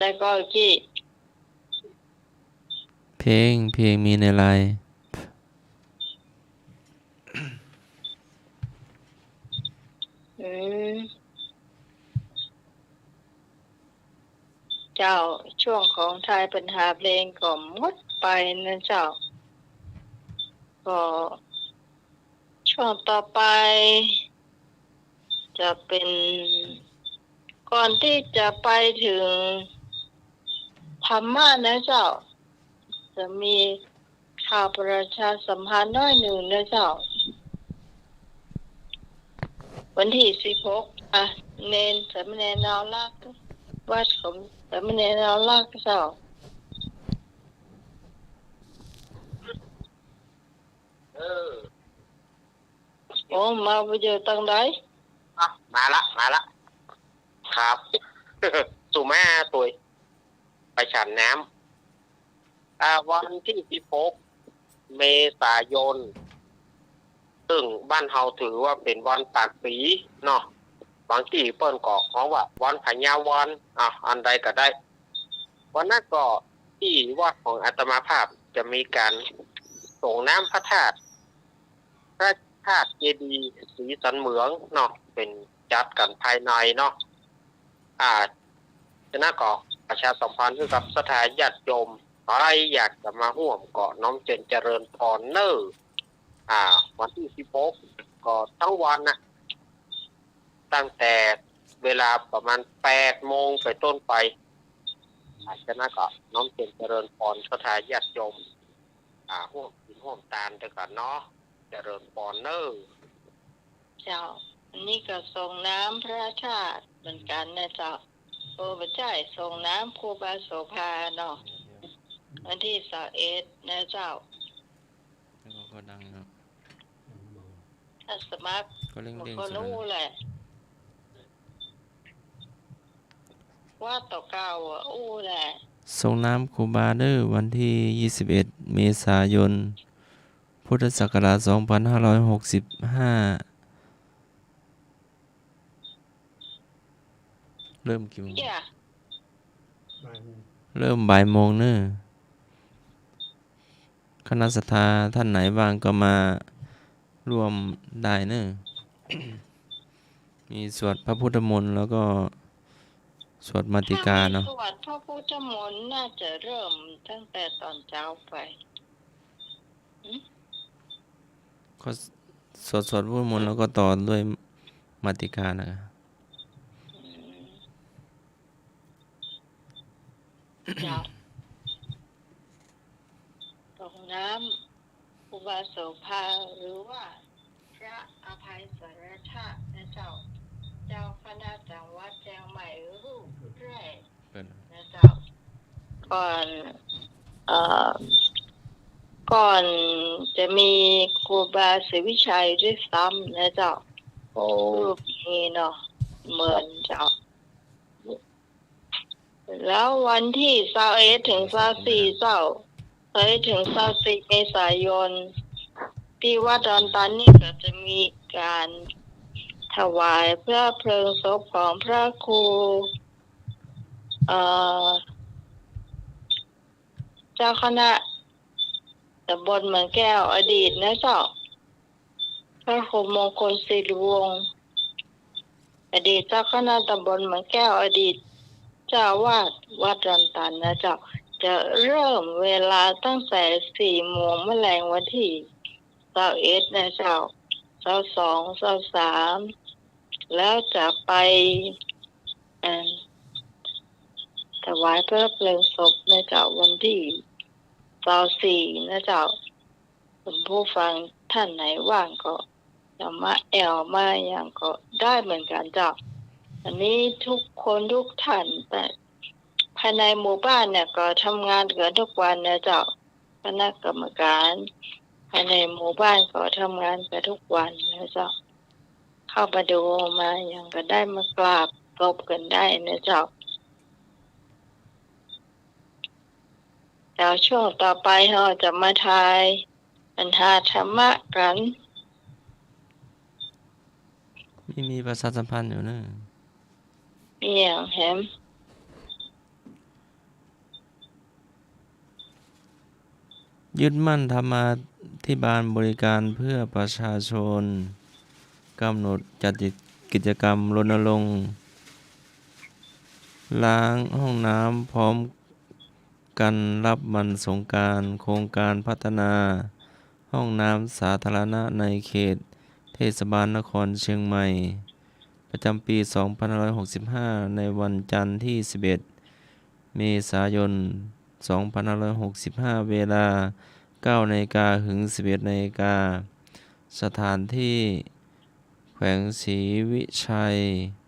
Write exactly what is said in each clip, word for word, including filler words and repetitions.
แล้วก็กี้ เพลง เพลงมีในไลน์ อืม เจ้า ช่วงของทายปัญหาเพลงก็หมดไปนะเจ้า ก็ช่วงต่อไป จะเป็น ก่อนที่จะไปถึงธรรมะนะเจ้า จะมีข่าวประชาสัมพันธ์น้อยหนึ่งนะเจ้า วันตี้สิบหก อ่ะ เณร สามเณรนาวรักษ์ วัดของสามเณรนาวรักษ์เจ้า เออ โอ้ มาบ่เจอตังใด อ่ะ มาละ มาละ ครับ สุมาตวย ไปฉันน้ำ อ่า วันตี้สิบหก เมษายน ซึ่งบ้านเฮาถือว่าเป๋นวันปากปี๋เนาะ บางตี้เปิ้นก็ฮ้องว่าวันพญาวัน อ่ะ อันใดก็ได้ วันนั้นก็ตี้วัดของอาตมาภาพจะมีก๋านส่งน้ำพระธาตุ พระธาตุเจดีย์ศรีสันเหมืองเนาะ เป๋นจัดกั๋นภายในเนาะ อ่า ฉะนั้นก็ประชาสัมพันธ์หื้อกับศรัทธาญาติโยม ใผอยากจะมาฮ่วมก็น้อมเจิญเจริญพรเน่อ อ่า วันตี้สิบหก ก็ตึงวันนะ ตั้งแต่เวลาประมาณแปดโมงเป๋นต้นไป อ่า ฉะนั้นก็น้อมเจิญเจริญพรศรัทธาญาติโยม อ่า ฮ่วมกิ๋นฮ่วมตานตวยกั๋นเนาะ เจริญพรเน่อ เจ้า อันนี้ก็ส่งน้ำพระธาตุเหมือนกั๋นนะเจ้า โอ้ บ่ใจ้ ส่งน้ำครูบาโสภาเนาะ วันตี้ซาวเอ็ดนะเจ้า แล้วก็ดังเนาะ อาตมา ก็เร่งๆ บ่ค่อยฮู้แหละ ว่าต่อเก้าอ่ะ อู้แหละ ส่งน้ำครูบาเน่อ วันตี้ยี่สิบเอ็ด เมษายน พุทธศักราช สองพันห้าร้อยหกสิบห้า เริ่มกี่โมง เจ้า บ่ายโมง เริ่มบ่ายโมงเน่อ คณะศรัทธาท่านไหนว่างก็มาร่วมได้เน่อ มีสวดพระพุทธมนต์แล้วก็สวดมาติกาเนาะ ถ้ามีสวดพระพุทธมนต์น่าจะเริ่มตั้งแต่ต๋อนเจ๊าไป อืม ก็สวด สวดพุทธมนต์แล้วก็ต่อด้วยมาติกานะ อืม เจ้า ส่งน้ำครูบาโสภา หรือว่าพระอภัยสารถะนะเจ้า เจ้าคณะจังหวัดเจียงใหม่รูปแรก เปิ้น นะเจ้า ก่อน เอ่อ ก่อนจะมีครูบาศรีวิชัยด้วยซ้ำนะเจ้า โอ้ รูปนี้เนาะ เหมือนเจ้า แล้ววันตี้ซาวเอ็ดถึงซาวสี่เจ้า ซาวเอ็ดถึงซาวสี่เมษายน ตี้วัดดอนตันนี่ก็จะมีก๋านถวายพระเพลิงศพของพระครู เอ่อ เจ้าคณะตำบลเหมืองแก้วอดีตนะเจ้า พระครูมงคลศิริวงศ์ อดีตเจ้าคณะตำบลเหมืองแก้ว อดีตเจ้าอาวาสวัดดอนตันนะเจ้า จะเริ่มเวลาตั้งแต่สี่โมงแมลงวันตี้ซาวเอ็ดนะเจ้า ซาวสอง ซาวสาม แล้วจะไป เอ่อ ถวายพระเพลิงศพนะเจ้า วันตี้ซาวสี่นะเจ้า คุณผู้ฟังท่านไหนว่างก็จะมาแอ่วมาหยังก็ได้เหมือนกั๋นเจ้า อันนี้ทุกคนทุกท่าน แต่ภายในหมู่บ้านเนี่ยก็ทำงานกั๋นทุกวันนะเจ้า คณะกรรมการภายในหมู่บ้านก็ทำงานกั๋นทุกวันนะเจ้า เข้ามาดูมาหยังก็ได้ มากราบตบกั๋นได้นะเจ้า เดี๋ยวช่วงต่อไปเฮาจะมาทายปัญหาธรรมะกั๋น มี มีประชาสัมพันธ์อยู่เน่อ มีหยังแหม ยึดมั่นธรรมาภิบาลบริการเพื่อประชาชน กำหนดจัดกิจกรรมรณรงค์ล้างห้องน้ำพร้อมกันรับวันสงกรานต์ โครงการพัฒนาห้องน้ำสาธารณะในเขตเทศบาลนครเชียงใหม่ ประจำปีสองพันห้าร้อยหกสิบห้า ในวันจันทร์ที่สิบเอ็ด เมษายน สองพันห้าร้อยหกสิบห้า เวลา เก้านาฬิกา ถึง สิบเอ็ดนาฬิกา สถานที่ แขวงศรีวิชัย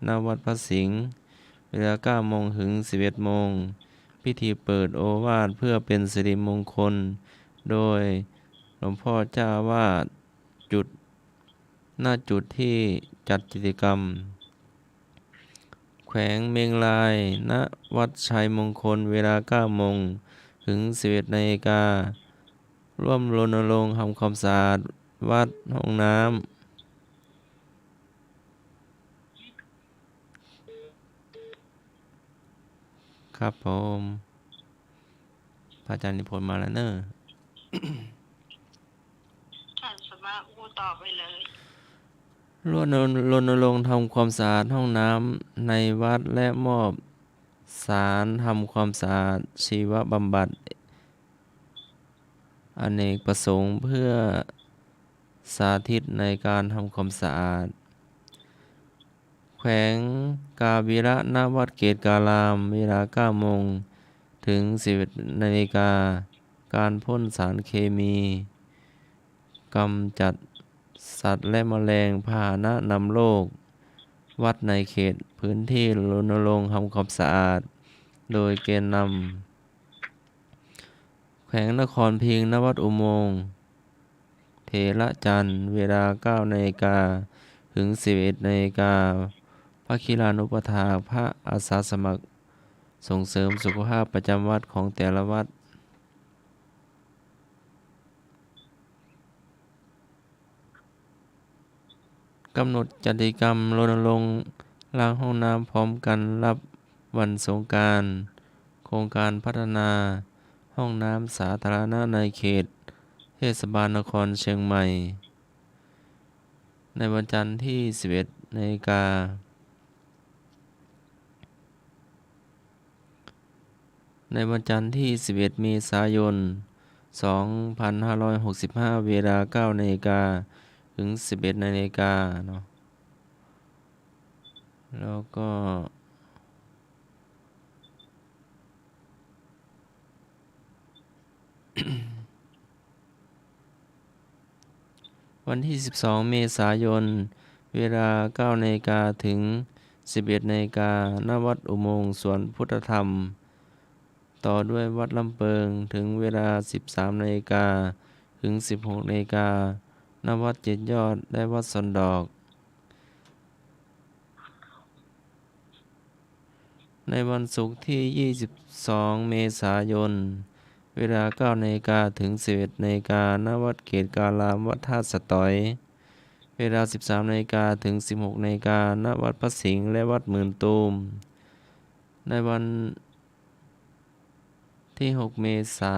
ณ วัดพระสิงห์ เวลา เก้าโมง ถึง สิบเอ็ดโมง พิธีเปิดโอวาทเพื่อเป็นสิริมงคล โดยหลวงพ่อเจ้าอาวาส จุด ณ จุดที่จัดกิจกรรม แขวงเมียงราย ณ วัดชัยมงคล เวลา เก้าโมง ถึง สิบเอ็ดนาฬิกา ร่วมรณรงค์ทำความสะอาดวัดห้องน้ำ ครับผม พระอาจารย์นิพนธ์มาแล้วเนอะ ท่านสามารถอู้ต่อไปเลย รณรงค์ทำความสะอาดห้องน้ำในวัด และมอบสารทำความสะอาดชีวบำบัด อเนกประสงค์เพื่อสาธิตในการทำความสะอาด แขวงกาญจนบุรี ณ วัดเกตุการาม เวลา เก้าโมง ถึง สิบเอ็ดนาฬิกา การพ่นสารเคมี กำจัดสัตว์และแมลงพาหะนำโรค วัดในเขตพื้นที่รณรงค์ทำความสะอาด โดยแกนนำ แขวงนครพิงค์ ณ วัดอุโมงค์เถรจันทร์ เวลา เก้านาฬิกา ถึง สิบเอ็ดนาฬิกา พระคิลานุปัฏฐาก พระอาสาสมัครส่งเสริมสุขภาพประจำวัดของแต่ละวัด กำหนดจัดกิจกรรมรณรงค์ล้างห้องน้ำพร้อมกันรับวันสงกรานต์ โครงการพัฒนาห้องน้ำสาธารณะในเขตเทศบาลนครเชียงใหม่ ในวันจันทร์ที่ สิบเอ็ดนาฬิกา ในวันจันทร์ที่ สิบเอ็ดเมษายน สองพันห้าร้อยหกสิบห้า เวลา เก้านาฬิกา ถึง สิบเอ็ดนาฬิกาเนาะ แล้วก็ วันที่ สิบสองเมษายน เวลา เก้านาฬิกา ถึง สิบเอ็ดนาฬิกา ณ วัดอุโมงค์สวนพุทธธรรม ต่อด้วยวัดลำเปิง ถึงเวลา สิบสามนาฬิกา ถึง สิบหกนาฬิกา ณ วัดเจ็ดยอด และวัดสวนดอก ในวันศุกร์ที่ ยี่สิบสองเมษายน เวลา เก้านาฬิกา ถึง สิบเอ็ดนาฬิกา ณ วัดเกตุการาม วัดท่าสะตอย เวลา สิบสามนาฬิกา ถึง สิบหกนาฬิกา ณ วัดพระสิงห์ และวัดหมื่นตูม ในวันที่ หกเมษา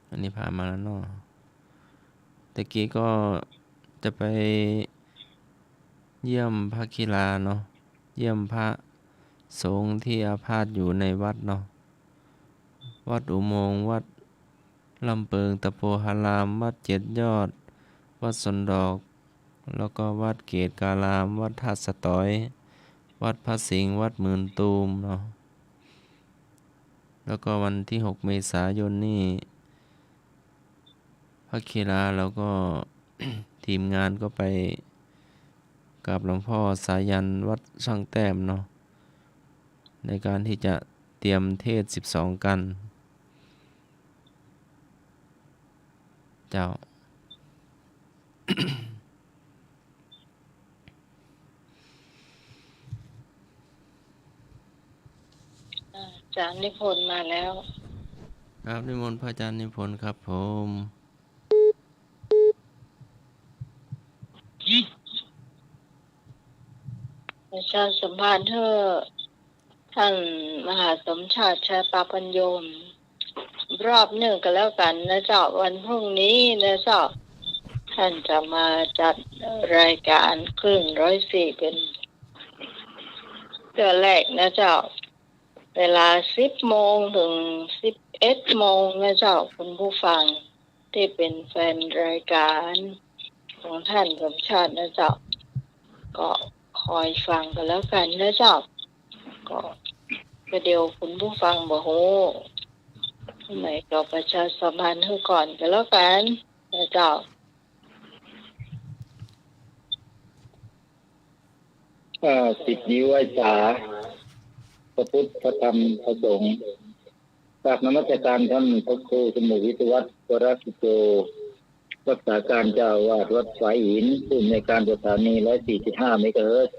อันนี้ผ่านมาแล้วเนาะ ตะกี้ก็จะไปเยี่ยมพระคิลาเนาะ เยี่ยมพระสงฆ์ที่อาพาธอยู่ในวัดเนาะ วัดอุโมงค์ วัดลำเปิงตะโพธาราม วัดเจ็ดยอด วัดสวนดอก แล้วก็วัดเกตุการาม วัดท่าสะตอย วัดพระสิงห์ วัดหมื่นตูมเนาะ แล้วก็วันที่ หกเมษายนนี่ พระคิลา แล้วก็ ทีมงานก็ไปกราบหลวงพ่อสายันวัดช่างแต้มเนาะ ในการที่จะเตรียมเทศน์ สิบสอง กัน เจ้า อาจารย์นิพนธ์มาแล้ว ครับ นิมนต์พระอาจารย์นิพนธ์ครับผม ประชาสัมพันธ์เถอะ ท่านมหาสมชาติ ชัยปาปัญโญ รอบนึ่งก็แล้วกั๋นนะเจ้า วันพรุ่งนี้นะเจ้า ต้านจะมาจัดรายก๋านคลื่นร้อยสี่เป๋นเตื้อแรกนะเจ้า เวลาสิบโมงเถิงสิบเอ็ดโมงนะเจ้า คุณผู้ฟังตี้เป๋นแฟนรายก๋านของต้านสมชาตินะเจ้า ก็คอยฟังกั๋นแล้วกั๋นนะเจ้า ก็ประเดี๋ยวคุณผู้ฟังบ่ฮู้ ไหนก็ประชาสัมพันธ์หื้อก่อนกั๋นแล้วกั๋นนะเจ้า ข้าสิทธิ์นี้ไหว้สา พระพุทธ พระธรรม พระสงฆ์ กราบนมัสการต้านพระครูสมุทรวิศวัฒน์ วรกิจโจ รักษาการเจ้าอาวาสวัดฝายหิน ผู้อำนวยการสถานีร้อยสี่จุดห้าเมกะเฮิรตซ์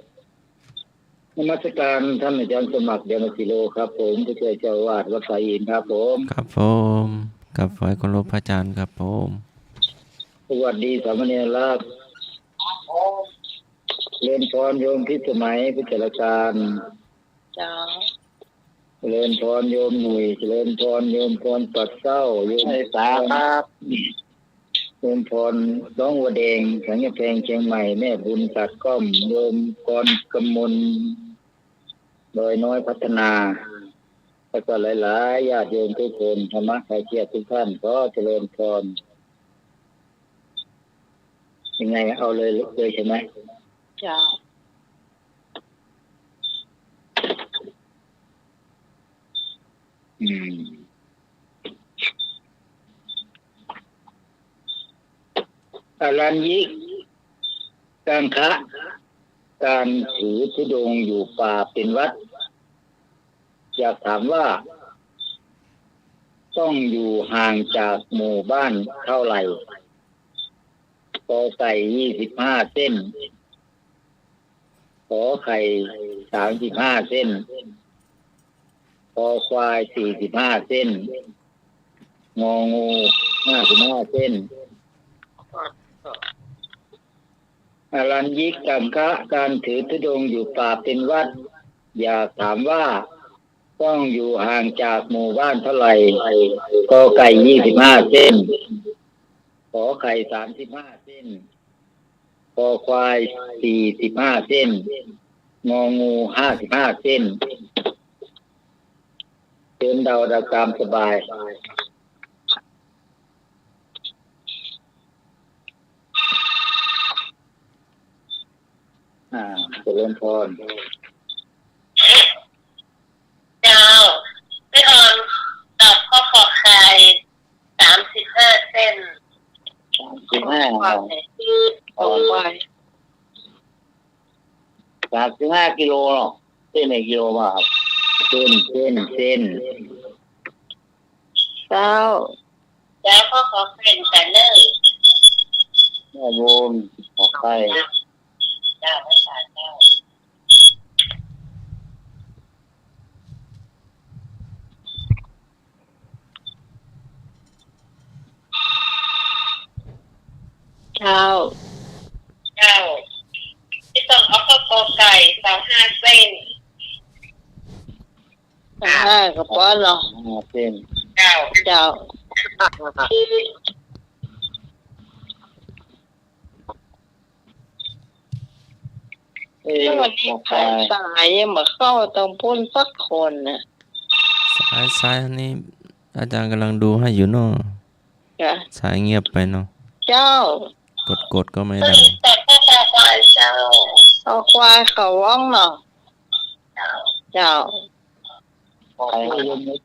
นมัสการต้านอาจ๋ารย์สมัคร เดือนสิโลครับผม ผู้ช่วยเจ้าอาวาสวัดฝายหินครับผม ครับผม ครับ ขอเคารพพระอาจ๋ารย์ครับผม สวัสดีสามเณรรัก เจริญพรโยมพิสมัย ผู้จัดรายก๋าน เจ้า เจริญพรโยมหนุ่ย เจริญพรโยมพรปัดเกล้า โยม ไหว้สาครับ โยมพรหนองบัวแดง สันกำแพง เจียงใหม่ แม่บุญตาดก้อม โยมกรกมล ดอยน้อยพัฒนา แล้วก็หลายๆ ญาติโยมทุกคน ธรรมะใคร่เกียรติทุกท่าน ขอเจริญพร ยังไง เอาเลย เลยใช่ไหม เจ้า อืม อรัญญิกังคะ ก๋านถือธุดงค์อยู่ป่าเป๋นวัตร อยากถามว่า ต้องอยู่ห่างจากหมู่บ้านเท่าไหร่ กอไก่ ยี่สิบห้าเส้น ขอไข่ สามสิบห้าเส้น คอควาย สี่สิบห้าเส้น งองู ห้าสิบห้าเส้น อรัญญิกังคะ ก๋านถือธุดงค์อยู่ป่าเป๋นวัตร อยากถามว่า ต้องอยู่ห่างจากหมู่บ้านเท่าไหร่ กอไก่ ยี่สิบห้าเส้น ขอไข่ สามสิบห้าเส้น คอควาย สี่สิบห้าเส้น งองู ห้าสิบห้าเส้น เชิญเดา เดาตามสบาย อ่า เจริญพร เจ้า พี่ออนตอบข้อขอไข่ สามสิบห้าเส้น สามสิบห้า ข้อควาย ข้อควาย สามสิบห้ากิโลเนาะ เส้นไหนกิโลมาครับ เส้น เส้น เส้น เจ้า เจ้า ข้อขอไข่กั๋นเน่อ แม่บุญ ขอไข่ เจ้า เจ้า เจ้า เจ้า พี่ต้องเอาข้อกอไก่ ซาวห้าเส้น ซาวห้าก็ปอเนาะ ห้าเส้น เจ้า เจ้า เอ๊ะ แล้ววันนี้ บอกไป ใครสายยังบ่เข้าตางปู๊นสักคนน่ะ สาย สายอันนี้ อาจ๋ารย์ก๋ำลังดูหื้ออยู่เนาะ จ้ะ สายเงียบไปเนาะ เจ้า กด กดก็ไม่ดัง แต่ข้อควายเจ้า ข้อควายเขาว่องเนาะ เจ้า ใคร โยมนุช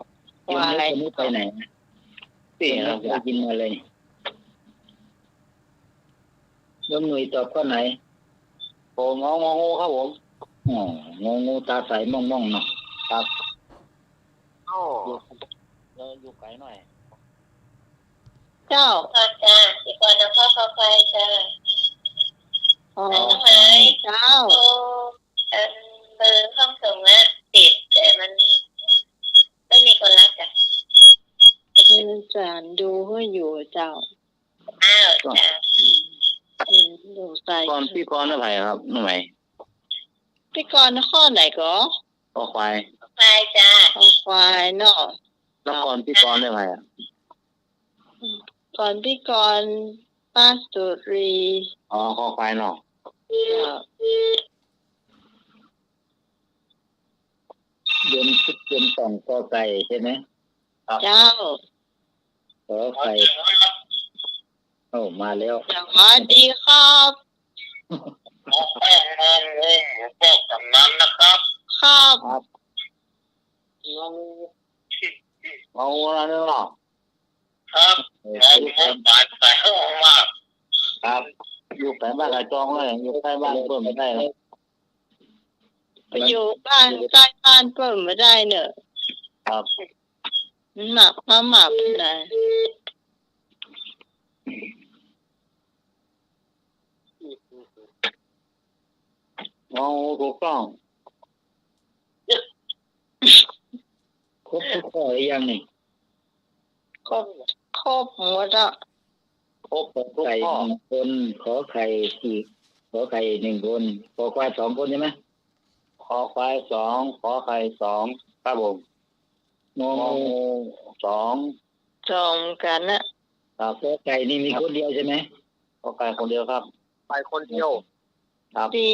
โยมนุช ควาย วันนี้ไปไหน เสียง โยมนุช ได้ยินมาเลย โยมหนุ่ยตอบข้อไหน ผมเอางองูครับผม อ๋อ งองูตาใสม่องๆเนาะ ครับ โอ้ อยู่ เออ อยู่ไกลหน่อย เจ้า ค่ะ จ้า พี่กรณ์นคร ขอไข่จ้า อ๋อ ไหน เจ้า โอ้ เอ่อ เบอร์ห้องส่งอะติด แต่มันไม่มีคนรับจ้ะ อาจ๋ารย์ดูหื้ออยู่เจ้า อ้าว จ้ะ อืม เห็นสงสัย กรณ์ พี่กรณ์เท่าไหร่ครับ น้องใหม่ พี่กรณ์ข้อไหนก่อ คอควาย ควายจ้ะ คอควายเนาะ แล้วกรณ์ พี่กรณ์เท่าไหร่อะ กร พิกร ปาสุรี อ๋อ คอควายเนาะ เจ้า โยม โยมต่อง กอไก่ใช่ไหม ครับ เจ้า ขอไข่ โอ้ มาแล้ว สวัสดีครับ ขอแป้งนอนงงหมูกรอบสามน้ำนะครับ ครับ ครับ เอาละเนาะ ครับ เออ ครับ ครับ อยู่ใกล้บ้านกระจองเลย อยู่ใกล้บ้านเปิ้นบ่ได้นะ ไปอยู่บ้านใกล้บ้านเปิ้นบ่ได้เนาะ ครับ มันหมักมาหมักนะ เอา ถูกต้อง ครบทุกข้อหรือยังนี่ ครบ ครบหมดอะ ครบทุกข้อ ไก่หนึ่งคน ขอไข่สี่ ขอไข่หนึ่งคน คอควายสองคนใช่ไหม คอควายสอง ขอไข่สอง ครับผม งองูสอง สองเหมือนกั๋นนะ ครับ กอไก่นี่มีคนเดียวใช่ไหม กอไก่คนเดียวครับ ไปคนเดียว ครับ พี่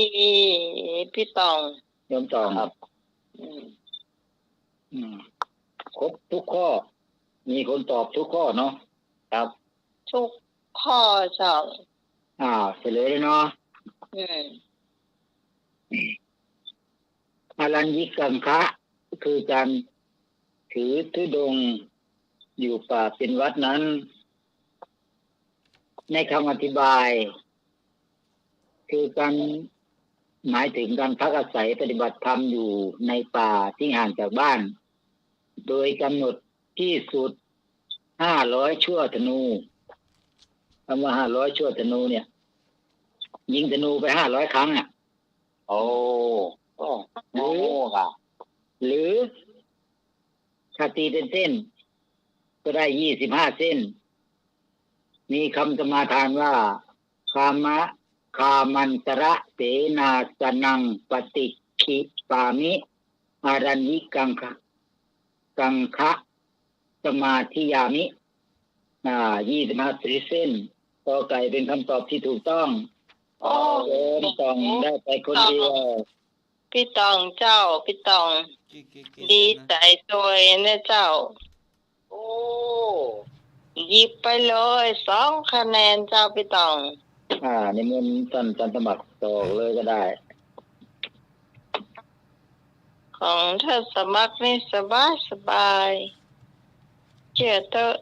พี่ต่อง โยมต่อง ครับ อืม อืม ครบทุกข้อ มีคนตอบทุกข้อเนาะ ครับ ทุกข้อเจ้า อ่า เฉลยเลยเนาะ อืม อรัญญิกังคะ คือการถือธุดงค์อยู่ป่าเป็นวัตรนั้น ในคำอธิบาย คือการหมายถึงการพักอาศัยปฏิบัติธรรมอยู่ในป่าที่ห่างจากบ้าน โดยกำหนดที่สุดห้าร้อยชั่วธนู คำว่าห้าร้อยชั่วธนูเนี่ย ยิงธนูไปห้าร้อยครั้งอะ โอ้ โอ้ หรือ โอ้ ค่ะ หรือ ถ้าตีเป็นเส้น ก็ได้ยี่สิบห้าเส้น มีคำสมาทานว่า คามะ คามันตระเสนาสนังปฏิกขิปามิ อรัญญิกังคะ กังคะ สมาธิยามิ อ่า ยี่สิบห้าเส้น กอไก่เป็นคำตอบที่ถูกต้อง โอ้ โยมต่องได้ไปคนเดียว พี่ต่องเจ้า พี่ต่อง ดีใจ๋ตวยนะเจ้า โอ้ หยิบไปเลยสองคะแนนเจ้าพี่ต่อง อ่า นิมนต์ต้าน ต้านสมัครต่อเลยก็ได้ ของต้านสมัครนี่สบายสบาย เจื้อเต๊อะ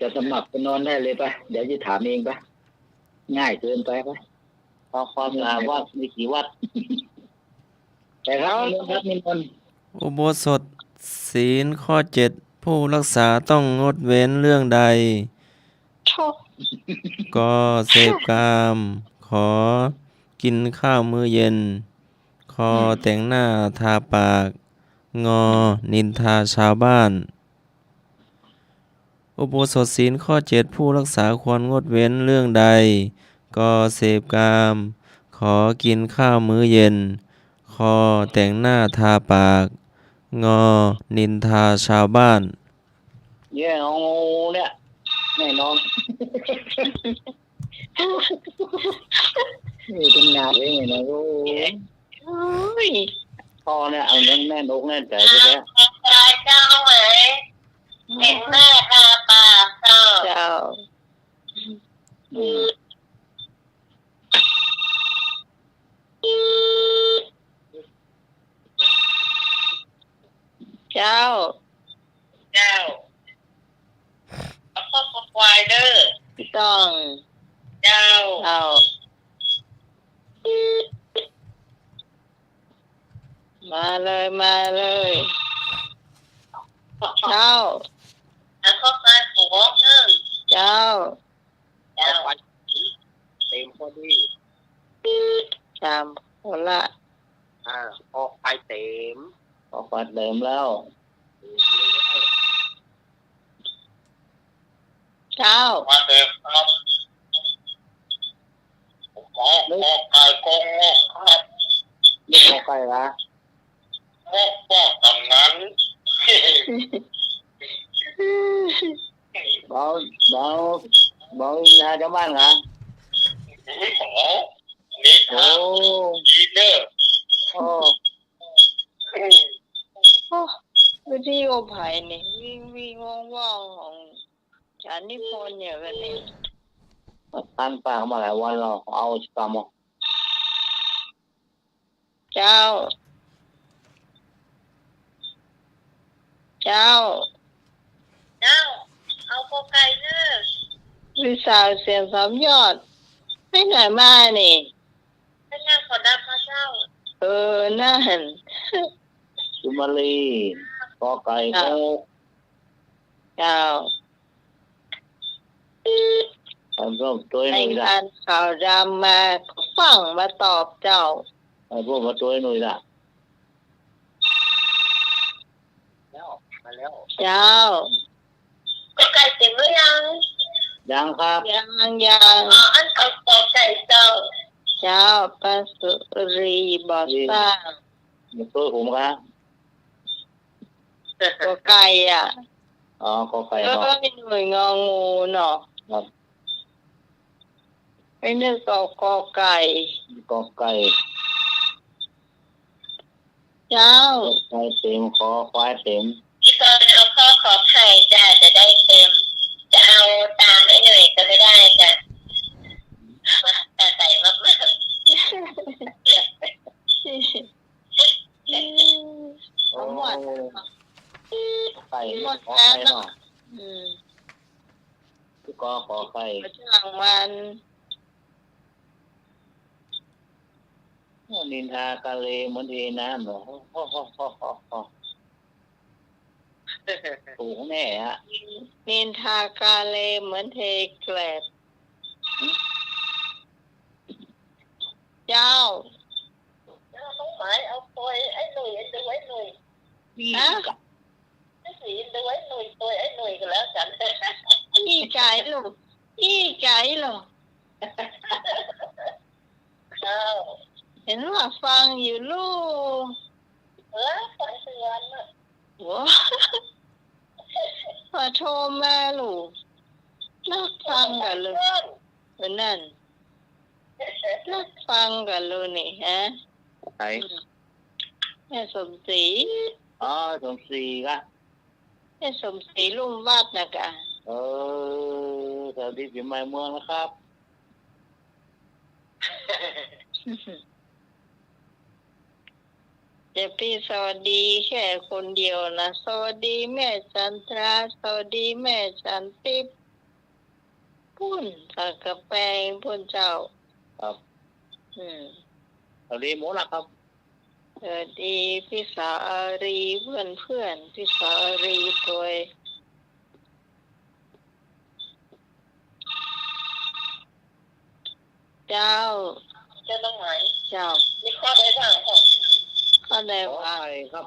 จะสมัครไปนอนได้เลยปะ เดี๋ยวจะถามเองปะ ง่ายเกินไปปะ เอาความสะอาดวัดมีกี่วัด ไปครับ นิมนต์ครับ นิมนต์ อุโบสถศีลข้อเจ็ด ผู้รักษาต้องงดเว้นเรื่องใด โธ่ ก เสพกาม ข กินข้าวมื้อเย็น ค อืม แต่งหน้าทาปาก ง นินทาชาวบ้าน อุโบสถศีลข้อเจ็ด ผู้รักษาควรงดเว้นเรื่องใด ก เสพกาม ข กินข้าวมื้อเย็น ค แต่งหน้าทาปาก ง นินทาชาวบ้าน เย้ เอาเนี่ย แน่นอน นี่เป็นหนักเลยเนี่ยนะ โอ้ย โอ้ย พ่อเนี่ย เอาแน่นอกแน่นใจ๋ไปแล้ว ตายเจ้าเอ๋ย เห็นแม่ทาปากเจ้า เจ้า อืม เจ้า เจ้า เอาข้อควายเด้อ ต้อง เจ้า เจ้า มาเลย มาเลย เจ้า เอาข้อควายสองเด้อ เจ้า เจ้า เต็มพอดี สามคนละ อ่า คอควายเต็ม คอควายเต็มแล้ว เจ้า ควายเต็มครับ ขอ ขอไก่กงงกครับ นี่ขอไก่ละ งกบอกตำนาน ขอ เบา เบา เบา นินทาจาวบ้านเหรอ โอ้ โอ้ โอ้ วิทยุไผนี่ วิงวิงว่องว่องของอาจ๋ารย์นิพนธ์เนี่ยวันนี้ ผ่านปากมาหลายวันแล้ว เอาสักกำเอา เจ้า เจ้า เจ้า เอากอไก่เน่อ พี่สาวเสียงสามยอด ไปไหนมานี่ ไปงานขอดำมาเจ้า เออ นั่น สุมาลี กอไก่ เจ้า เขา เจ้า ไปร่วมตวยหน่อยละ ไปงานขาวดำมา ฟั่งมาตอบเจ้า ไปร่วมมาตวยหน่อยละ แล้ว มาแล้ว เจ้า กอไก่เต็มหรือยัง ยังครับ ยัง ยัง อ๋อ อันเอากอไก่เจ้า เจ้า ป้าสุรีบ่อสร้าง มาตวยผมครับ กอไก่อะ อ๋อ กอไก่เนาะ เอ้ย หน่วยงองูเนาะ ครับ ไอ้นึกเอากอไก่ กอไก่ เจ้า กอไก่เต็ม คอควายเต็ม พี่กรณ์เอาข้อขอไข่จ้ะ จะได้เต็ม จะเอาตามไอ้หน่วยก็ไม่ได้จ้ะ แต่ใส่มากๆ เอาหมด ไข่ หมด ขอไข่ แล้วเนาะ อืม คือกอขอไข่ ช่างมัน นินทากาเลเหมือนเทน้ำเหรอ ถูกแน่ฮะ นินทากาเลเหมือนเทแกลบ เจ้า เจ้า น้องหมายเอาตวยไอ้หนุ่ย ไอ้ดูไอ้หนุ่ย ฮะ ไอ้สีดูไอ้หนุ่ย ตวยไอ้หนุ่ยก็แล้วกัน อี้ไก่ลูก อี้ไก่ลูก เจ้า เห็นว่าฟังอยู่ลูก เออ ฟังเตือนน่ะ โอ้ พอโทรมาลูก นักฟังกะลูก เออ นั่น นักฟังกะลูกนี่ฮะ ใคร แม่สมศรี อ๋อ สมศรีกะ แม่สมศรีลุ่มวัดนะกะ เออ สวัสดีปีใหม่เมืองนะครับ เดี๋ยวพี่สวัสดีแค่คนเดียวนะ สวัสดีแม่จันทรา สวัสดีแม่จันทิพย์ ปุ้นสักกะแปงปุ้นเจ้า ครับ อืม สวัสดีหมดละครับ สวัสดีพี่สาวอารี เพื่อนๆ พี่สาวอารีตวย เจ้า เจ้าน้องไหม เจ้า มีข้อใดบ้างครับ ข้อใด ขอ วะ ไข่ครับ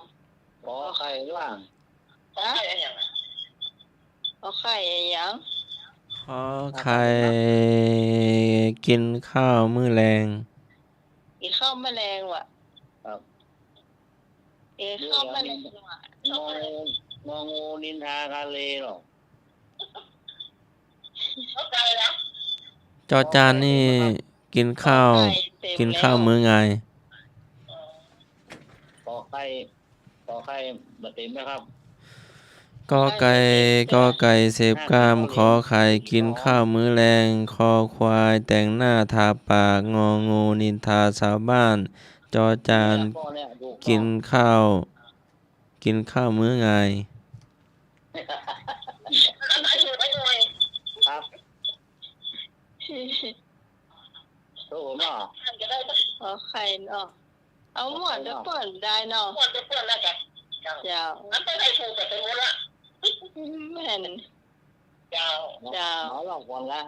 ขอไข่บ้าง ฮะ ขอไข่อะหยังอะ ขอไข่อะหยัง ขอไข่ กินข้าวมื้อแลง กินข้าวมื้อแลงวะ ครับ กินข้าวมื้อแลงวะ งอ งองูนินทากาเลเหรอ จอจานนี่กินข้าว กอไก่เต็มแล้ว กินข้าวมื้อไง ขอไข่ ขอไข่บ่เต็มนะครับ กอไก่ กอไก่เสพกาม ขอไข่กินข้าวมื้อแลง คอควายแต่งหน้าทาปาก งองูนินทาชาวบ้าน จอจาน เนี่ย ข้อเนี่ยถูกต้อง กินข้าว กินข้าวมื้อไง ครับ ถูกเนาะ ขอไข่เนาะ เอาหมวดเปิ้นได้เนาะ หมวดเปิ้นแล้วกัน เจ้า เจ้า อันเปิ้นให้ถูกกันไปหมดละ แม่น เจ้า เจ้า เอาเล่าก่อนละ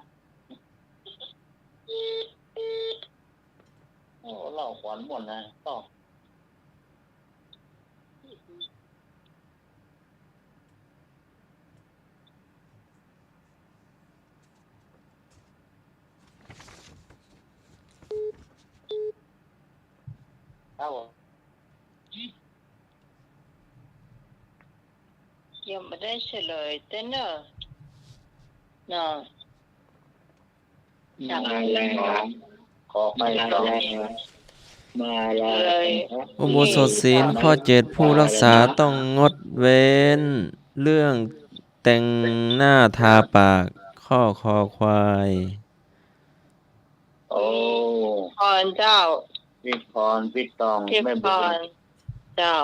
โอ้ เล่าก่อนหมดนะ ต้อง ครับผม ยังบ่ได้เฉลยเต๊อะเน่อ เนาะ มาแล้ว ขอไปต่อ มาแล้ว เลย อุโบสถศีลข้อเจ็ด ผู้รักษาต้องงดเว้นเรื่องแต่งหน้าทาปาก ข้อคอควาย โอ้ พรเจ้า พี่พร พี่ตอง พี่ แม่ พ บุญ รเจ้า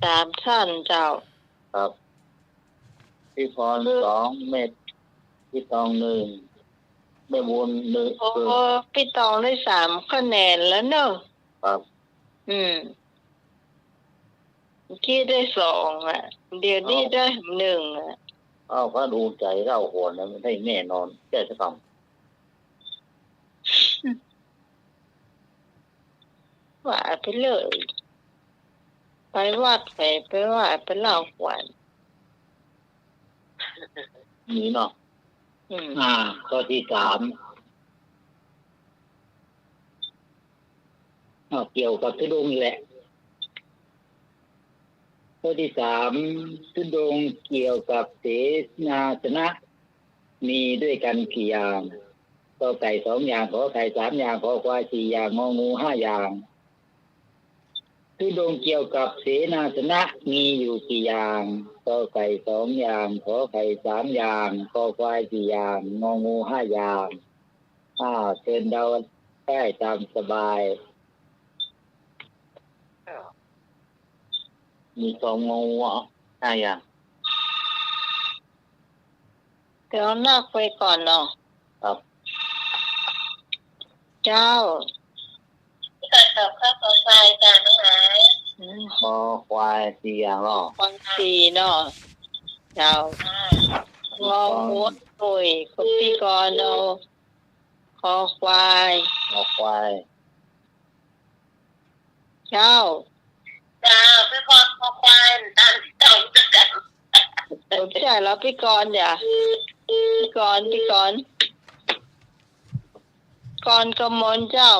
สามท่านเจ้า ครับ พี่พร คือ สอง แม่ พี่ตอง หนึ่ง แม่บุญ หนึ่ง โอ้ เออ พี่ตองได้สามคะแนนแล้วเนอะ ครับ อืม เมื่อกี้ได้สองอะ เดี๋ยวนี้ เอ้า ได้หนึ่งอะ เอ้า พระดูใจเล่าหวนนะ มันได้แน่นอน แก้สักคำ ว่าไปเลย ไปวัดไป ไปว่าไปเล่าขวัญ นี่เนาะ อืม อ่า ข้อที่สาม อ่า เกี่ยวกับธุดงค์นี่แหละ ข้อที่สาม ธุดงค์เกี่ยวกับเสนาสนะ มีด้วยกันกี่อย่าง กอไก่สองอย่าง ขอไข่สามอย่าง คอควายสี่อย่าง งองูห้าอย่าง ธุดงค์เกี่ยวกับเสนาสนะมีอยู่กี่อย่าง กอไก่สองอย่าง ขอไข่สามอย่าง คอควายสี่อย่าง งองูห้าอย่าง อ่า เชิญเดาได้ตามสบาย มีสองงองูห้าอย่าง เดี๋ยวนับไปก่อนเนาะ ครับ เจ้า พี่กรณ์ตอบข้อคอควายจ้ะน้องหมาย อืม คอควายสี่อย่างเนาะ ควายสี่เนาะ เจ้า อ่า งองู โอ้ย คุณพี่กรณ์เอา คอควาย คอควาย เจ้า เจ้า พี่พร คอควาย ตามที่ตองจะกัน ผมจ่ายแล้วพี่กรณ์อย่า พี่กรณ์ พี่กรณ์ กรณ์กมลเจ้า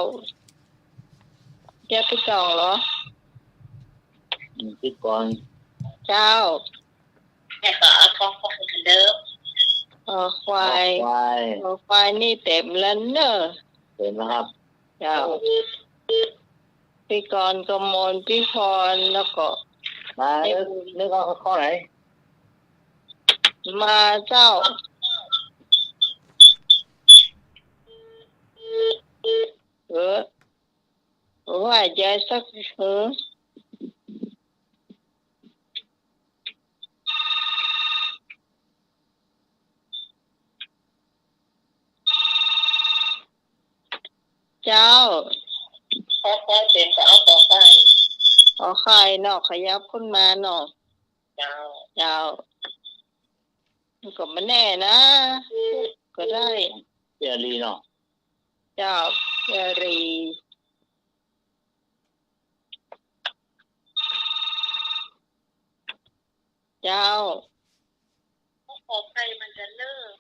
แกไปต่อเหรอ อืม พี่กรณ์ เจ้า แม่ก็เอาคอควายเหมือนเดิม คอควาย คอควาย คอควายนี่เต็มแล้วเนอะ เต็มแล้วครับ เจ้า พี่กรณ์กมล พี่พร แล้วก็ มา เอ๊ะ นึก นึกเอาข้อไหน มาเจ้า เออ ว่าจะสัก เออ เจ้า คอควายเป๋นก็เอากอไก่ กอไก่เนาะ ขยับขึ้นมาเนาะ เจ้า เจ้า มันก็ไม่แน่นะ ก็ได้ เจรีเนาะ เจ้า เจรี เจ้า ขอไข่มันจะเลิก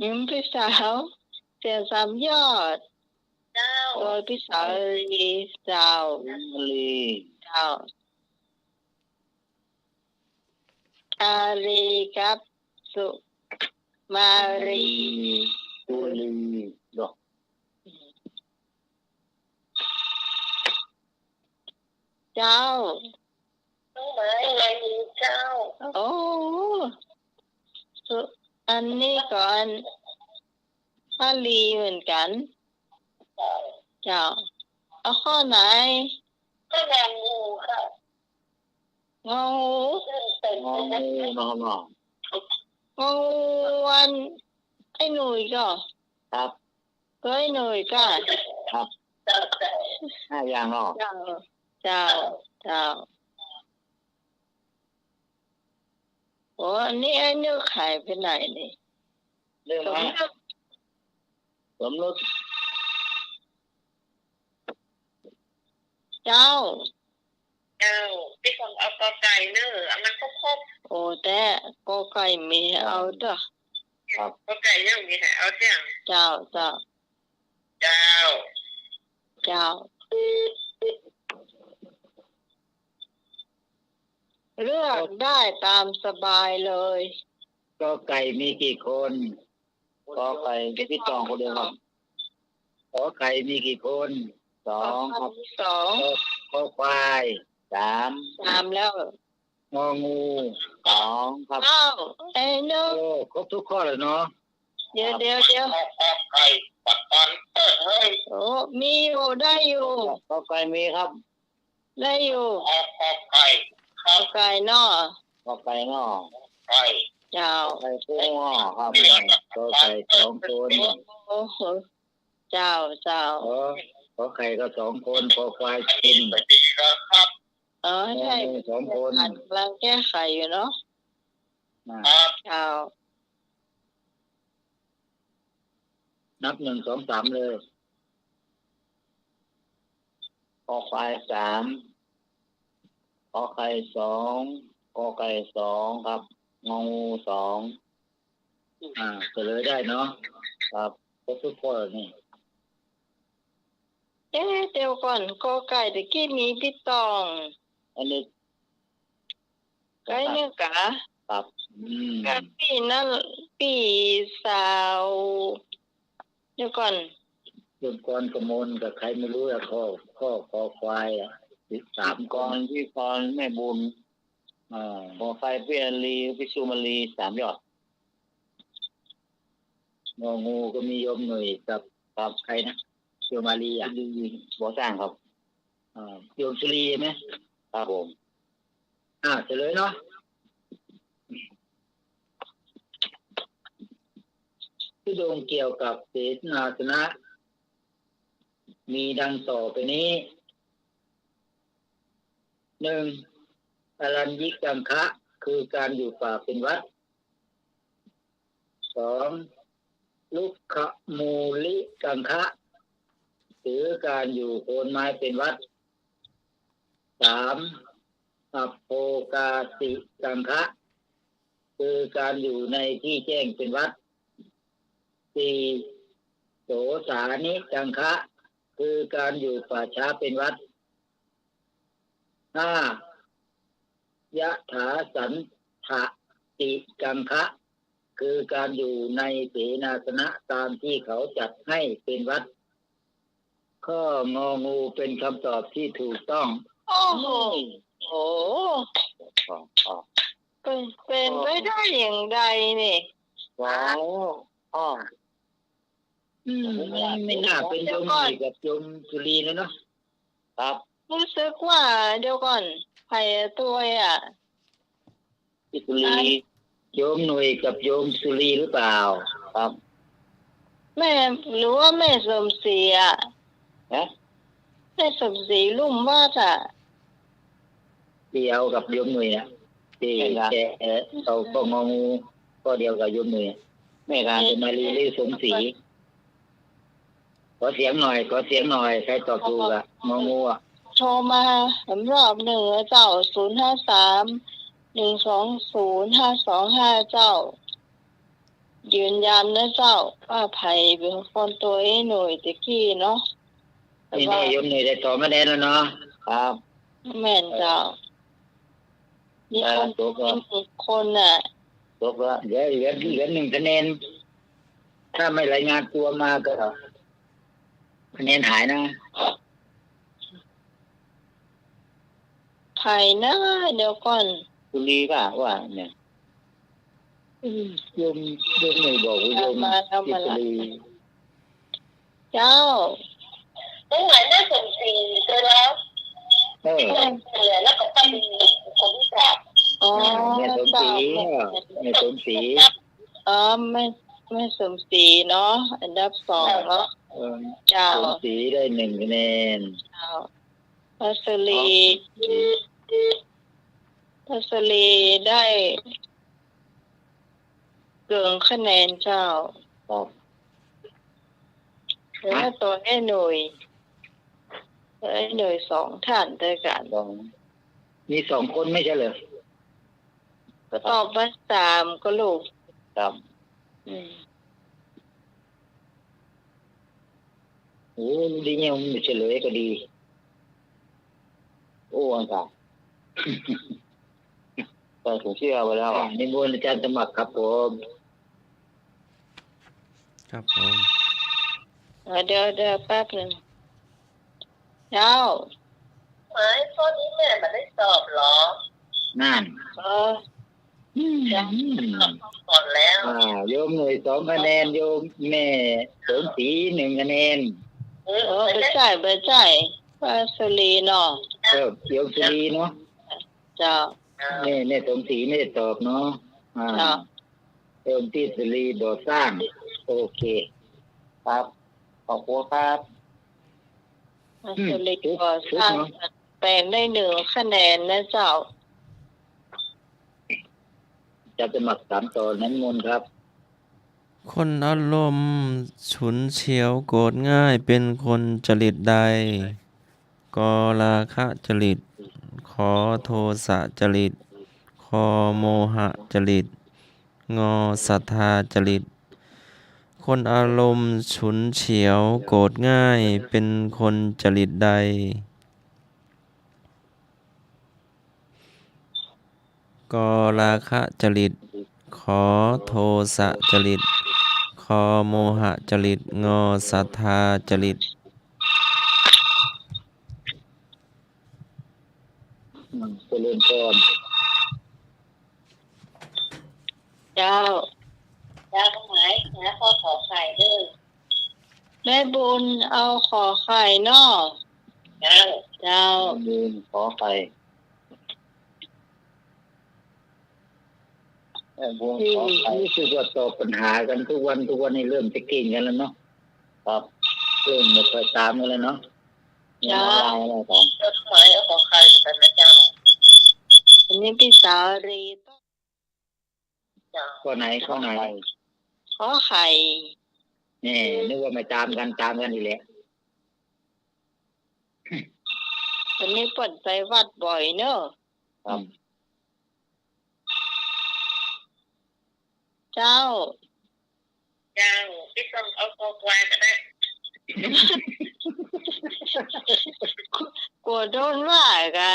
อืม พี่สาว เสียงสามยอด เจ้า โดยพี่สาวลี เจ้า ลี เจ้า อารีกับสุมาลี สุรีเนาะ เจ้า น้องไม้ ไงเจ้า โอ้ สุ อันนี้ก็อัน อารีเหมือนกัน เจ้า เอาข้อไหน ข้ององูค่ะ งองู งองูเนาะ งองู อัน ไอ้หนุ่ยก็ ครับ ก็ไอ้หนุ่ยก็ ครับ ห้าอย่างเนาะ เจ้า เจ้า เจ้า โอ้ อันนี้ไอ้นึกหายไปไหนนี่ เรื่อง สมนึก สมนึก เจ้า เจ้า พี่กรณ์เอากอไก่เนอะ เอามันครบๆ โอ้ แต่กอไก่มีให้เอาเด้อ ครับ กอไก่ยังมีให้เอาเสี้ยง เจ้า เจ้า เจ้า เจ้า เลือกได้ตามสบายเลย กอไก่มีกี่คน กอไก่ พี่ตองคนเดียวครับ ขอไข่มีกี่คน สองครับ สอง คอ คอควาย สาม สามแล้ว งองู สองครับ อ้าว ไอ้นก โอ้ ครบทุกข้อเลยเนาะ เดี๋ยว ครับ เดี๋ยว เดี๋ยว กอไก่ ปัดปัน เอ้ย เฮ้ย โอ้ มีอยู่ ได้อยู่ กอไก่มีครับ ได้อยู่ กอ กอไก่ ครับ กอไก่เนาะ กอไก่เนาะ ไก่ เจ้า กอไก่ กอไก่ กอไก่สองคน โอ้โห เจ้า เจ้า ขอ ขอไข่ก็สองคน คอควายคน เออ ใช่ งองูสองคน กำลังแก้ไขอยู่เนาะ อ่า เจ้า นับหนึ่ง สอง สาม เลย คอควาย สาม ขอไข่ สอง กอไก่ สอง ครับ งองู สอง อ่า เฉลยได้เนาะ ครับ ครบทุกข้อนี่ เอ๊ะ เดี๋ยวก่อน กอไก่ตะกี้มีพี่ตอง อันนี้ ไก่เนี่ยกะ ครับ อืม กับพี่นั่น พี่สาว เดี๋ยวก่อน เรื่องกรกมลกับใครไม่รู้อะ ข้อ ข้อ คอควายอะ สามคน กร พี่กร แม่บุญ อ่า ขอไข่ พี่อารี พี่สุมาลี สามยอด งองูก็มีโยมหนุ่ยกับ กับใครนะ สุมาลีอะ สุมาลี บ่อสร้างครับ อ่า โยมสุรีใช่ไหม ครับผม อ่า เฉลยเนาะ ธุดงค์เกี่ยวกับเสนาสนะ มีดังต่อไปนี้ หนึ่ง อรัญญิกังคะ คือการอยู่ป่าเป็นวัตร สอง รุกขมูลิกังคะ หรือการอยู่โคนไม้เป็นวัตร สาม อัปโปกาสิกังคะ คือการอยู่ในที่แจ้งเป็นวัตร สี่ โสสานิกังคะ คือการอยู่ป่าช้าเป็นวัตร ห้า ยถาสันถติกังคะ คือการอยู่ในเสนาสนะตามที่เขาจัดให้เป็นวัตร ข้ององูเป็นคำตอบที่ถูกต้อง โอ้โห โอ้โห เป็น เป็นไปได้อย่างไรนี่ ว้าว อ้อ อืม ไม่น่าเป็นโยมหนุ่ยกับโยมสุรีแล้วเนาะ ครับ รู้สึกว่า เดี๋ยวก่อน ใครตัวอ่ะ พี่สุรี โยมหนุ่ยกับโยมสุรีหรือเปล่า ครับ แม่ หรือว่าแม่สมศรีอ่ะ ฮะ แม่สมศรีลุ่มวัดอ่ะ เดียวกับโยมหนุ่ยอ่ะ ที่ แม่นครับ แกเอาข้ององูข้อเดียวกับโยมหนุ่ย แม่นครับ สุมาลีหรือสมศรี ขอเสียงหน่อย ขอเสียงหน่อย ใครตอบถูกอ่ะ งองูอ่ะ โทรมาอีกรอบนึ่งนะเจ้า ศูนย์ห้าสาม หนึ่งสองศูนย์ ห้าสองห้า เจ้า ยืนยันนะเจ้า ว่าใผเป็นคนตัวไอ้หนุ่ยตะกี้เนาะ แต่ว่า นี่ นี่โยมหนุ่ยได้สองคะแนนแล้วเนาะ ครับ แม่นเจ้า มีคน อ่า ตกแล้ว มีคนน่ะ ตกแล้ว เหลือ เหลือ เหลือหนึ่งคะแนน ถ้าไม่รายงานตัวมาก็ คะแนนหายนะ ใผนะ เดี๋ยวก่อน สุรีป่ะ ว่าเนี่ย อืม โยม โยมหนุ่ยบอกว่าโยม มาแล้ว มาแล้ว สุรี เจ้า เมื่อไหร่แม่สมศรีเจอแล้ว เออ ที่เจอแล้วก็ป้าลีคนที่สาม อ๋อ อ่า แม่สมศรี เจ้า แม่สมศรี อ๋อ แม่ แม่สมศรีเนาะ อันดับสองเนาะ เออ เจ้า สมศรีได้หนึ่งคะแนน เจ้า ป้าสุรี ป้าสุรีได้เกินคะแนนเจ้า ครับ แล้วตัวไอ้หนุ่ย ตัวไอ้หนุ่ยสองท่านด้วยกัน สอง มีสองคนไม่ใช่เหรอ ก็ตอบมาสามก็ลูก ครับ อืม โอ้ ดีเนี่ย มันเฉลยก็ดี โอ้ อันค่ะ แต่ผมเชื่อไปแล้วอ่ะ อ่า นิมนต์อาจารย์สมัครครับผม ครับผม เออ เดี๋ยว เดี๋ยวแป๊บหนึ่ง เจ้า ไอ้ข้อนี้แม่ไม่ได้ตอบเหรอ นั่น เออ อืม ยัง อืม ก่อนแล้ว อ่า โยมหนุ่ยสองคะแนน โยมแม่สมศรีหนึ่งคะแนน เออ เออ บ่ใจ้ บ่ใจ้ ป้าสุรีเนาะ เออ โยมสุรีเนาะ เจ้า แม่ แม่สมศรีไม่ได้ตอบเนาะ อ่า เจ้า โยมที่สุรีบ่อสร้าง โอเค ครับ ขอบคุณครับ แม่สุรี อืม บ่อสร้าง ถูก ถูกเนาะ แปงได้หนึ่งคะแนนนะเจ้า จะสมัครสามต่อ น้ำมนต์ครับ คนอารมณ์ฉุนเฉียวโกรธง่ายเป็นคนจริตใด ก ราคะจริต ข โทสะจริต ค โมหะจริต ง ศรัทธาจริต คนอารมณ์ฉุนเฉียวโกรธง่ายเป็นคนจริตใด ก ราคะจริต ข โทสะจริต ค โมหะจริต ง ศรัทธาจริต อืม เจริญพร เจ้า เจ้า หมาย หาข้อขอไข่เด้อ แม่บุญเอาขอไข่เนาะ เจ้า เจ้า แม่บุญขอไข่ แม่บุญขอไข่ อืม รู้สึกว่าตอบปัญหากันทุกวัน ทุกวันนี้เริ่มจะเก่งกันแล้วเนาะ ครับ เริ่มไม่ค่อยตามกันแล้วเนาะ เจ้า ยังเอาอะไรกัน เจ้า หมายเอาขอไข่เหมือนกันนะเจ้า อันนี้พี่สาลี ข้อไหน ข้อไหน ขอไข่ แหม นึกว่าไม่ตามกัน ตามกันอีกแล้ว วันนี้เปิ้นไปวัดบ่อยเนอะ ครับ เจ้า เจ้า พี่ต้องเอาคอควายก็ได้ กั๋วโดนว่าก่ะ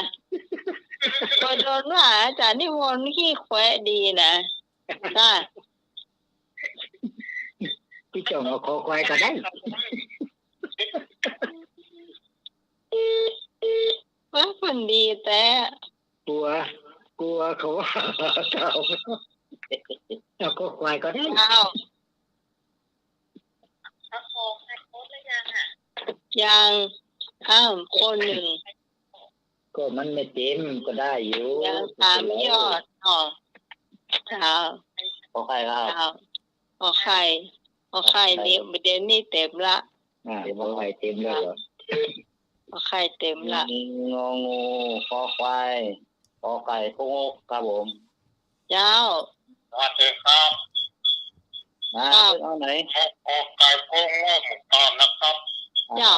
กั๋วโดนว่า อาจ๋ารย์นิมนต์ขี้แขวะดีนะ ค่ะ พี่จ่องเอาคอควายก็ได้ ว่าเปิ้นดีแต๊ กั๋ว กั๋วเขาว่าเจ้า เอาคอควายก็ได้ เจ้า เอาของให้ครบหรือยังอะ ยัง อ้าว คนนึ่ง ก็มันไม่เต็มก็ได้อยู่ ยังสามยอดเนาะ เจ้า ขอไข่ครับ เจ้า ขอไข่ ขอไข่นี่ เดี๋ยวนี้เต็มละ อ่า ขอไข่เต็มแล้วเหรอ ขอไข่เต็มละ งองู คอควาย ขอไข่ คก ครับผม เจ้า สวัสดีครับ มา ครับ เอาไหน ขอ ขอไข่ คก งอ หมดก่อนนะครับ เจ้า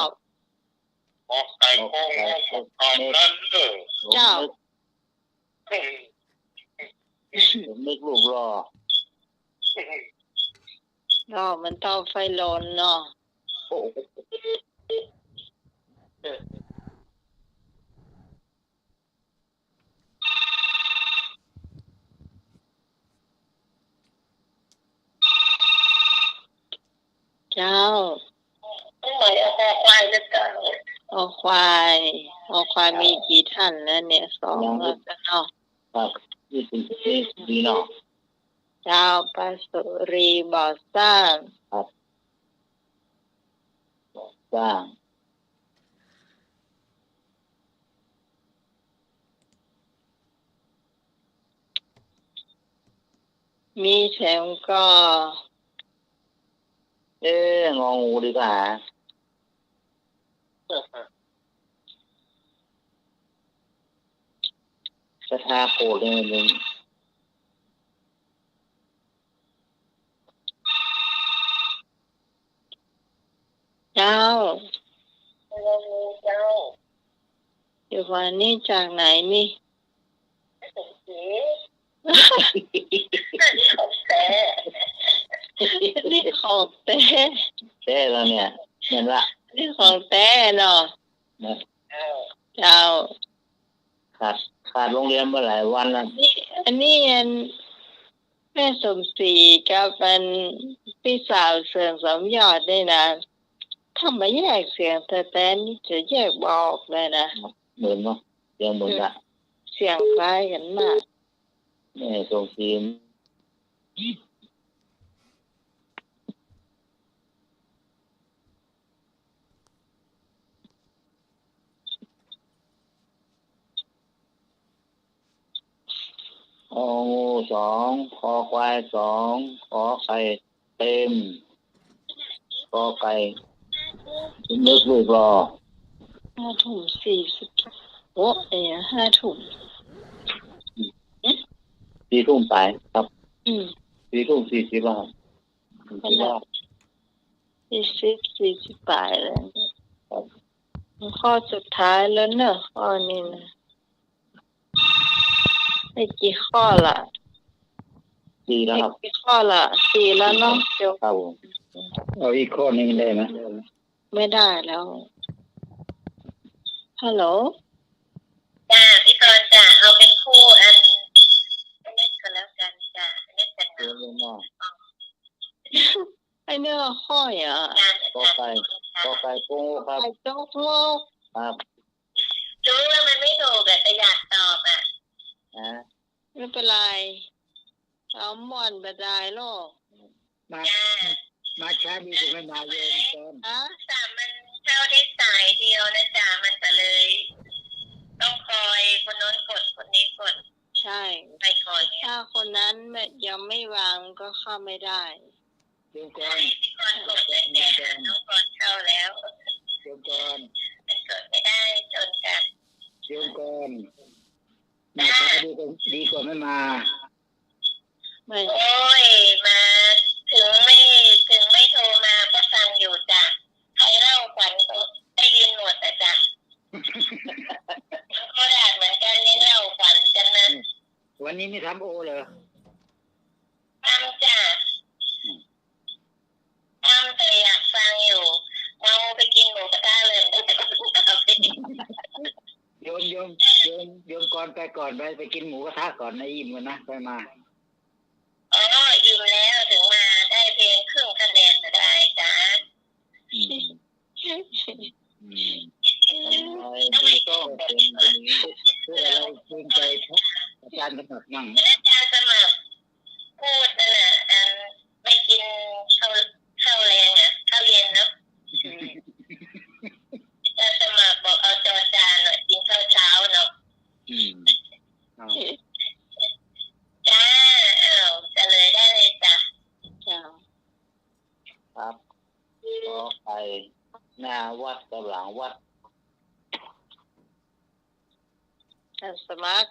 ขอไข่ คก งอ หมดก่อนนั่นเด้อ เจ้า ผมนึกรูปหล่อ หล่อเหมือนเตาไฟร้อนเนาะ โอ้โห เจ้า ต้องไหมเอาคอควายนะเจ้า คอควาย คอควายมีกี่ท่านแล้วเนี่ย สอง ยัง แล้วกันเนาะ ครับ นี่เป็น นี่ดีเนาะ เจ้า ป้าสุรี บ่อสร้าง ครับ บ่อสร้าง มีแถมก็ เอ๊ะ งองูดีกว่า ศรัทธาโกรธเลย เจ้า เจ้า เดี๋ยววันนี้จากไหนนี่ นี่ของแต๊ แต๊แล้วเนี่ย แม่นละ นี่ของแต๊เนาะ นะ เจ้า ขาด ขาดโรงเรียนมาหลายวันแล้ว นี่ อันนี้อัน แม่สมศรีกับอันพี่สาวเสียงสามยอดนี่นะ ถ้ามาแยกเสียงแต๊ๆ นี่จะแยกบ่ออกเลยนะ เหมือนเนาะ เสียงเหมือนกัน เสียงคล้ายกันมาก แม่สมศรี งองูสอง คอควายสอง ขอไข่เต็ม กอไก่ นึกลูกรอ ห้าทุ่มสี่สิบ โอ้ เอ๋ ห้าทุ่ม สี่ทุ่มไปครับ อืม สี่ทุ่มสี่สิบแล้วครับ นั่นแหละ สี่สิบ สี่สิบปลายแล้ว ครับ ข้อสุดท้ายแล้วเนอะ ข้อนี้นะ ได้กี่ข้อละ สี่แล้วครับ ได้กี่ข้อละ สี่แล้วเนาะ เดี๋ยว ครับผม เอาอีกข้อหนึ่งได้ไหม ไม่ได้แล้ว ฮัลโหล จ้า พี่กรณ์จ้า เอาเป็นคู่อัน อันนี้ก็แล้วกันจ้า อันนี้จะเหงา เดี๋ยวเลยนะ ไอ้เนี่ยข้ออ่ะ กอไก่ กอไก่โกงครับ ไก่โจ๊กโลก ครับ รู้ว่ามันไม่ถูกอะ แต่อยากตอบอะ ฮะ ไม่เป็นไร เอาม่วนบ่ได้หรอก มา จ้า มาช้าดีกว่าไม่มาเย็นตอน ฮะ สามมันเข้าได้สายเดียวนะจ๊ะ มันก็เลย ต้องคอยคนโน้นกดคนนี้กด ใช่ ไปก่อนเนี่ย ถ้าคนนั้นยังไม่วางก็เข้าไม่ได้ โยมกรณ์ ใช่ พี่กรณ์กดได้แต่น้องกรณ์เข้าแล้ว โยมกรณ์ มันกดไม่ได้จนกัน โยมกรณ์ มาช้าดีกว่า ดีกว่าไม่มา ไม่ โอ้ย มา ถึงไม่ ถึงไม่โทรมาก็ฟังอยู่จ้ะ ใครเล่าขวัญก็ได้ยินหมดอะจ้ะ โคราชเหมือนกัน นี่เล่าขวัญกันนะ วันนี้นี่ทำโอเหรอ ทำจ้ะ อืม ทำแต่อยากฟังอยู่ เมาไปกินหมูกระทะเลย โยม โยม โยม โยมกรณ์ไปก่อน ไป ไปกินหมูกระทะก่อนนะ อิ่มก่อนนะ ค่อยมา อ๋อ อิ่มแล้ว ถึงมาได้เพียงครึ่งคะแนนก็ได้จ้ะ อืม อืม ทำไมดูต้องเป็นคนนี้ พูดอะไรเกรงใจอาจารย์สมัครมั่ง อาจารย์สมัคร พูดนั่นน่ะ อัน ไม่กินข้าว ข้าวแลงอะ ข้าวเย็นเนาะ อืม อาจารย์สมัครบอกเอาจอจานเนาะ กินข้าวเช้าเนาะ อืม อ้าว จ้า อ้าว เฉลยได้เลยจ้ะ จ้า ครับ ขอไข่ หน้าวัดกับหลังวัด อาจารย์สมัคร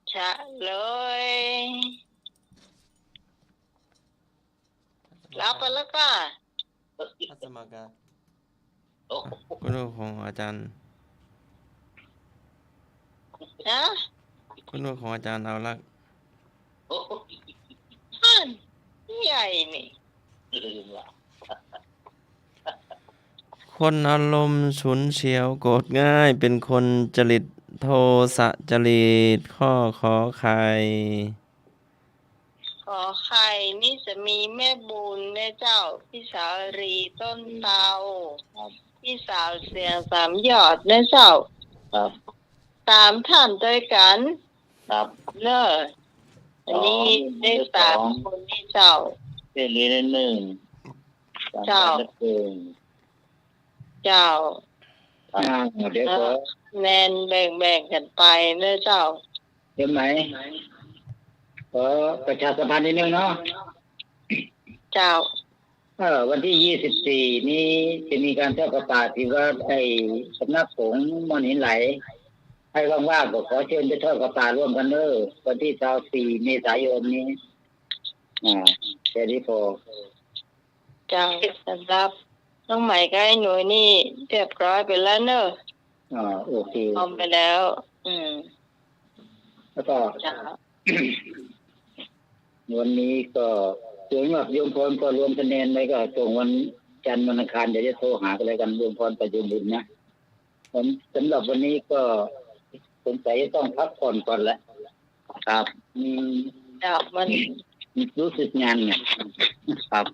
เฉลย รับไปแล้วก็ อาจารย์สมัครอะ โอ้โห คุณครูของอาจารย์ ฮะ คุณครูของอาจารย์เอาละ โอ้โห ท่านใหญ่นี่ คนอารมณ์ฉุนเฉียวโกรธง่าย เป็นคนจริตโทสะจริต ข้อขอไข่ ขอไข่นี่จะมีแม่บุญนะเจ้า พี่สาลีต้นเตา ครับ พี่สาวเสียงสามยอดนะเจ้า ครับ สามท่านด้วยกัน ครับ เนอะ อันนี้ สอง ได้สาม ได้สอง คนนี่เจ้า เสรีได้หนึ่ง เจ้า สามได้หนึ่ง เจ้า ครับ อ่า เดี๋ยวขอ เออ คะแนนแบ่งๆ กันไปเนอะเจ้า เดี๋ยวไหม ขอประชาสัมพันธ์นิดนึงเนาะ เจ้า เอ่อ วันที่ยี่สิบสี่นี้จะมีการทอดผ้าป่าที่วัดไอ้สำนักสงฆ์ม่อนหินไหล ใครว่างๆ ก็ขอเชิญไปทอดผ้าป่าร่วมกันเนอะ วันที่ซาวสี่เมษายนนี้ อ่า แค่นี้พอ เจ้า สำหรับน้องใหม่กับไอ้หนุ่ยนี่เรียบร้อยไปแล้วเนอะ อ่า โอเค พร้อมไปแล้ว อืม แล้วก็ เจ้า วันนี้ก็ ส่วนมากโยมพรก็รวมคะแนนไว้ก็ส่งวันจันทร์วันอังคาร เดี๋ยวจะโทรหากันแล้วกัน โยมพรกับโยมบุญนะ ผม สำหรับวันนี้ก็สงสัยจะต้องพักผ่อนก่อนแหละ ครับ อืม เจ้า มัน รู้สึกงานเนี่ย ครับ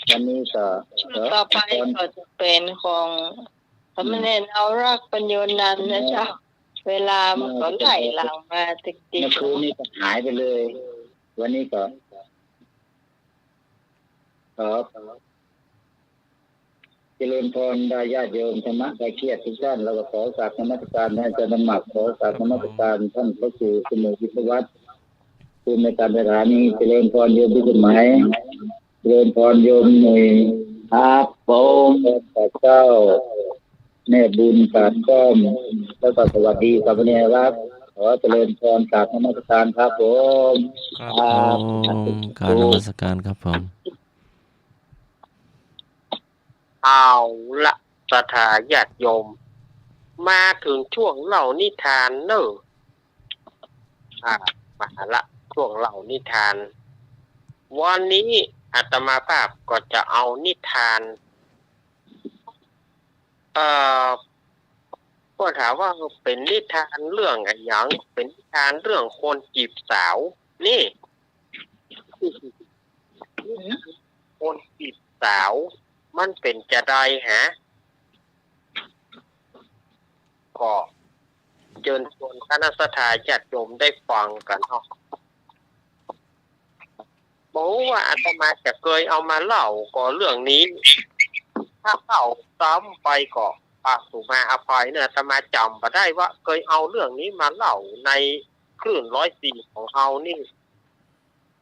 วันนี้ก็ ต่อไปก็จะเป๋นของสามเณรนวรักษ์ ปัญโญนันท์นะเจ้า เวลามันก็ไหลหลังมาติดๆ เมื่อคืนนี้ก็หายไปเลย วันนี้ก็ ครับ เจริญพรบรรดาญาติโยมธรรมะใคร่เคียดทุกท่าน แล้วก็ขอกราบนมัสการท่านอาจารย์หมัก ขอกราบนมัสการท่านพระครูสมุทรวิศวัฒน์ ผู้อำนวยการสถานี เจริญพรโยมพิสมัย เจริญพรโยมหนุ่ย ครับผม พระเจ้า แม่บุญ กาดก้อม แล้วก็สวัสดีสามเณรรักษ์ ขอเจริญพร กราบนมัสการครับผม ครับผม กราบนมัสการครับผม เอาละ ศรัทธาญาติโยม มาเถิงช่วงเล่านิทานเน่อ อ่า มาละ ช่วงเล่านิทาน วันนี้อาตมาภาพก็จะเอานิทาน เอ่อ ก็ถามว่าเป๋นนิทานเรื่องอะหยัง เป๋นนิทานเรื่องคนจีบสาว นี่ คนจีบสาว มันเป๋นจาใดฮะ ก็เจิญชวนคณะศรัทธาญาติโยมได้ฟังกั๋นเนาะ บ่ฮู้ว่าอาตมาจะเกยเอามาเล่าก่อเรื่องนี้ ถ้าเล่าซ้ำไปก็ฝากสู่มาอภัยเน่อ อาตมาจ๋ำบ่ได้ว่าเกยเอาเรื่องนี้มาเล่าในคลื่นร้อยสี่ของเฮานี่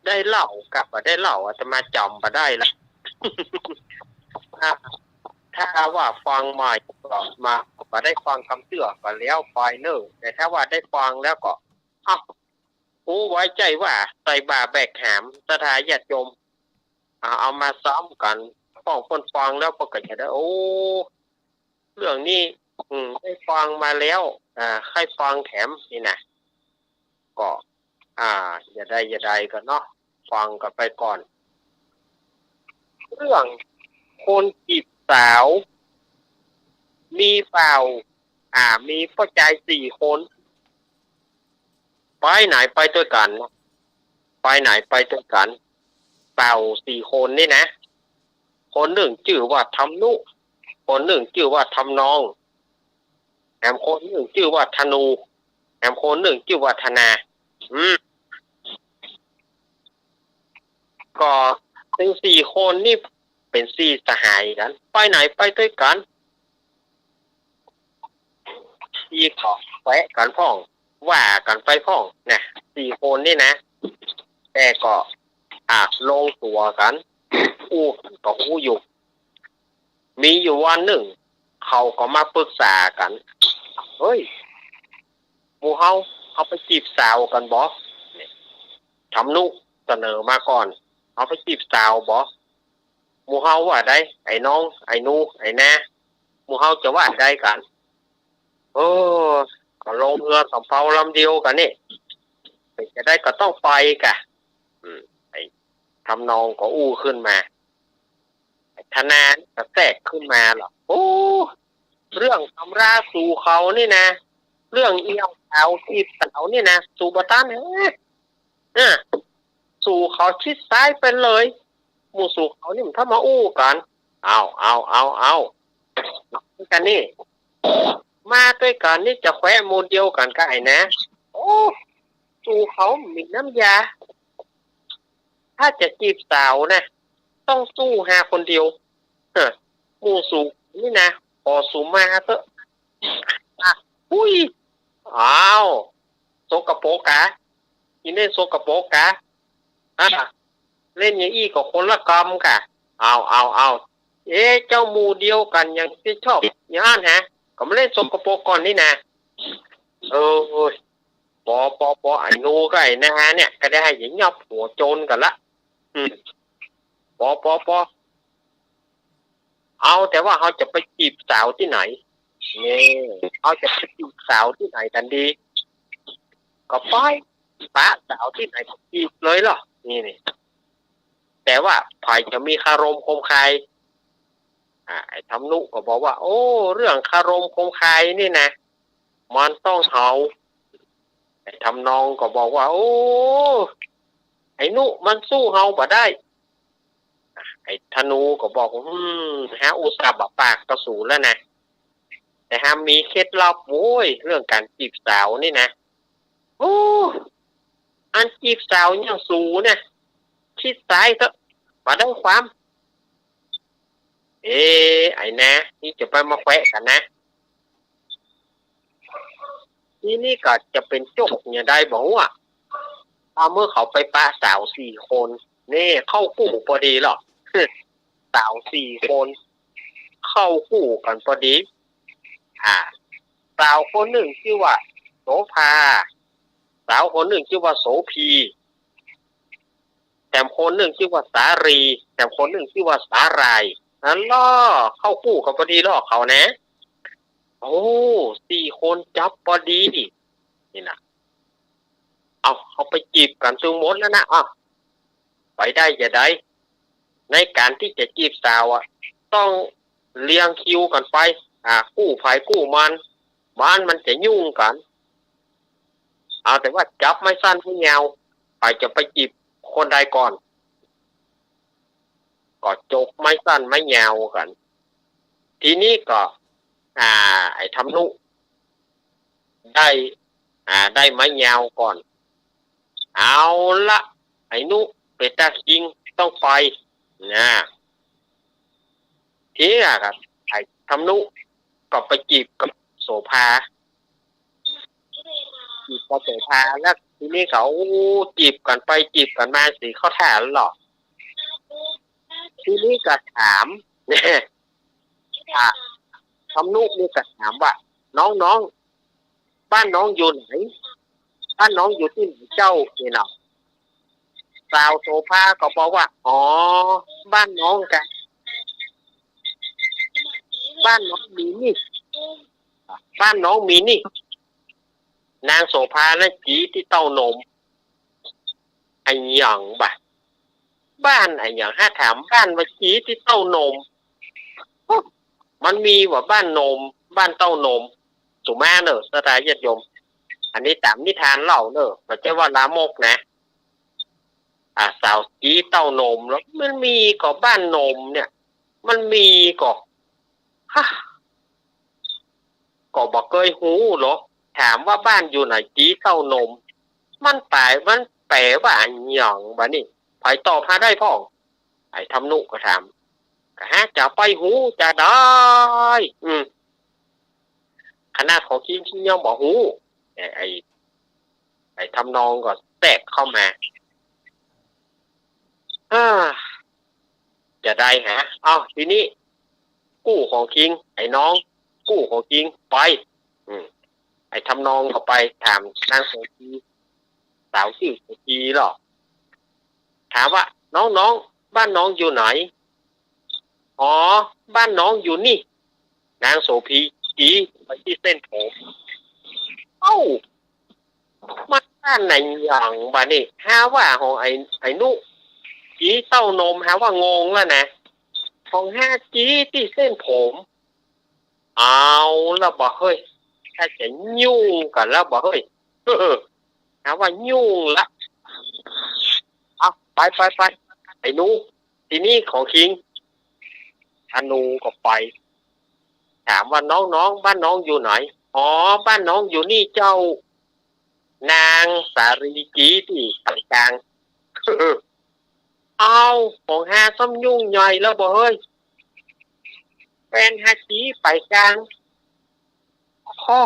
ได้เล่ากับบ่ได้เล่า อาตมาจ๋ำบ่ได้ละ อ่า ถ้าว่าฟังใหม่ก็มา บ่ได้ฟังกำเตื้อก็แล้วไปเน่อ แต่ถ้าว่าได้ฟังแล้วก็ เอ้า ฮู้ไว้ใจ้ว่าใส่บ่าแบกหาม ศรัทธาญาติโยม อ่า เอามาซ้ำกั๋น ป้องเปิ้นฟังแล้วเปิ้นก็จะได้ โอ้ เรื่องนี้ อืม ได้ฟังมาแล้ว อ่า ใค่ฟังแถมนี่นะ ก็ อ่า อย่าได้ อย่าได้ก่อนเนาะ ฟังกั๋นไปก่อน เรื่องคนจีบสาว มีบ่าว อ่า มีป้อจายสี่คน ไปไหนไปตวยกั๋น ไปไหนไปตวยกั๋น บ่าวสี่คนนี่นะ คนนึ่งจื้อว่าทำนุ คนนึ่งจื้อว่าทำนอง แถมคนนึ่งจื้อว่าธนู แถมคนนึ่งจื้อว่าธนา อืม ก็ตึงสี่คนนี่เป๋นสี่สหายกั๋น ไปไหนไปตวยกั๋น ตี้ก็แขวะกั๋นพ่อง ว่ากั๋นไปพ่องนะ สี่คนนี่นะ แต่ก็ อ่ะ ลงตั๋วกั๋น อู้กั๋นก็อู้อยู่ มีอยู่วันนึ่ง เขาก็มาปึกษากั๋น เฮ้ย หมู่เฮา เฮาไปจีบสาวกั๋นบ่ นี่ ทำนุเสนอมาก่อน เฮาไปจีบสาวบ่ หมู่เฮาว่าใด ไอ้น้อง ไอ้หนู ไอ้นา หมู่เฮาจะว่าใดกั๋น เออ ก็ลงเฮือสำเภาลำเดียวกั๋นนี่ เป๋นจะใดก็ต้องไปกะ อืม ไอ้ทำนองก็อู้ขึ้นมา ไอ้ธนานี่ก็แทรกขึ้นมาละ โอ้ เรื่องต๋ำราสู่เขานี่นะ เรื่องเอี้ยวสาวจีบสาวนี่นะ สู่บ่ตันเฮ้ย เออ สู่เขาชิดซ้ายไปเลย หมู่สู่เขานี่มันถ้ามาอู้กั๋น เอา เอา เอา เอา กั๋นนี่ มาตวยกั๋นนี่จะแขวะหมู่เดียวกั๋นกับไอ้นา โอ้ สู่เขามีน้ำยา ถ้าจะจีบสาวนะ ต้องสู้หาคนเดียว เออ หมู่สู่นี่นะ ขอสู่มาเต๊อะ อ่ะ อุ้ย อ้าว สกปรกกา อีเล่นสกปรกกา อ่ะ เล่นอย่างอี้ก็คนละกรรมกา เอา เอา เอา เอ๊ะ เจ้าหมู่เดียวกั๋นยังจะชอบอย่างอั้นฮะ ก็มาเล่นสกปรกก่อนนี่นะ เออ ปอ ปอ ปอ ไอ้หนูกับไอ้นาเนี่ย ก็ได้ให้หยับหัวโจรกั๋นละ อืม ปอ ปอ ปอ เอาแต่ว่าเฮาจะไปจีบสาวตี้ไหน นี่ เฮาจะไปจีบสาวตี้ไหนกั๋นดี ก็ไป ปะสาวตี้ไหนก็จีบเลยเหรอ นี่ นี่ แต่ว่าใผจะมีคารมคมคาย อ่า ไอ้ทำนุก็บอกว่า โอ้ เรื่องคารมคมคายนี่นะ มันต้องเฮา ไอ้ทำนองก็บอกว่า โอ้ ไอ้นุมันสู้เฮาบ่ได้ ไอ้ธนูก็บอกว่า อืม เฮาอุตส่าห์บ่ปากต่อสูแล้วนะ แต่เฮามีเคล็ดลับโว้ย เรื่องก๋านจีบสาวนี่นะ โอ้ อันจีบสาวอย่างสูเนี่ย ชิดซ้ายเถอะ บ่ได้ความ เอ๊ะ ไอ้นา นี่จะไปมาแขวะกั๋นนะ ทีนี้ก็จะเป๋นโจ๊กอย่างใดบ่ฮู้อะ เอาเมื่อเขาไปปะสาวสี่คน นี่เข้ากู้ปอดีลอ สาวสี่คน เข้ากู้กั๋นปอดี อ่า สาวคนนึ่งจื้อว่าโสภา สาวคนนึ่งจื้อว่าโสภี แถมคนนึ่งจื้อว่าสาลี แถมคนนึ่งจื้อว่าสาหร่าย อั้นลอ เข้ากู้กั๋นปอดีลอเขานะ โอ้ สี่คนจั๊บปอดี นี่นะ เอา เขาไปจีบกั๋นตึงหมดแล้วนะ อ่ะ ไปได้จะใด ในก๋านตี้จะจีบสาวอะ ต้องเรียงคิวกั๋นไป อ่า กู้ใผกู้มัน บ่านั้นมันจะยุ่งกั๋น เอาแต่ว่าจับไม้สั้นไม้ยาว ใผจะไปจีบคนใดก่อน ก็จกไม้สั้นไม้ยาวกั๋น ทีนี้ก็ อ่า ไอ้ธรรมนุ ได้ อ่า ได้ไม้ยาวก่อน เอาละ ไอ้นุ เป๋นตาคิง ต้องไป นะ ทีนี้ก็ ไอ้ธรรมนุ ก็ไปจีบกับโสภา จีบกับโสภา แล้วทีนี้เขา โอ้ จีบกั๋นไปจีบกั๋นมาสิเข้าท่าลอ ทีนี้ก็ถาม อ่ะ ธรรมนุนี่ก็ถามว่า น้องๆ บ้านน้องอยู่ไหน บ้านน้องอยู่ตี้ไหนเจ้า นี่นะ สาวโสภาก็บอกว่า อ๋อ บ้านน้องกะ บ้านน้องมีนี่ บ้านน้องมีนี่ นางโสภานั้นจี๊ตี้เต้านม อะหยังบ่ะ บ้านอะหยัง หาถามบ้านว่าจี๊ตี้เต้านม มันมีบ่บ้านนม บ้านเต้านม สุมาเน่อ ศรัทธาญาติโยม อันนี้ต๋ามนิทานเล่าเน่อ บ่ใจ้ว่าลามกนะ อ่า สาวจี๊เต้านม แล้วมันมีก่อบ้านนมเนี่ย มันมีก่อ ฮะ ก็บ่เกยฮู้ลอ ถามว่าบ้านอยู่ไหน จี๊เต้านม มันแป๋ มันแป๋ว่าอะหยังบ่านี่ ใผตอบหาได้พ่อง ไอ้ธรรมนุก็ถาม ก็หาจะไปฮู้จะใด อืม ขนาดของคิง คิงยังบ่ฮู้ ไอ้ ไอ้ ไอ้ธรรมนองก็แทรกเข้ามา อ่า จะใดหา เอ้า ทีนี้ กู้ของคิง ไอ้น้อง กู้ของคิง ไป อืม ไอ้ธรรมนองก็ไปถามนางโสภี สาวจื้อโสภีลอ ถามว่า น้องๆ บ้านน้องอยู่ไหน อ๋อ บ้านน้องอยู่นี่ นางโสภีจี๊ไปตี้เส้นผม เอ้า มันบ้านอะหยังบ่านี่ หาว่าของไอ้ ไอ้นุ จี๊เต้านม หาว่างงแล้วนะ ของหาจี๊ตี้เส้นผม เอาละบ่าเฮ้ย ถ้าจะยุ่งกั๋นแล้วบ่าเฮ้ย หาว่ายุ่งละ เอา ไปไปไป ไอ้นุ ทีนี้ของคิง ธนูก็ไป ถามว่า น้องๆ บ้านน้องอยู่ไหน อ๋อ บ้านน้องอยู่นี่เจ้า นางสาลีจี๊ตี้สายกลาง เอา ของหาซ้ำยุ่งใหญ่แล้วบ่าเฮ้ย แฟนหาจี๊ไปกลาง โอ้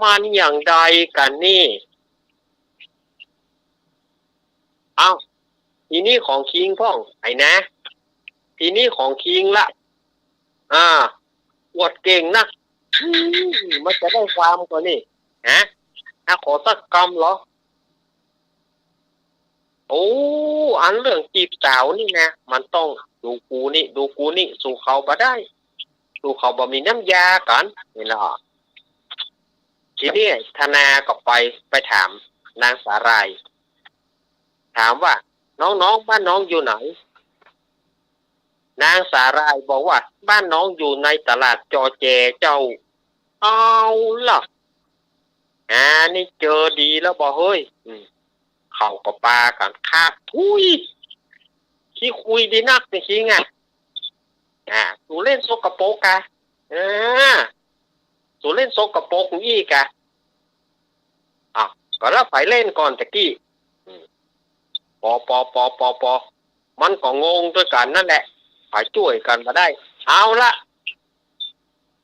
มันอย่างใดกั๋นนี่ เอ้า ทีนี้ของคิงพ่อง ไอ้นา ทีนี้ของคิงละ อ่า อวดเก่งนัก อืม มันจะได้ความก่อนี่ ฮะ หาขอสักกำลอ โอ้ อันเรื่องจีบสาวนี่นะ มันต้องดูกูนี่ ดูกูนี่ สู้เขาบ่ได้ สู้เขาบ่มีน้ำยากั๋น นี่นะ ทีนี้ธนาก็ไป ไปถามนางสาหร่าย ถามว่า น้องๆ บ้านน้องอยู่ไหน นางสาหร่ายบอกว่า บ้านน้องอยู่ในตลาดจอแจเจ้า เอาละ อ่า นี่เจอดีแล้วบ่าเฮ้ย อืม เขาก็ปากั๋น คาก ถุย ขี้คุยดีนักจริงๆ อะ อ่า สูเล่นสกปรกกะ อ่า สูเล่นสกปรกอี้กะ อ่ะ ก็แล้วใผเล่นก่อนตะกี้ อืม ปอ ปอ ปอ ปอ ปอ มันก็งงตวยกั๋นนั่นแหละ ใผจ้วยกั๋นบ่ได้ เอาละ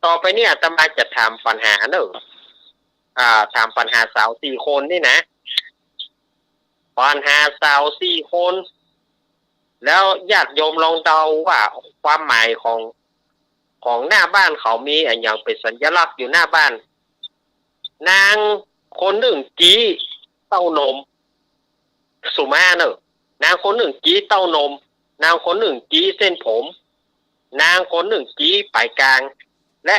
ต่อไปเนี่ยอาตมาจะถามปัญหาเนอะ อ่า ถามปัญหาสาวสี่คนนี่นะ ปัญหาสาวสี่คน แล้วญาติโยมลองเดาว่าความหมายของ ของหน้าบ้านเขามีอะหยังเป๋นสัญลักษณ์อยู่หน้าบ้าน นางคนนึ่งจี๊เต้านม สุมาเนอะ นางคนนึ่งจี๊เต้านม นางคนนึ่งจี๊เส้นผม นางคนนึ่งจี๊ป๋ายกลาง และ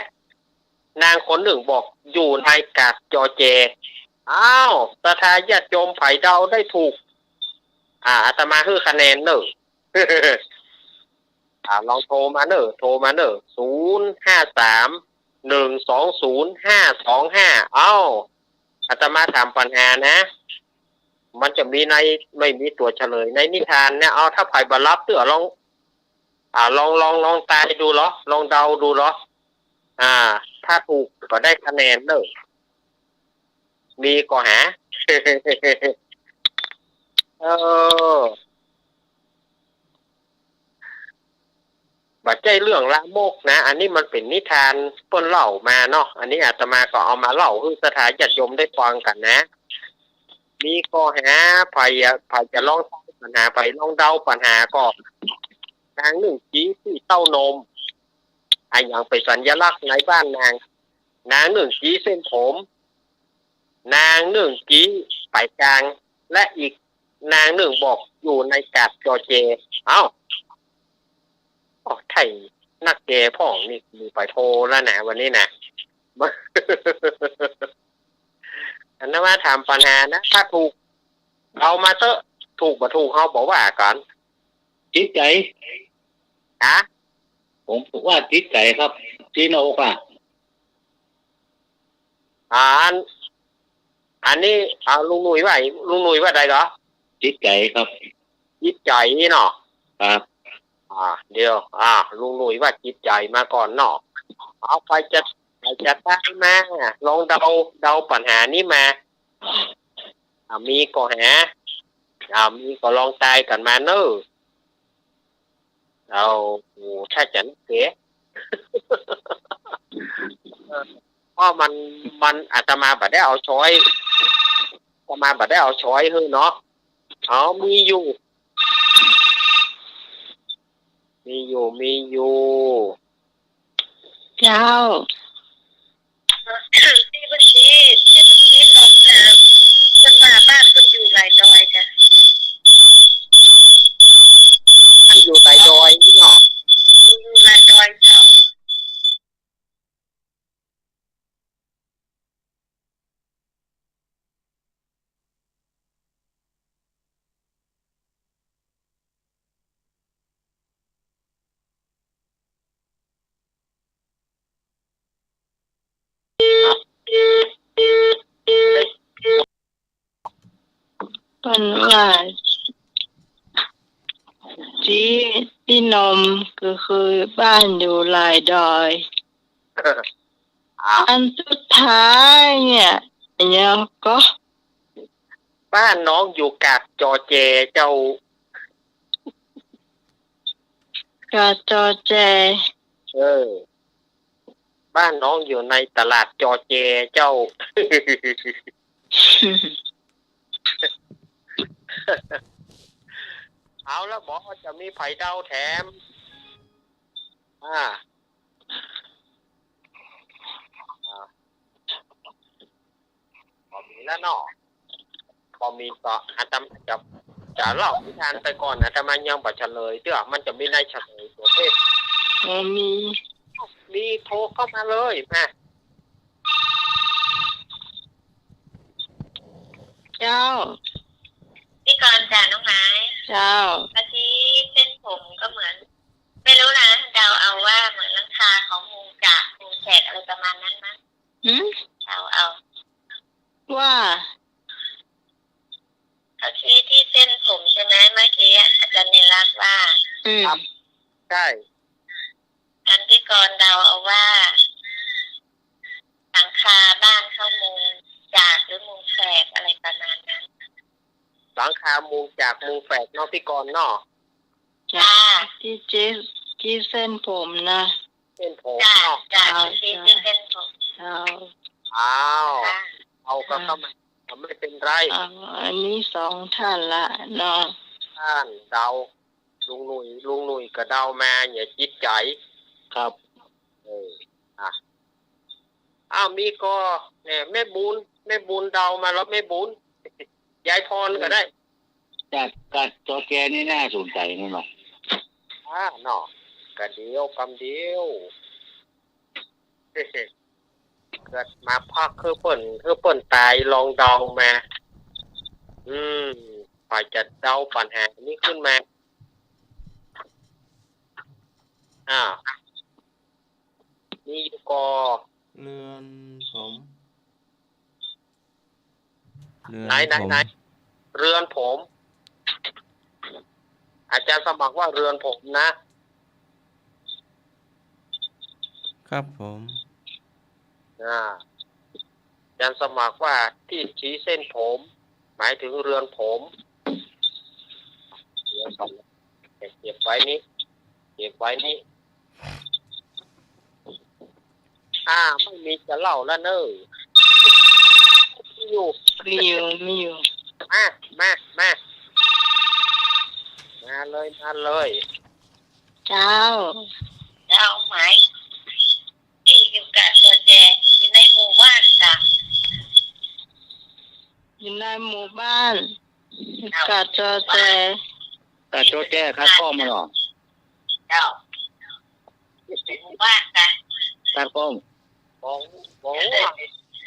นางคนนึ่งบอกอยู่ในกาดจอแจ อ้าว ศรัทธาญาติโยมใผเดาได้ถูก อ่า อาตมาหื้อคะแนนเนอะ อ่า ลองโทรมาเนอะ โทรมาเนอะ ศูนย์ห้าสาม หนึ่งสองศูนย์ ห้าสองห้า เอ้า อาตมาถามปัญหานะ มันจะมีใน ไม่มีตั๋วเฉลยในนิทานเนี่ย เอา ถ้าใผบ่ฮับเตื้อลอง อ่า ลอง ลอง ลองตายดูเหรอ ลองเดาดูเหรอ อ่า ถ้าถูกก็ได้คะแนนเนอะ มีก็หา เออ บ่ใจ้เรื่องลามกนะ อันนี้มันเป๋นนิทานเปิ้นเล่ามาเนาะ อันนี้อาตมาก็เอามาเล่าหื้อศรัทธาญาติโยมได้ฟังกั๋นนะ มีก็หา ใผอะ ใผจะลองตายปัญหา ใผลองเดาปัญหาก่อน นางนึ่งจี๊ตี้เต้านม อะหยังเป๋นสัญลักษณ์ในบ้านนาง นางนึ่งจี๊เส้นผม นางนึ่งจี๊ป๋ายกลาง และอีกนางนึ่งบอกอยู่ในกาดจอแจ เอ้า โอ้ ไถ่นักแกพ่องนี่ มีใผโทรแล้วนะ วันนี้นะ อาตมาถามปัญหานะ ถ้าถูก เอามาเต๊อะ ถูกบ่ถูกเฮาบ่ว่ากั๋น จิตใจ๋ ฮะ ผมว่าจิตใจ๋ครับ จีนอกอะ อัน อันนี้ อ่า ลุงหนุ่ยว่า ลุงหนุ่ยว่าใดก่อ จิตใจ๋ครับ จิตใจ๋เนาะ ครับ อ่า เดี๋ยว อ่า ลุงหนุ่ยว่าจิตใจ๋มาก่อนเนาะ เอา ใผจะ ใผจะตายมา ลองเดา เดาปัญหานี้มา อ่า มีก็หา อ่า มีก็ลองตายกั๋นมาเนอะ เอา โอ้ ถ้าจะนักแก เพราะมัน มัน อาตมาบ่ได้เอาช้อย อาตมาบ่ได้เอาช้อยหื้อเนาะ เอา มีอยู่ มีอยู่ มีอยู่ เจ้า ตี้เปิ้นตี้ ตี้เปิ้นตี้ลงนะ เปิ้นว่าบ้านเปิ้นอยู่หลายดอยจ้ะ บ้านอยู่หลายดอยนี่เนาะ อยู่หลายดอยเจ้า เปิ้นว่า ตี้ ตี้นมก็คือบ้านอยู่หลายดอย อ่ะ อันสุดท้ายเนี่ย อันเนี้ยก็ บ้านน้องอยู่กาดจอแจเจ้า กาดจอแจ เออ บ้านน้องอยู่ในตลาดจอแจเจ้า เอาละ บอกว่าจะมีใผเดาแถม อ่า อ่า บ่มีแล้วเนาะ บ่มีก็อาตมาจะ จะเล่านิทานไปก่อน อาตมายังบ่เฉลยเตื้อ มันจะมีในเฉลยตั๋วเทศ อ๋อ มี มี โทรเข้ามาเลย มา เจ้า พี่กรณ์จ๋า น้องไม้ เจ้า อาทิตย์เส้นผมก็เหมือน ไม่รู้นะ เดาเอาว่าเหมือนหลังคาของมุงจาก มุงแขกอะไรประมาณนั้นมั้ง หืม เดาเอา ว่า โอเค อืม ครับ ใช่ อันพี่กรณ์เดาเอาว่า หลังคาบ้านเขามุงจากหรือมุงแฝก อะไรประมาณนั้น หลังคามุงจากมุงแฝกเนาะพี่กรณ์เนาะ จ้ะ จ้ะ ตี้ ตี้เส้นผมนะ เส้นผมเนาะ จ้ะ จ้ะ เจ้า ตี้ เจ้า ตี้เส้นผม เจ้า อ้าว ค่ะ เอาก็ ค่ะ เข้ามา ไม่เป็นไร เอา อันนี้สองท่านละเนาะ ท่านเดา ลุงหนุ่ย ลุงหนุ่ยก็เดามา อย่าจิตใจ๋ ครับ เออ อ่ะ อ้าว มีก็ เนี่ย แม่บุญ แม่บุญเดามาแล้ว แม่บุญ ยายพรก็ได้ จาก จากจอแจนี่น่าสนใจ๋นั่นเนาะ อ่า เนาะ กะเดียว กำเดียว เกิดมาพักหื้อเปิ้น หื้อเปิ้นต๋ายลองเดามา อืม ใผจะเดาปัญหานี้ขึ้นมา อ่า มีอยู่ก่อ เรือนผม เรือน ไหน ไหน ผม ไหน เรือนผม อาจารย์สมัครว่าเรือนผมนะ ครับผม อ่า อาจารย์สมัครว่าตี้ชี้เส้นผม หมายถึงเรือนผม เดี๋ยวก่อน เก็บไว้นี่ เก็บไว้นี่ อ่า ไม่มีจะเล่าแล้วเน่อ มีอยู่ มีอยู่ มีอยู่ มา มา มา มาเลย มาเลย เจ้า เจ้า ไหม ตี้อยู่กาดจอแจ อยู่ในหมู่บ้านกาด อยู่ในหมู่บ้าน เจ้า กาดจอแจ กาดจอแจ กาดจอแจ ครับ พ่อมันเหรอ เจ้า หมู่บ้านกาด ครับผม บอก บอกว่า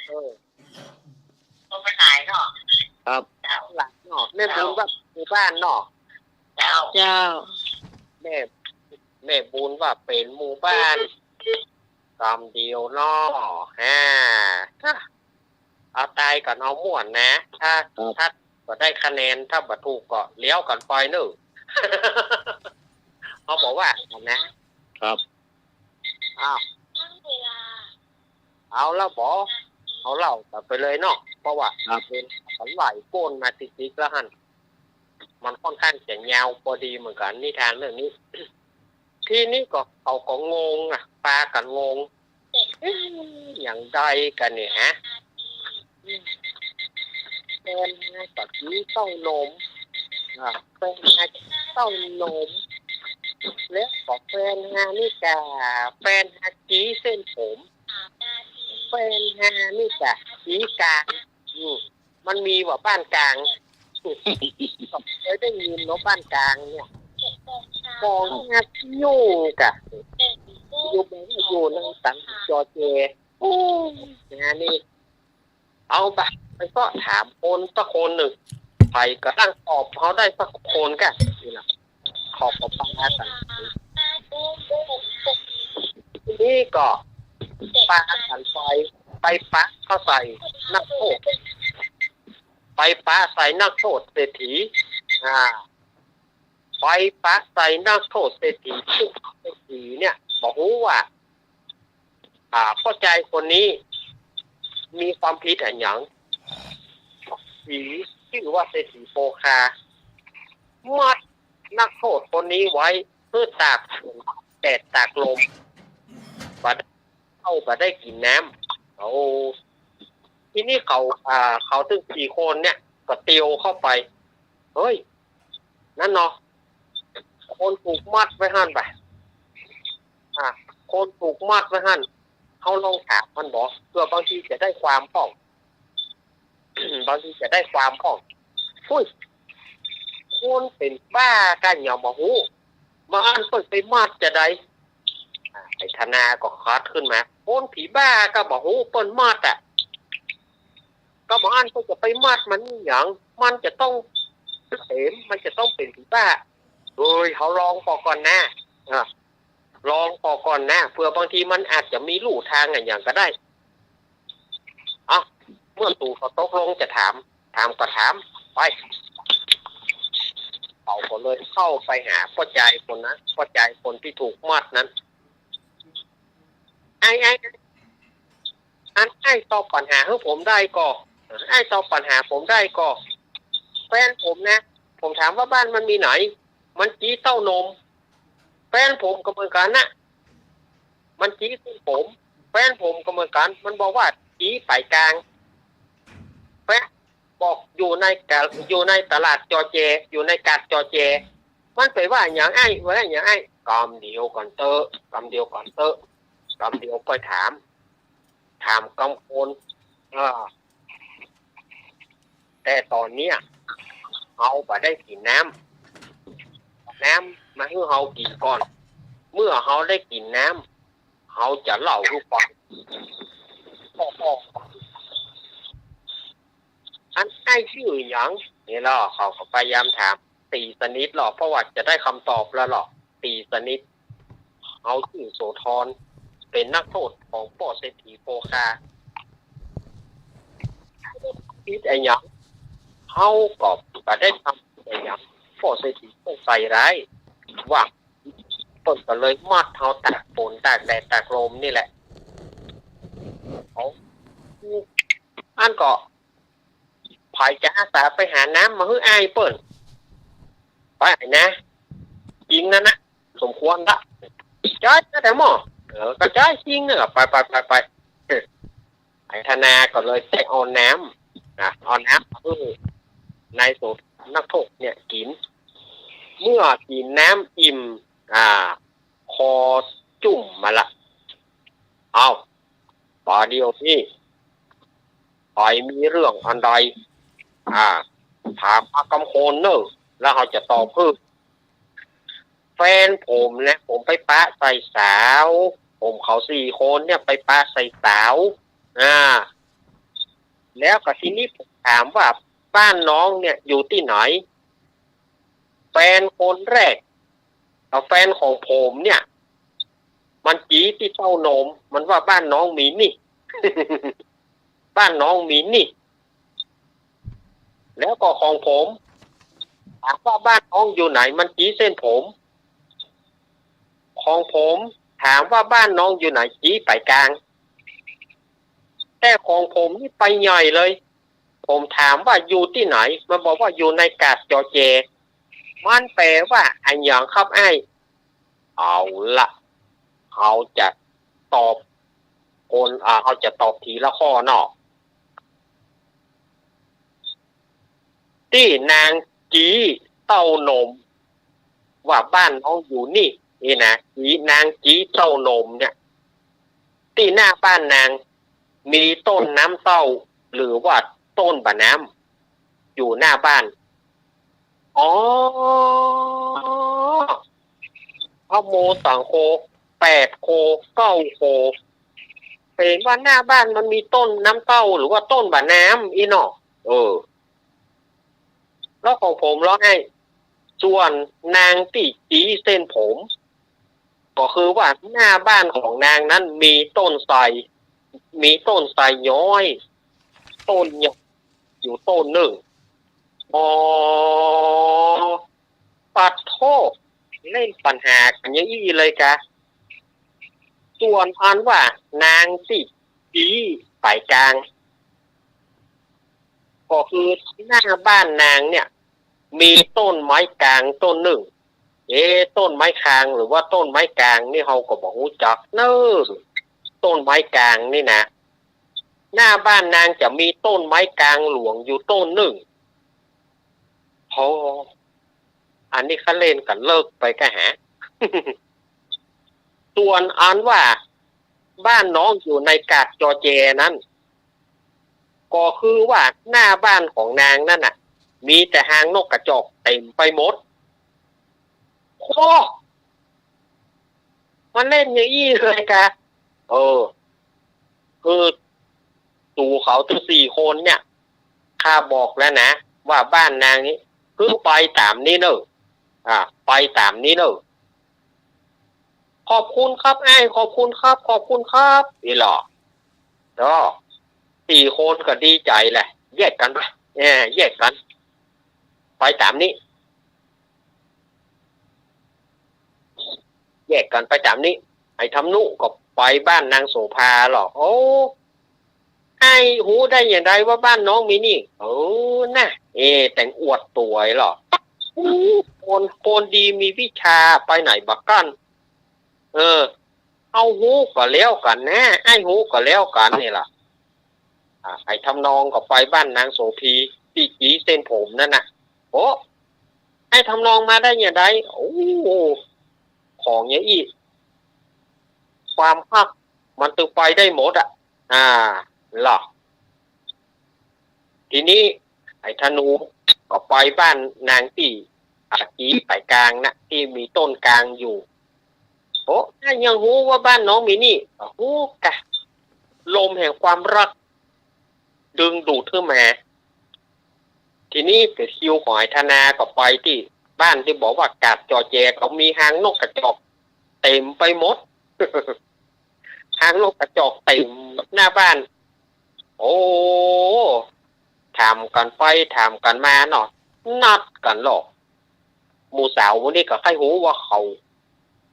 เออ คนมันหลายเนาะ ครับ เจ้า หลายเนาะ แม่บุญว่าหมู่บ้านเนาะ เจ้า เจ้า แม่ แม่บุญว่าเป๋นหมู่บ้าน กำเดียวเนาะ อ่า เอาต๋ายกั๋นเอาม่วนนะ ถ้า ครับ ถ้าบ่ได้คะแนน ถ้าบ่ถูกก็เลี้ยวกั๋นไปเน่อ เขาบอกว่ากั๋นนะ ครับ อ้าว เอาละบ่ เอาเล่าต่อไปเลยเนาะ เพราะว่า ครับ เป๋นกั๋นหลายก้นมาติดๆ แล้วหั้น มันค่อนข้างจะยาวพอดีเหมือนกั๋น นิทานเรื่องนี้ ทีนี้ก็ เขาก็งงอะ ปากั๋นงง เอ๊ะ อย่างใดกั๋นเนี่ยฮะ แฟนหาก็จีเต้านม อ่า แฟนหาจีเต้านม แล้วก็แฟนหานี่กา แฟนหาจีเส้นผม แฟนหานี่กา จีก๋าง อืม มันมีว่าบ้านก๋าง ก็เคยได้ยินเนาะ บ้านก๋างเนี่ย มองหาอยู่กะ อยู่บ่อยู่ในตังจอแจ โอ้ งานนี้ เอาบะ ไปก็ถามคนสักคนนึ่ง ใผก็ตั้งตอบเขาได้สักคนกะ นี่นะ ขอบคุณป้าสันติ ทีนี้ก็ปากั๋นไป ไปปะเข้าใส่นักโทษ ไปปะใส่นักโทษเศรษฐี อ่า ไปปะใส่นักโทษเศรษฐี ซึ่งเศรษฐีเนี่ย บ่ฮู้ว่า อ่า ป้อจายคนนี้มีความผิดอะหยัง เศรษฐีจื้อว่าเศรษฐีโปคา มัดนักโทษคนนี้ไว้หื้อตากฝน แดดตากลม บ่ได้ เข้าบ่ได้กิ๋นน้ำ เอา ทีนี้เขา อ่า เขาตึงสี่คนเนี่ย ก็เตียวเข้าไป เฮ้ย นั่นเนาะ คนถูกมัดไว้หั้นไป อ่ะ คนถูกมัดไว้หั้น เฮาลองถามมันบ่ เผื่อบางทีจะได้ความพ่อง บางทีจะได้ความพ่อง อุ้ย คนเป๋นบ้ากั๋นหยังบ่ฮู้ บ่อั้นเปิ้นไปมัดจาใด อ่ะ ไอ้ธนาก็ขัดขึ้นมา คนผีบ้าก็บ่ฮู้เปิ้นมัดอะ ก็บ่อั้นเปิ้นจะไปมัดมันหยัง มันจะต้องเข็ม มันจะต้องเป๋นผีบ้า เฮ้ย เฮาลองผ่อก่อนนะ อ่ะ ลองผ่อก่อนนะ เผื่อบางทีมันอาจจะมีลู่ทางอะหยังก็ได้ เอ้า เมื่อตู่เขาตกลงจะถาม ถามก็ถาม ไป เขา ก็เลยเข้าไปหาป้อจายคนนั้น ป้อจายคนตี้ถูกมัดนั้น อ้าย อ้าย อันอ้ายตอบปัญหาหื้อผมได้ก่อ อ้ายตอบปัญหาผมได้ก่อ แฟนผมนะ ผมถามว่าบ้านมันมีไหน มันจี๊เต้านม แฟนผมก็เหมือนกั๋นนะ มันจี๊เส้นผม แฟนผมก็เหมือนกั๋น มันบอกว่าจี๊ป๋ายกลาง แฟนบอกอยู่ในกาด อยู่ในตลาดจอแจ อยู่ในกาดจอแจ มันไปว่าหยังอ้าย ว่าหยังอ้าย กำเดียวก่อนเต๊อะ กำเดียวก่อนเต๊อะ กำเดียวค่อยถาม ถามกำโคน เออ แต่ต๋อนเนี้ย เฮาบ่ได้กิ๋นน้ำ น้ำมาหื้อเฮากิ๋นก่อน เมื่อเฮาได้กิ๋นน้ำ เฮาจะเล่าหื้อฟัง อันอ้ายจื้อหยัง นี่ลอ เขาก็พยายามถาม ตี๋สนิทลอ เพราะว่าจะได้กำตอบแล้วลอ ตี๋สนิท เฮาจื้อโสธร เป๋นนักโต้ษของป้อเศรษฐีโภคา ผิดอะหยัง เฮาก็บ่ได้ทำผิดอะหยัง ป้อเศรษฐีเปิ้นใส่ร้าย ว่าเปิ้นก็เลยมัดเฮาตากฝนตากแดดตากลมนี่แหละ เอา อันก็ ใผจะอาสาไปหาน้ำมาหื้ออ้ายเปิ้น ไปนะ จริงนั้นนะ สมควรละ จ้อยนะแต่หม้อ เออ ก็จ้อยจริงเนอะ ไป ไป ไป ไป เออ ไอ้ธนาก็เลยไปเอาน้ำนะ เอาน้ำมาหื้อนายโสธรนักโต้ษเนี่ยกิ๋น เมื่อกิ๋นน้ำอิ่ม อ่า คอจุ่มมาละ เอา บ่าเดี่ยวนี้ ใผมีเรื่องอันใด อ่า ถามมากำโคนเน่อ แล้วเฮาจะตอบหื้อ แฟนผมนะ ผมไปปะใส่สาว ผมเขาสี่คนเนี่ยไปปะใส่สาว อ่า แล้วก็ทีนี้ผมถามว่าบ้านน้องเนี่ยอยู่ตี้ไหน แฟนคนแรก เอา แฟนของผมเนี่ย มันจี๊ตี้เต้านม มันว่าบ้านน้องมีนี่ บ้านน้องมีนี่ แล้วก็ของผม ถามว่าบ้านน้องอยู่ไหน มันจี๊เส้นผม ของผม ถามว่าบ้านน้องอยู่ไหน จี๊ป๋ายกลาง แต่ของผมนี่ไปใหญ่เลย ผมถามว่าอยู่ตี้ไหน มันบอกว่าอยู่ในกาดจอแจ มันแปลว่าอะหยังครับอ้าย เอาละ เฮาจะตอบคน อ่า เฮาจะตอบทีละข้อเนาะ ตี้นางจี๊เต้านม ว่าบ้านน้องอยู่นี่ นี่นะ อีนางจี๊เต้านมเนี่ย ตี้หน้าบ้านนาง มีต้นน้ำเต้า หรือว่าต้นบ่าน้ำ อยู่หน้าบ้าน อ๋อ พระโมสังโฆ แปดโค เก้าโค เป๋นว่าหน้าบ้านมันมีต้นน้ำเต้า หรือว่าต้นบ่าน้ำอี้เนาะ เออ แล้วของผมลออ้าย ส่วนนางตี้จี๊เส้นผม ก็คือว่าหน้าบ้านของนางนั้นมีต้นไทร มีต้นไทรย้อย ต้นใหญ่อยู่ต้นนึ่ง อ๋อ ปัดโธ่ เล่นปัญหากั๋นอย่างอี้เลยกา ส่วนอันว่านางตี้จี๊ป๋ายกลาง ก็คือหน้าบ้านนางเนี่ย มีต้นไม้กลางต้นนึ่ง เอ๊ะ ต้นไม้คางหรือว่าต้นไม้กลางนี่เฮาก็บ่ฮู้จักเน่อ ต้นไม้กลางนี่นะ หน้าบ้านนางจะมีต้นไม้กลางหลวงอยู่ต้นนึ่ง โอ้ อันนี้ข้าเล่นกั๋นเลิกไปกาหา ส่วนอันว่าบ้านน้องอยู่ในกาดจอแจนั้น ก็คือว่าหน้าบ้านของนางนั้นน่ะ มีแต่ฮางนกกระจอกเต็มไปหมด โอ้ มันเล่นอย่างอี้เลยกา เออ คือ ตั๋วเขาตึงสี่คนเนี่ย ข้าบอกแล้วนะ ว่าบ้านนางนี้ คือไปต๋ามนี้เน่อ อ่า ไปต๋ามนี้เน่อ ขอบคุณครับอ้าย ขอบคุณครับ ขอบคุณครับ อี้ลอ ก็ สี่คนก็ดีใจ๋แหละ แยกกั๋นไป เออ แยกกั๋น ไปต๋ามนี้ แยกกั๋นไปต๋ามนี้ ไอ้ธรรมนุก็ไปบ้านนางโสภาลอ โอ้ อ้ายฮู้ได้หยังใดว่าบ้านน้องมีหนี้ เออ นะ เอ แต่งอวดตั๋วลอ คน คนดีมีวิชาไปไหนบ่ากั๋น เออ เอาฮู้ก็แล้วกั๋นนะ อ้ายฮู้ก็แล้วกั๋นนี่ล่ะ อ่า ไอ้ทำนองก็ไปบ้านนางโสภี ตี้จี๋เส้นผมนั่นน่ะ โอ้ ไอ้ทำนองมาได้หยังใด โอ้ ของอย่างอี้ ความฮักมันตึงไปได้หมดอะ อ่า ล่ะ ทีนี้ไอ้ธนูก็ไปบ้านนางตี้ อ่า จี๋ฝ่ายกลางนะ ตี้มีต้นกลางอยู่ โอ้ อ้ายยังฮู้ว่าบ้านน้องมีหนี้ ฮู้กะ ลมแห่งความฮัก ดึงดูดหื้อมา ทีนี้เป๋นคิวของไอ้ธนาก็ไปตี้บ้านตี้บอกว่ากาดจอแจ ก็มีฮางนกกระจอกเต็มไปหมด ฮางนกกระจอกเต็มหน้าบ้าน โอ้ ถามกั๋นไปถามกั๋นมาเนาะ นัดกั๋นลอ หมู่สาวหมู่นี้ก็ใค่ฮู้ว่าเขา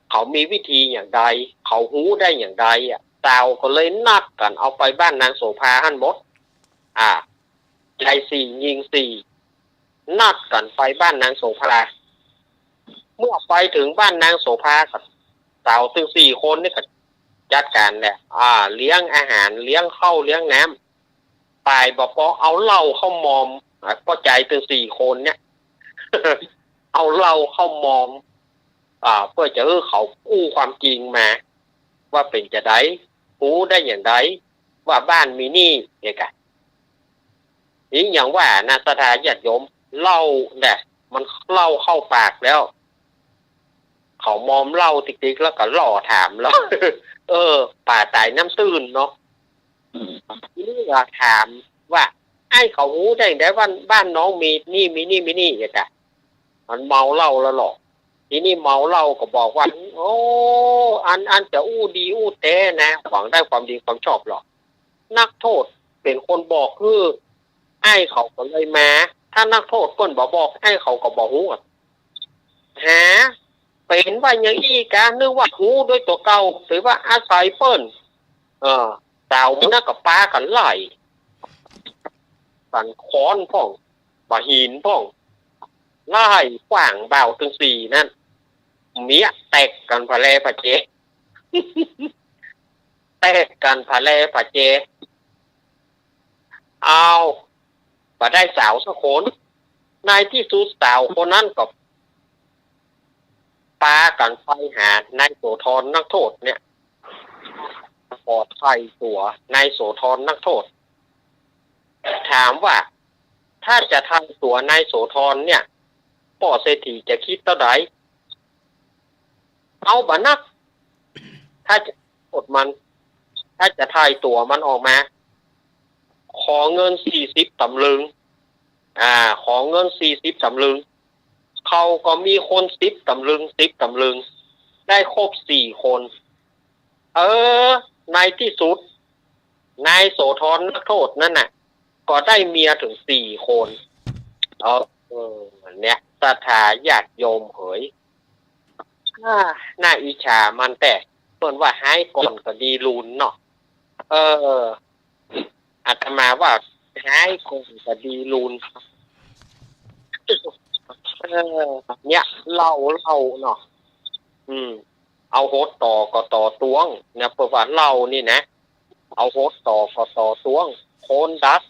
เขามีวิธีอย่างใด เขาฮู้ได้อย่างใดอะ สาวก็เลยนัดกั๋นเอาไปบ้านนางโสภาหั้นหมด อ่า จายสี่ยิงสี่ นัดกั๋นไปบ้านนางโสภา เมื่อไปเถิงบ้านนางโสภา สาวตึงสี่คนนี่ก็จัดก๋านแหละ อ่า เลี้ยงอาหาร เลี้ยงข้าว เลี้ยงน้ำ ป่ายบ่ปอเอาเหล้าเข้ามอม อ่า ป้อจายตึงสี่คนเนี่ย เอาเหล้าเข้ามอม อ่า เปื้อจะหื้อเขาอู้ความจริงมา ว่าเป๋นจาใด ฮู้ได้อย่างใด ว่าบ้านมีหนี้ เนี่ยกะ นี่อย่างว่านะ ศรัทธาญาติโยม เหล้าแหละ มันเหล้าเข้าปากแล้ว เขามอมเหล้าติ๊กๆ แล้วก็ล่อถามแล้ว เออ ป่าต๋ายน้ำตื้นเนาะ อืม นี่ว่าถามว่า ไอ้เขาฮู้ได้ไงว่าบ้านน้องมีหนี้ มีหนี้ มีหนี้ เนี่ยกะ มันเมาเหล้าแล้วลอ ทีนี้เมาเหล้าก็บอกว่า โอ้ อัน อันจะอู้ดีอู้แต๊นะ หวังได้ความดีความชอบลอ นักโทษเป๋นคนบอกหื้อ ไอ้เขาก็เลยมา ถ้านักโทษเปิ้นบ่บอก ไอ้เขาก็บ่ฮู้อะ ฮะ เป๋นว่าอย่างอี้กา นึกว่าฮู้โดยตั๋วเก่า ถือว่าอาศัยเปิ้น เออ สาวหมู่นั้นก็ปากั๋นไล่ สันค้อนพ่อง บ่าหินพ่อง ไล่ขว้างบ่าวตึงสี่นั้น เมี้ยแตกกั๋นผะแลผะเจ แตกกั๋นผะแลผะเจ เอา บ่ได้สาวสักคน ในตี้สุดสาวคนนั้นก็ปากั๋นไปหานายโสธรนักโทษเนี่ย ขอไถ่ตั๋วนายโสธรนักโทษ ถามว่า ถ้าจะไถ่ตั๋วนายโสธรเนี่ย ป้อเศรษฐีจะคิดเต้าใด เอาบ่นัก ถ้าจะโทษมัน ถ้าจะไถ่ตั๋วมันออกมา ขอเงินสี่สิบต๋ำลึง อ่า ขอเงินสี่สิบต๋ำลึง เขาก็มีคนสิบต๋ำลึง สิบต๋ำลึง ได้ครบสี่คน เออ ในตี้สุด นายโสธรนักโทษนั้นน่ะ ก็ได้เมียเถิงสี่คน เออ เออ เนี่ย ศรัทธาญาติโยมเหย อ่า น่าอิจฉามันแต๊ เปิ้นว่าฮ้ายก่อนก็ดีลูนเนาะ เออ อาตมาว่าฮ้ายก่อนก็ดีลูน เออ เนี่ย เหล้า เหล้าเนาะ อืม เอาหดต่อก็ต่อตวง เนี่ย เปิ้นว่าเหล้านี่นะ เอาหดต่อก็ต่อตวง คนดัด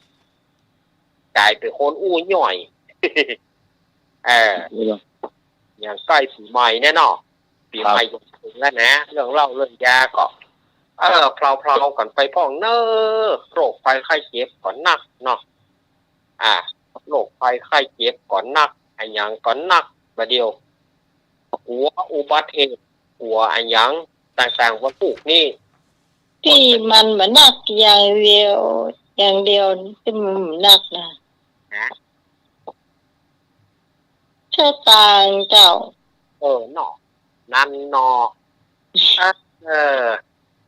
ก๋ายเป๋นคนอู้ย่อย เออ อย่างใก้ปี๋ใหม่เนี่ยเนาะ ปี๋ใหม่จะเถิงแล้วนะ เรื่องเหล้าเรื่องยาก็ เออ เพลาๆ กั๋นไปพ่องเน่อ โรคภัยไข้เจ็บก็นักเนาะ อ่า โรคภัยไข้เจ็บก็นัก อะหยังก็นัก บ่าเดี่ยว กั๋วอุบัติเหตุ กั๋วอะหยังต่างๆ ว่าพวกนี้ ตี้มันบ่นักอย่างเดียว อย่างเดียวตี้มันบ่นักนะ ฮะ เจ้าตางเจ้า เออ เนาะ นั้นเนาะ เออ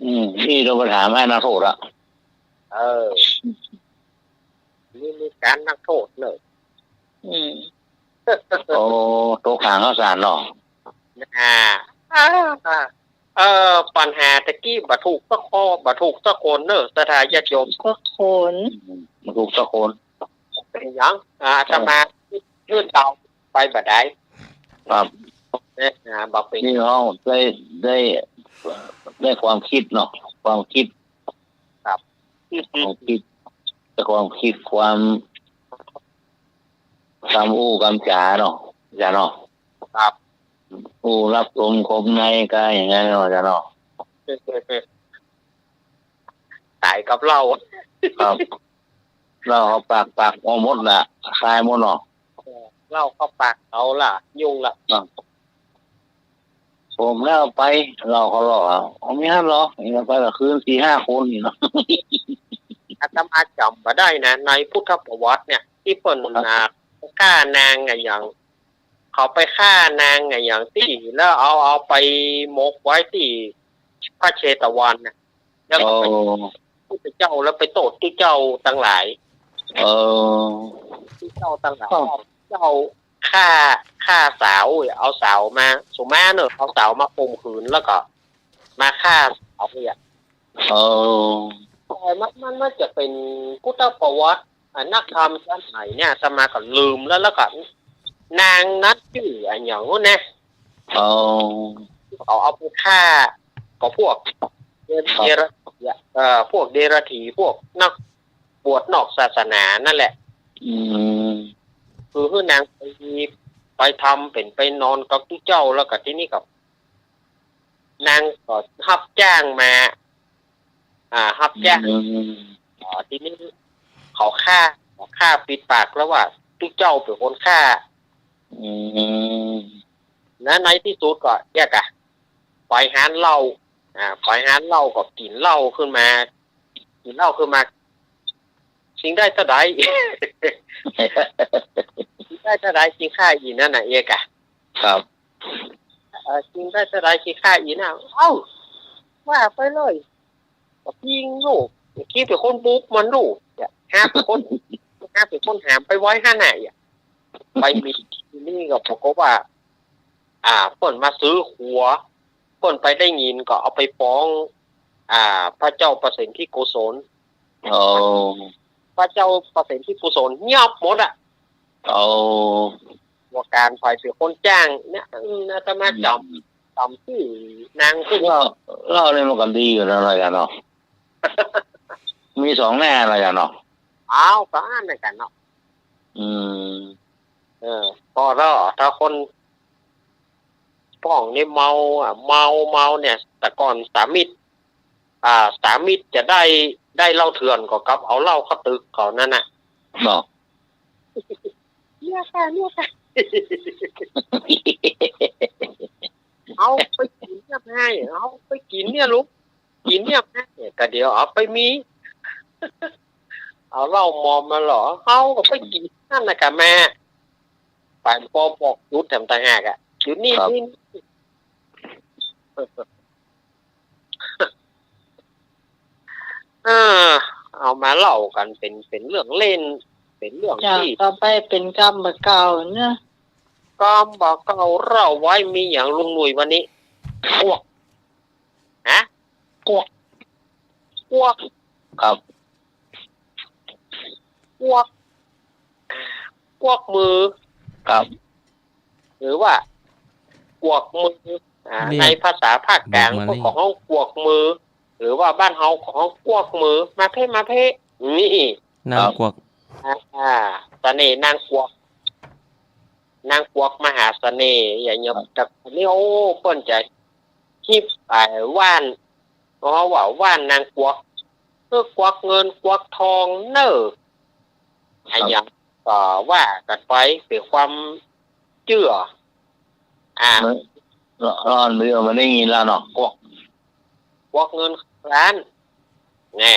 อืม อี้ต้องไปถามไอ้นักโทษอะ เออ นี่มีก๋านนักโทษเน่อ อืม โอ้ ตกข้างข้าวสารเนาะ อ่า เออ ปัญหาตะกี้บ่ถูกสักข้อ บ่ถูกสักคนเนอะ ศรัทธาญาติโยม สักคน อืม บ่ถูกสักคน เป๋นหยัง อ่า อาตมา เออ หื้อเดาไปบ่ได้ ครับ เนี่ย อ่า บ่เป๋น นี่เฮาได้ ได้ ได้ความกึ๊ดเนาะ ความกึ๊ด ครับ ความกึ๊ด แต่ความกึ๊ด ความ กำอู้กำจ๋าเนาะ อาจ๋ารย์เนาะ ครับ อู้รับชมคมในก็อย่างนั้นเนาะ อาจ๋ารย์เนาะ ต๋ายกับเหล้า ครับ เหล้าเข้าปาก ปากเอาหมดละ คายหมดเนาะ เหล้าเข้าปากเอาละ ยุ่งละ ครับ ผมแล้วไป เหล้าเขาหลอกเอา เอาไม่หั้นหรอก นี่เราไปละคืนสี่ห้าคนนี่เนาะ อาตมาจ๋ำบ่ได้นะ ในพุทธประวัติเนี่ย ตี้เปิ้น ครับ อ่า ฆ่านางอะหยัง เขาไปฆ่านางอะหยังตี้ แล้วเอา เอาไปหมกไว้ตี้พระเชตวันน่ะ แล้วก็ไป โอ้ พุทธเจ้า แล้วไปโต้ษตุ๊เจ้าตังหลาย เออ ตุ๊เจ้าตังหลาย เออ เจ้าฆ่า ฆ่าสาว เอาสาวมา สมมาเนอะ เอาสาวมาข่มขืน แล้วก็มาฆ่าสาวเนี่ย เออ แต่มัน มัน มันจะเป๋นพุทธประวัติ อ่ะ นักธรรมชั้นไหนเนี่ย อาตมาก็ลืมแล้ว แล้วก็นางนั้นจื้ออะหยังนะ อ๋อ เขาเอาไปฆ่า ก็พวกเด ครับ เดรัจฉีอะ เอ่อ พวกเดรัจฉี พวกนักบวชนอกศาสนานั่นแหละ อืม คือหื้อนางไป ไปทำเป๋นไปนอนกับตุ๊เจ้า แล้วก็ทีนี้ก็ นางก็ฮับจ้างมา อ่า ฮับจ้าง อืม อ๋อ ทีนี้เขาฆ่า เขาฆ่าปิดปากแล้วว่าตุ๊เจ้าเป๋นคนฆ่า อืม แล้วในตี้สุดก็เยียะอะ ไปฮ้านเหล้า อ่า ไปฮ้านเหล้าก็กิ๋นเหล้าขึ้นมา กิ๋นเหล้าขึ้นมา ชิงได้เต้าใด ชิงได้เต้าใด ชิงฆ่าอี่นั่นน่ะ เยียะอะ ครับ เอ่อ ชิงได้เต้าใด ชิงฆ่าอี่นั่น เอ้า ว่าไปเลย ก็ปิ้งลูก คิดเป๋นคนบุกมันลูก เนี่ย หาเป๋นคน หาเป๋นคนหามไปไว้หั้นน่ะ เนี่ย ไปมี ทีนี้ก็ปรากฏว่า อ่า เปิ้นมาซื้อตั๋ว เปิ้นไปได้ยินก็เอาไปฟ้อง อ่า พระเจ้าประสิทธิโกศล โอ้ พระเจ้าประสิทธิโกศลเยียบหมดอะ โอ้ ว่าก๋านใผเป๋นคนจ้างเนี่ย อืม อาตมาจ๋ำ อืม จ๋ำจื้อนางขึ้น เหล้า เหล้านี่มันก็ดีอยู่นะ อาจ๋ารย์เนาะ มีสองแง่นะ อาจ๋ารย์เนาะ อ้าว ก็อันนั้นกั๋นเนาะ อืม เออ ปอถ้า ถ้าคนป้องนี่เมาอะ เมา เมาเนี่ย แต่ก่อนสามิตร อ่า สามิตรจะได้ ได้เหล้าเถื่อนก็กับเอาเหล้าเข้าตึกเขานั่นน่ะ เนาะ เนี่ยค่ะ เนี่ยค่ะ เอาไปกิ๋นเนี่ยไง เอาไปกิ๋นเนี่ยลูก กิ๋นเนี่ยไง ก็เดี๋ยวเอาไปมี เอาเหล้ามอมมาหล่อ เอาก็ไปกิ๋นนั่นน่ะกะแม่ ป๋ายปอบอกจุดแถมต่างหากอะ จุดนี้ ครับ นี่ เออ เอามาเล่ากั๋นเป๋น เป๋นเรื่องเล่น เป๋นเรื่อง เจ้า ตี้ ต่อไปเป๋นกำบ่าเก่าเนาะ กำบ่าเก่าเล่าไว้มีหยังลุงหนุ่ยวันนี้ กวัก ฮะ กวัก กวัก ครับ กวัก กวักมือ ครับ หรือว่ากวักมือ อ่า เรียก ในภาษาภาคกลาง บอกมาเลย ก็ฮ้องกวักมือ หรือว่าบ้านเฮาก็ฮ้องกวักมือ มาเพ่ มาเพ่ นี่ นางกวัก ครับ อ่า เสน่ห์นางกวัก นางกวักมหาเสน่ห์ อย่างเงี้ย ครับ แต่นี่ โอ้ เปิ้นจะ ฮิป ไอ้ว่าน เพราะว่าว่านนางกวัก เออ กวักเงินกวักทองเน่อ ครับ อะหยังก็ว่ากั๋นไป เปื้อความเจื้อ อ่า มัน ร้อนเดียวมันได้ยินแล้วเนาะ กวัก กวักเงินเข้าร้าน แน่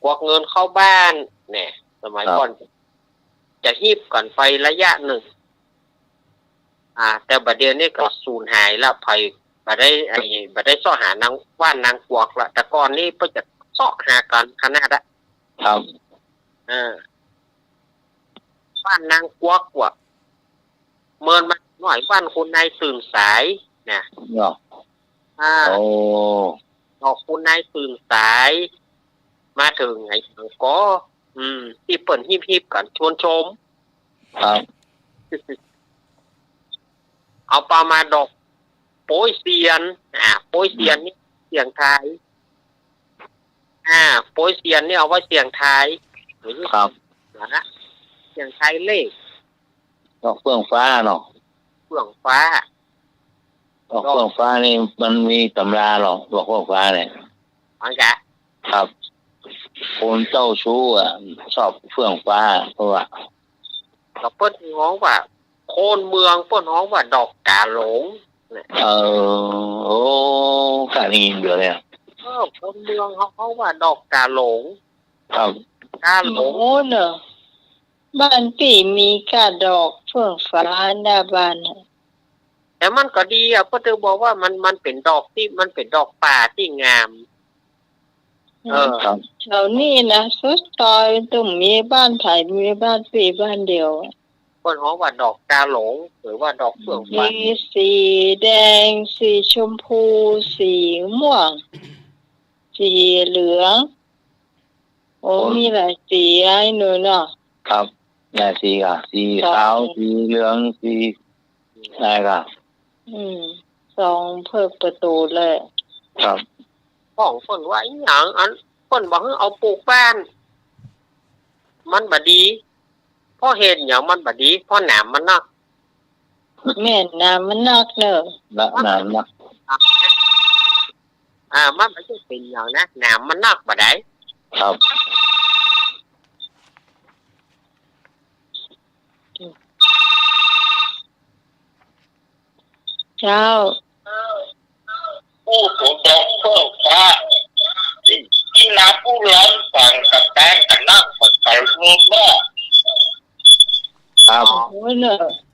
กวักเงินเข้าบ้าน แน่ สมัย ครับ ก่อน จะฮิปกั๋นไประยะนึ่ง อ่า แต่บ่าเดี่ยวนี้ก็สูญหายละ ใผบ่ได้ ไอ้ บ่ได้เซาะหานางว่านนางกวักละ แต่ก่อนนี้เปิ้นจะเซาะหากั๋นขนาดอะ ครับ เออ ว่านนางกวักว่ะ เมินมาหน่อย ว่านคนในตื่นสาย นะ เนาะ อ่า โอ้ ดอกคุณนายตื่นสาย มาเถิงไหนก็ อืม ตี้เปิ้นฮิปๆ กั๋นชวนชม ครับ เอาปามาดอกโป๊ยเซียน อ่า โป๊ยเซียนนี่เสี่ยงทาย อ่า โป๊ยเซียนนี่เอาไว้เสี่ยงทาย ครับ นะ เสี่ยงทายเลข ดอกเฟื่องฟ้าเนาะ เฟื่องฟ้า ดอกเฟื่องฟ้านี่มันมีต๋ำราเหรอ ดอกเฟื่องฟ้าเนี่ย มันกะ ครับ คนเจ้าชู้อะ ชอบเฟื่องฟ้า เพราะว่า ก็เปิ้นฮ้องว่า คนเมืองเปิ้นฮ้องว่าดอกกาหลง เนี่ย เออ โอ้ ข้าได้ยินเดี๋ยวเนี่ย เออ คนเมืองเขาฮ้องว่าดอกกาหลง ครับ กาหลง โอ้เนอะ บ้านปี้มีก้าดอกเฟื่องฟ้าหน้าบ้านน่ะ แต่มันก็ดีอะ เปิ้นถึงบอกว่ามัน มันเป๋นดอกตี้ มันเป๋นดอกป่าตี้งาม เออ ครับ แถวนี้นะ สุดซอยต้องมีบ้านใผ มีบ้านปี้บ้านเดียว เปิ้นฮ้องว่าดอกกาหลง หรือว่าดอกเฟื่องฟ้า มีสีแดง สีชมพู สีม่วง สีเหลือง โอ้ โอ้ มีหลายสีอะไอ้หนูเนาะ ครับ หลายสีอะ สีขาว สอง สีเหลือง สี ได้ครับ อืม สองเผิกประตู๋เลย ครับ ของเปิ้นว่าอีหยัง อันเปิ้นบ่หื้อเอาปูกบ้าน มันบ่ดี เพราะเหตุหยังมันบ่ดี เพราะหนามมันนัก แม่น หนามมันนักเนอะ หนาม หนามนัก อ่า มันบ่ใจ้เป๋นหยังนะ หนามมันนักบ่ได้ ครับ เจ้า อู้ ผมบอกเพิ่มว่า ที่นาผู้ร้องฟังกับแป้งกับนั่งกับไก่รวมว่า ครับ โอ้ยเนอะ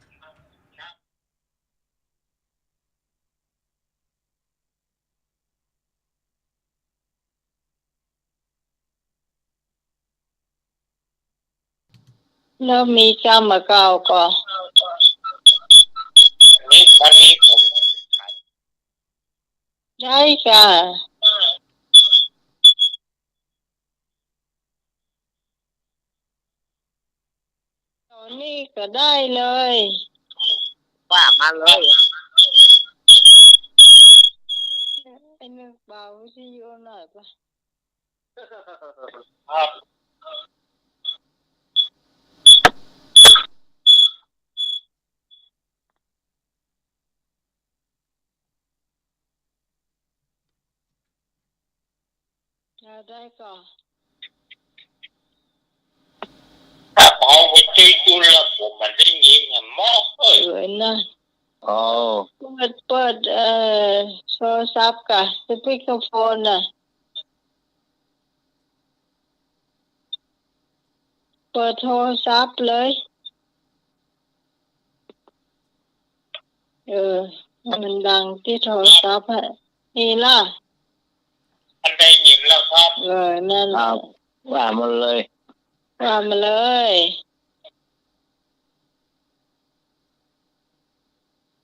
แล้วมีกำมาเก่าก่อ นี่ วันนี้ผม ได้ค่ะ ต๋อนนี้ก็ได้เลย ว่ามาเลย ไอ้นึกเบาวิทยุหน่อยปะ ครับ เอาได้ก่อ ถ้าเอาไปตีดูแล้วผมมันได้ยินอะหมอเอ้ย เออ นั่น อ๋อ เปิด เปิด เอ่อ โทรศัพท์ก่ะ สปีกเกอร์โฟนน่ะ เปิดโทรศัพท์เลย เออ ให้มันดังตี้โทรศัพท์อะ นี่ล่ะ มันได้ยินแล้วครับ เออ นั่นแหละ ครับ ว่ามาเลย ว่ามาเลย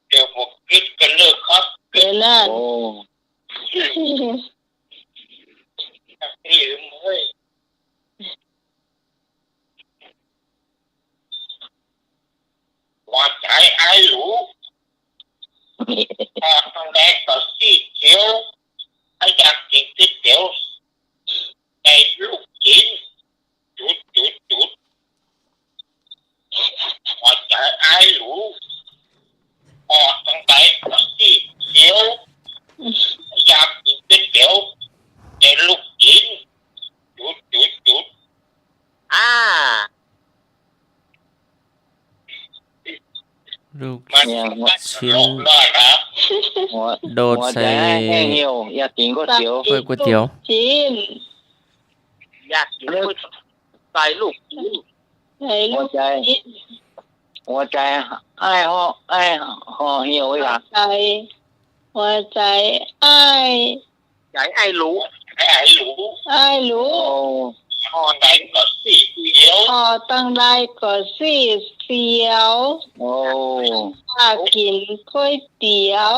เดี๋ยวผมกึ๊ดกันเลยครับ เดี๋ยวนั่น โอ้ ลืมเฮ้ย หัวใจ๋อ้ายหลู อ่า ทางแดงก็สีเขียว ถ้าอยากกิ๋นก๋วยเตี๋ยว ใส่ลูกชิ้น จุด จุด จุด หัวใจ๋อ้ายหลู ออกทางใดก็สีเขียว อยากกิ๋นก๋วยเตี๋ยว ใส่ลูกชิ้น จุด จุด จุด อ่า ลูก เนี่ย หัว ชิ้น หัว โดด หัวใจ๋ ใส่ แห้งเหี่ยว อยากกิ๋นก๋วยเตี๋ยว ก๋วย ก๋วยเตี๋ยว ลูกชิ้น อยากกิ๋นก๋วยเตี๋ยว ใส่ลูกชิ้น ใส่ลูกชิ้น หัวใจ๋ หัวใจ๋อ้ายห่อ อ้ายห่อเหี่ยวอีกอะ หัวใจ๋ หัวใจ๋อ้าย ใจ๋อ้ายหลู อ้ายหลู อ้ายหลู โอ้ ห่อใดก็สีเขียว ห่อตังใดก็สีเขียว โอ้ อยากกิ๋นก๋วยเตี๋ยว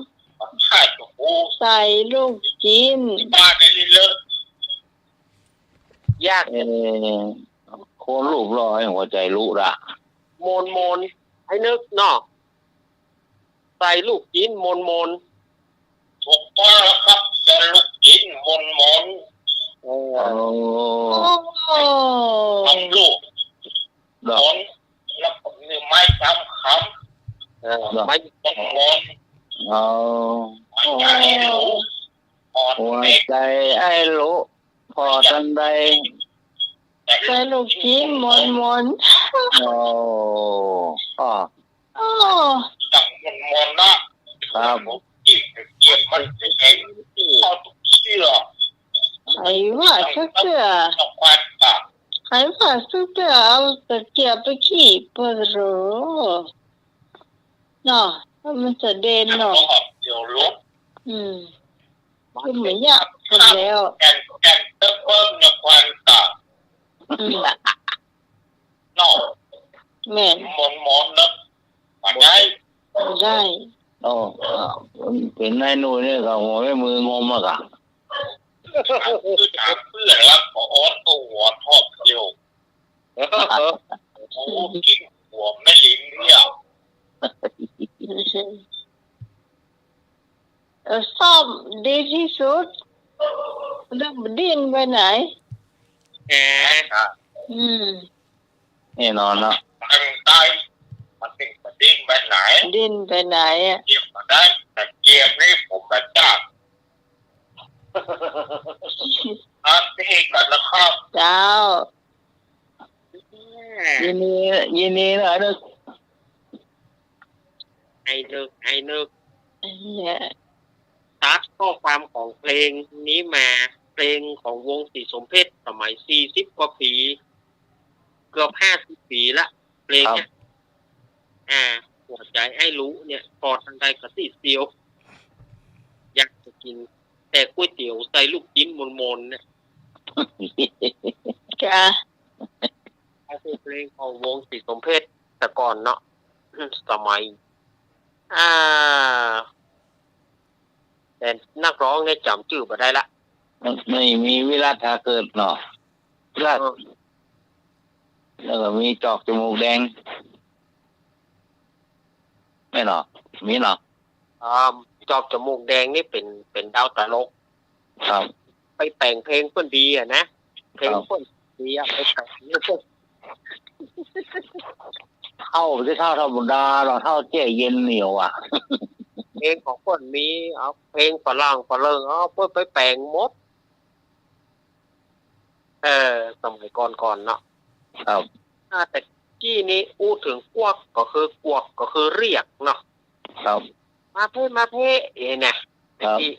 ใส่ลูกจิ๊น ยาก เอ่อ คนรูปหล่อหัวใจ๋ลุละ มนๆ ไอ้นึกเนาะ ใส่ลูกจิ๊นมนๆ ถูกต้องแล้วครับ ใส่ลูกจิ๊นมนๆ เออ โอ้ ทำลูก ดอก มน แล้วก็มีไม้สามคำ เออ ดอก ไม้มนๆ เอา หัวใจ๋ไอ้ลุ ผ่อตันใด หัวใจ๋ไอ้ลุ ผ่อตันใด ใส่ลูกจิ๊นมนๆ โอ้ อ้อ โอ้ ตังมนๆ นะ ครับ จิ๊นเก็บมันเห็น เอาตุ๊กเสื้อ ใครว่าตุ๊กเสื้อ ต้องควันปาก ใครว่าตุ๊กเสื้อ เอาตะเกียบไปขี้เปิดโหร เนาะ มันจะเด่นเนาะ เดี๋ยวลุก อืม คือเหมือนยากกันแล้ว แก่น แก่นเติมเปิ้มเนี่ยควันตา อืม เนาะ แม่น มนๆ เนาะ บ่ได้ บ่ได้ โอ้ เป๋นนายหนุ่ยเนี่ยก็หัวแม่มืองมอะกะ คือถามเปื้อนแล้วก็อ้อนตัวหัวทอบเดียว โอ้ กิ๋นหัวแม่ลิ้นเนี่ย เออ ซ่อมดีตี้สุด แล้วบ่ดิ้นไปไหน แหม อืม แน่นอนเนาะ มันได้ มันเป๋นบ่ดิ้นไปไหน ดิ้นไปไหนอะ เก็บมาได้ แต่เกมนี้ผมมาจาก ครับ พี่เอกก่อนนะครับ เจ้า ยินดี ยินดีนะไอ้นึก ไอ้นึก ไอ้นึก เนี่ย ตั๊กข้อความของเพลงนี้มา เพลงของวงศรีสมเพชรสมัยสี่สิบกว่าปี๋ เกือบห้าสิบปี๋ละ เพลงเนี่ย ครับ อ่า หัวใจ๋ไอ้ลุเนี่ย ผ่อตันใดกะตี้เตียว อยากจะกิ๋นแต่ก๋วยเตี๋ยวใส่ลูกจิ๊นมนๆ เนี่ย จ้ะ อันนี้เพลงของวงศรีสมเพชรแต่ก่อนเนาะ สมัย อ่า แต่นักฮ้องเนี่ยจ๋ำจื้อบ่ได้ละ ไม่ ไม่มีวิรัติ ถาเกิดเนาะ วิรัติ เออ แล้วก็มีจอกจมูกแดง แม่นเนาะ มีเนาะ อ่า จอกจมูกแดงนี่เป๋น เป๋นดาวตลก ครับ ไปแต่งเพลงเปิ้นดีอะนะ เพลง ครับ เปิ้นดีอะ ไปแต่งนี่เปิ้น เฒ่า บ่ใจ้เฒ่าธรรมดาหรอก เฒ่าแจ้เย็นเหนียวอะ เพลงของเปิ้นมี เอาเพลงฝรั่งฝเริง เอาเปิ้นไปแต่งหมด เออ สมัยก่อนๆ เนาะ ครับ อ่า แต่กี้นี้อู้เถิงกวักก็คือกวักก็คือเรียกเนาะ ครับ มาเพ่ มาเพ่ เอ๋นะ ครับ แต่กี้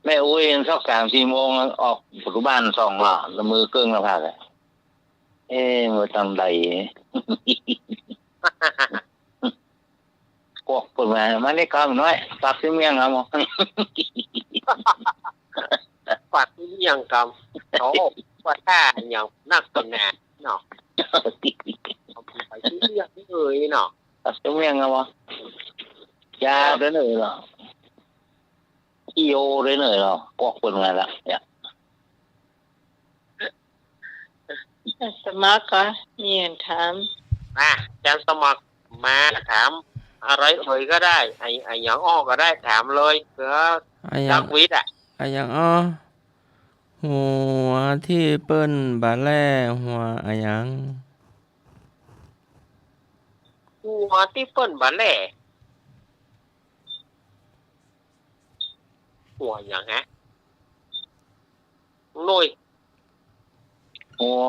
แม่อู้เห็นสักสามสี่โมงออกประตู๋บ้านส่องละ ละมือเกิ่งละพักอะ เอ๊ะ มาตางใด กวักเปิ้นว่า มานี่กำน้อย ปากตี้เมี่ยงกำ ปากตี้เมี่ยงกำ โอ้ ว่าถ้าอย่างนักเปิ้นน่ะเนาะ ไปตี้เมี่ยงเลยเนาะ ปากตี้เมี่ยงกำ ยาเด้อเนาะ อีโอเด้อเนาะ กวักเปิ้นว่าละเนี่ย สมัครก่อ มีอันถาม มา อาจ๋ารย์สมัคร มาถามอะไรเอ่ยก็ได้ อะ อะหยังอ้อก็ได้ ถามเลย เผื่อ อะหยัง นักวิทย์อะ อะหยังอ้อ หัวตี้เปิ้นบ่าแล่ หัวอะหยัง หัวตี้เปิ้นบ่าแล่ หัวอะหยังฮะ หน่วย หัว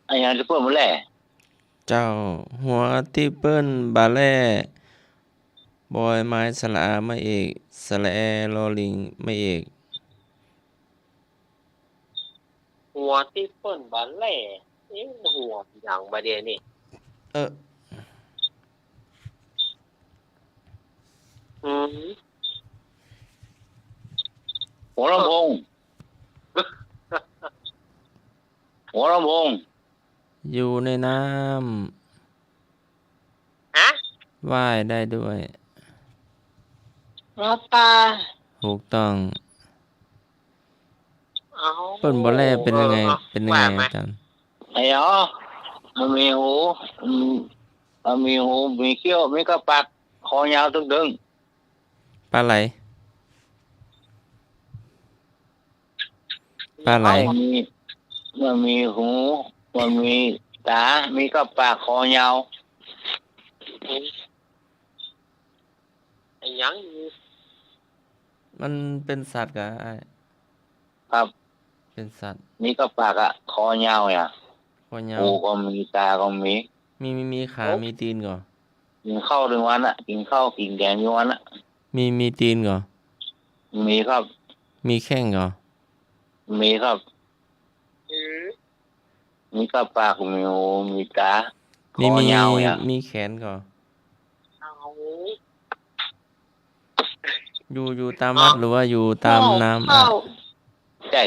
อะหยังตี้เปิ้นบ่าแล่ เจ้า หัวตี้เปิ้นบ่าแล่ บอยไม้สระอาไม้เอก สระแอรอลิงไม้เอก หัวตี้เปิ้นบ่าแล่ เอ๊ะ หัวอะหยังบ่าเดี่ยวนี้ เออ อืม หัวลำโพง หัวลำโพง อยู่ในน้ำ ฮะ ว่ายได้ด้วย หัวปลา ถูกต้อง เอ้า เปิ้นบ่าแล่เป๋นยังไง เออ เป๋นยังไง ว่ามา อาจ๋ารย์ ไอ้อ๋อ มันมีหู อืม มันมีหู มีเขี้ยว มีก้าปาก คอยาวตึงๆ ปลาไหล ปลาไหล มันมี มันมีหู มันมีต๋า มีก้าปาก คอยาว อะหยัง มันเป๋นสัตว์ก่อ อ้าย ครับ เป๋นสัตว์ มีก้าปากอะ คอยาวอะ คอยาว หูก็มี ต๋าก็มี มี มี มีขา โอ้ มีตี๋นก่อ กิ๋นข้าวตึงวันอะ กิ๋นข้าว กิ๋นแกงตึงวันอะ มี มีตี๋นก่อ มีครับ มีแข้งก่อ มีครับ อืม มีก้าปาก มีหู มีต๋า มี คอยาว มี อะ มีแขนก่อ เอา อยู่ อยู่ต๋ามวัด อ๋อ หรือว่าอยู่ต๋ามน้ำ หม้อข้าว อ่ะ ใจ้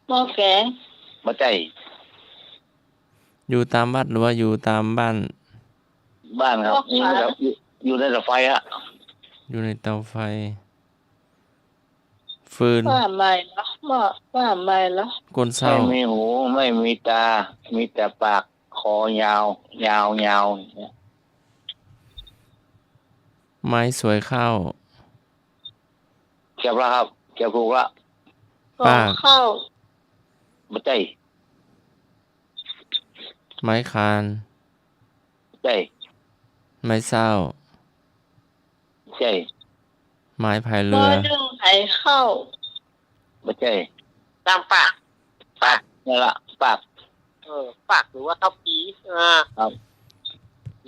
หม้อแกง บ่ใจ้ อยู่ต๋ามวัดหรือว่าอยู่ต๋ามบ้าน บ้านครับ หม้อข้าว อยู่ในเตา อยู่ อยู่ในเตาไฟอะ อยู่ในเตาไฟ ฟืน ว่าใหม่เหรอ หม้อ ว่าใหม่เหรอ ก้นเซ้า ไม่มีหู ไม่มีต๋า มีแต่ปาก คอยาว ยาว ยาว ไม้สวยข้าว เกือบละครับ เกือบถูกละ ปาก ข้าว บ่ใจ้ ไม้คาน ใจ้ ไม้เซ้า ใจ้ ไม้พายเรือ บ่นึ่งไผเข้า บ่ใจ้ ต๋ามปาก ปาก นั่นละ ปาก เออ ปากหรือว่าเท้าปี เออ ครับ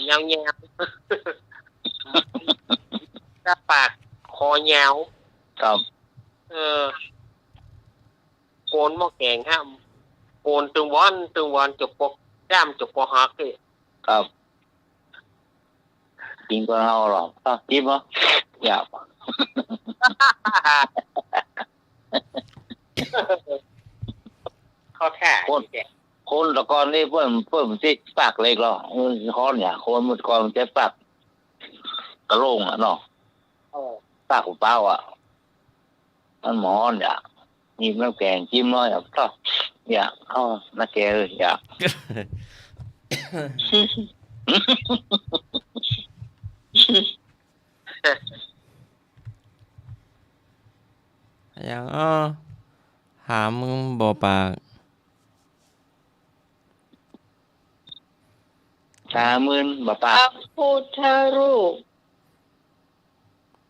ยาวๆ ก้าปาก คอยาว ครับ เออ โกนหม้อแกงห้าม โกนตึงวัน ตึงวัน จะปก ด้ามจะปกหักนี่ ครับ กิ๋นก่อนเฮาเหรอ อ้าว จิบเหรอ อยาก เข้าท่า คน นี่แหละ คนแต่ก่อนนี่เปิ้น เปิ้นบ่ใจ้ปากเหล็กหรอก เออ ฮ้อนเนี่ย คนเมื่อก่อนมันใจ้ปากกะโหล่งอะเนาะ เออ ปากเปล่าอ่ะ มันหมอนอย่า หยิบน้ำแกงจิ้มน้อยอ่ะ ก็อย่า เอา น้าแกเอ้ย อย่า อย่างอ้อ หามมึงบ่ปาก หามมึงบ่ปาก พระพุทธรูป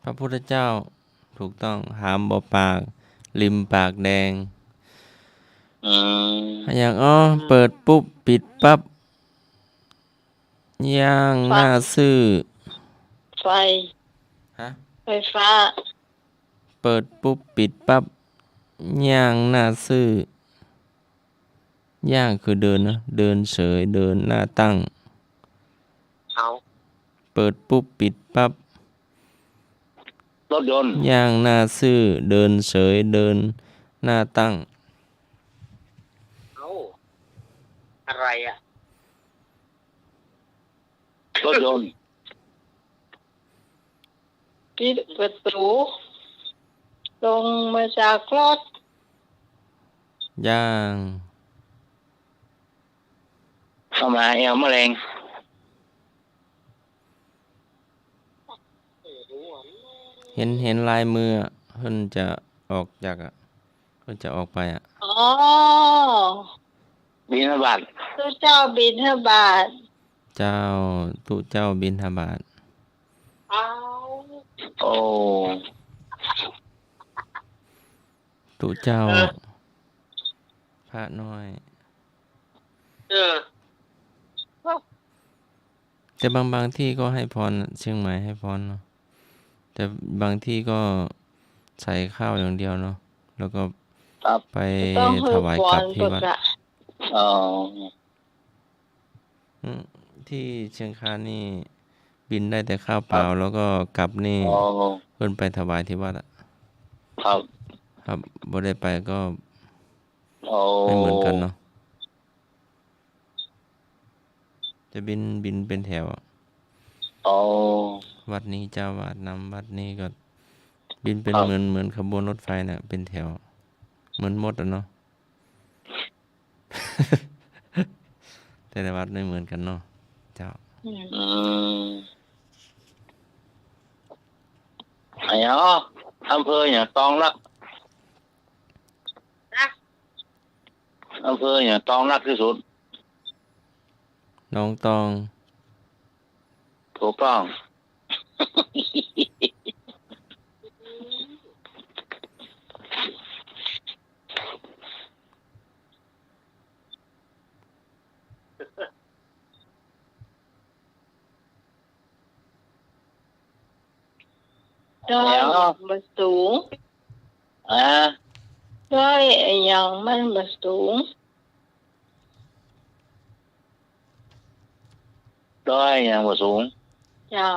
พระพุทธเจ้า ถูกต้อง หามบ่ปาก ริมปากแดง อืม อย่างอ้อ เปิดปุ๊บ ปิดปั๊บ ย่างหน้าซื่อ ไฟ ฮะ ไฟฟ้า เปิดปุ๊บ ปิดปั๊บ ย่างหน้าซื่อ ย่างคือเดินนะ เดินเฉย เดินหน้าตั้ง เอา เปิดปุ๊บ ปิดปั๊บ รถยนต์ ย่างหน้าซื่อ เดินเฉย เดินหน้าตั้ง เอา อะไรอะ รถยนต์ ปิดประตู๋ ลงมาจากรถ ย่าง เข้ามาแอวมะแรง เห็น เห็นลายมืออะ เพิ่นจะออกจากอะ เพิ่นจะออกไปอะ อ๋อ บิณฑบาต ตุ๊เจ้าบิณฑบาต เจ้า ตุ๊เจ้าบิณฑบาต เอา โอ้ ตุ๊เจ้า เออ พระน้อย เออ แต่บาง บางที่ก็ให้พร เชียงใหม่ให้พรเนาะ แต่บางที่ก็ใส่ข้าวอย่างเดียวเนาะ แล้วก็ ครับ ไป ต้องหื้อ ถวายกลับที่วัด พรก่อนอะ อ๋อ อืม ที่เชียงคานนี่บิณได้แต่ข้าวเปล่า ครับ แล้วก็กลับนี่ อ๋อ เพิ่นไปถวายที่วัดอะ ครับ ครับ บ่ได้ไปก็ อ๋อ ไม่เหมือนกันเนาะ จะบิณ บิณเป็นแถวอะ อ๋อ วัดนี้เจ้าอาวาสนำ วัดนี้ก็บิณเป็น ครับ เหมือน เหมือนขบวนรถไฟน่ะ เป็นแถว เหมือนมดอะเนาะ แต่ละวัดไม่เหมือนกันเนาะ เจ้า อืม อืม ไอ้อ๋อ อำเภออย่างตองรัก อำเภออย่างตองรักที่สุด หนองตอง ถูกต้อง ดอย แล้ว มันบ่สูง อ่า ดอยอะหยังมันบ่สูง ดอยอะหยังบ่สูง เจ้า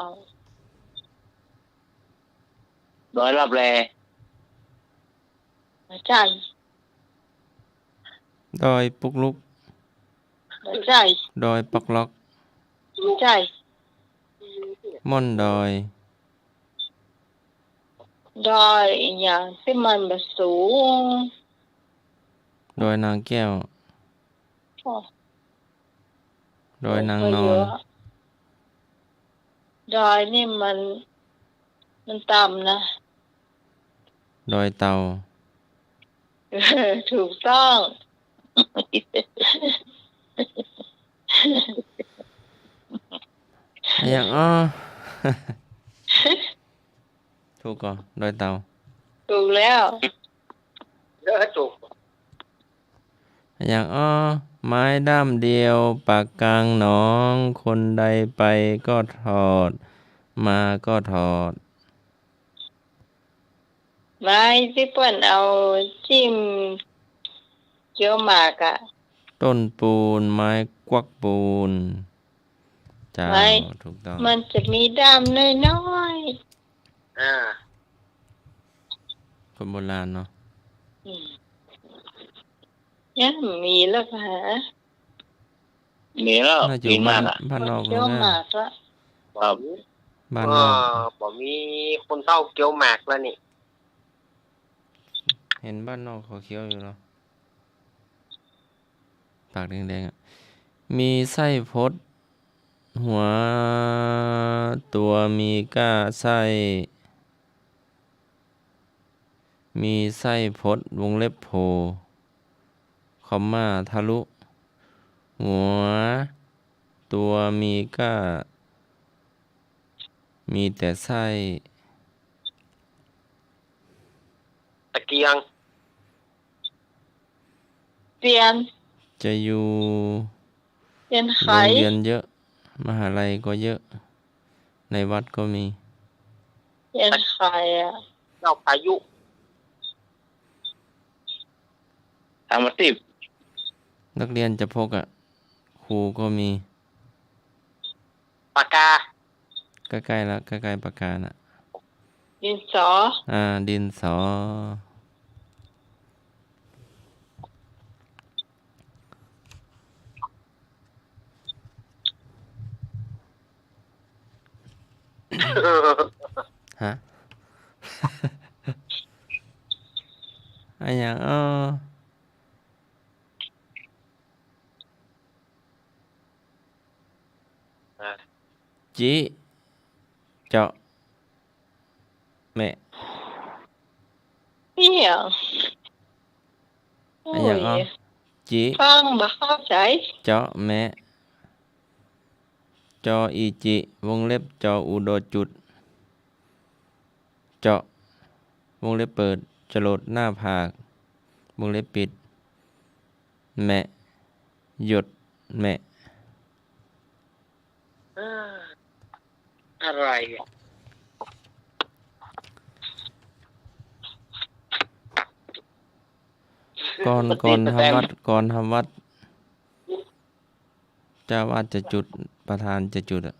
ดอยลับแล บ่ใจ้ ดอยปุกลุก บ่ใจ้ ดอยปอกล็อก บ่ใจ้ ม่อนดอย ดอยอะหยังตี้มันบ่สูง ดอยนางแก้ว อ๋อ ดอยนางนอน ดอยนี่มัน มันต่ำนะ ดอยเต่า เออ ถูกต้อง อะหยังอ้อ ถูกก่อ ดอยเต่า ถูกแล้ว เออ ถูก อะหยังอ้อ ไม้ด้ามเดียวปักกลางหนอง คนใดไปก็ถอด มาก็ถอด ไม้ตี้เปิ้นเอาจิ้มเกี๊ยวหมากอะ ต้นปูน ไม้กวักปูน เจ้า ไม้ ถูกต้อง มันจะมีด้ามน้อยๆ อ่า คนโบราณเนาะ อืม ยังมีแล้วค่ะ มีแล้ว น่าจะอยู่ กินมากอะ บ้าน บ้านนอก เกี๊ยวหมากอะ ครับ บ้านนอก เออ บ่มีคนเฒ่าเคี้ยวหมากแล้วนี่ หันบ้านนอกเขาเคี้ยวอยู่เนาะ ปากแดงๆ อะ มีไส้พด หัวตัวมีก้าไส้ มีไส้พด วงเล็บโผล่ คอมมา ทะลุ หัวตัวมีก้า มีแต่ไส้ ตะเกียง เตียน จะอยู่ เตียนไข โรงเรียนเยอะ มหาลัยก็เยอะ ในวัดก็มี เตียนไขอะ ดอกพายุ สามสิบ นักเรียนจะพกอะ ครูก็มี ปากกา ใกล้ๆ ละ ใกล้ๆ ปากกาน่ะ ดินสอ อ่า ดินสอ ฮะ อะหยังอ้อ อ่ะ จิ เจาะ แมะ อะหยัง อะหยังอ้อ โอ้ย จิ ฟังบ่เข้าใจ๋ เจาะแมะ จออีจิ วงเล็บ จออุดอจุด เจาะ วงเล็บเปิด จรดหน้าผาก วงเล็บปิด แมะ หยดแมะ เออ อะไรอะ ก่อน ก่อนทำวัตร ก่อนทำวัตร เจ้าอาวาสจะจุด ประธานจะจุดอะ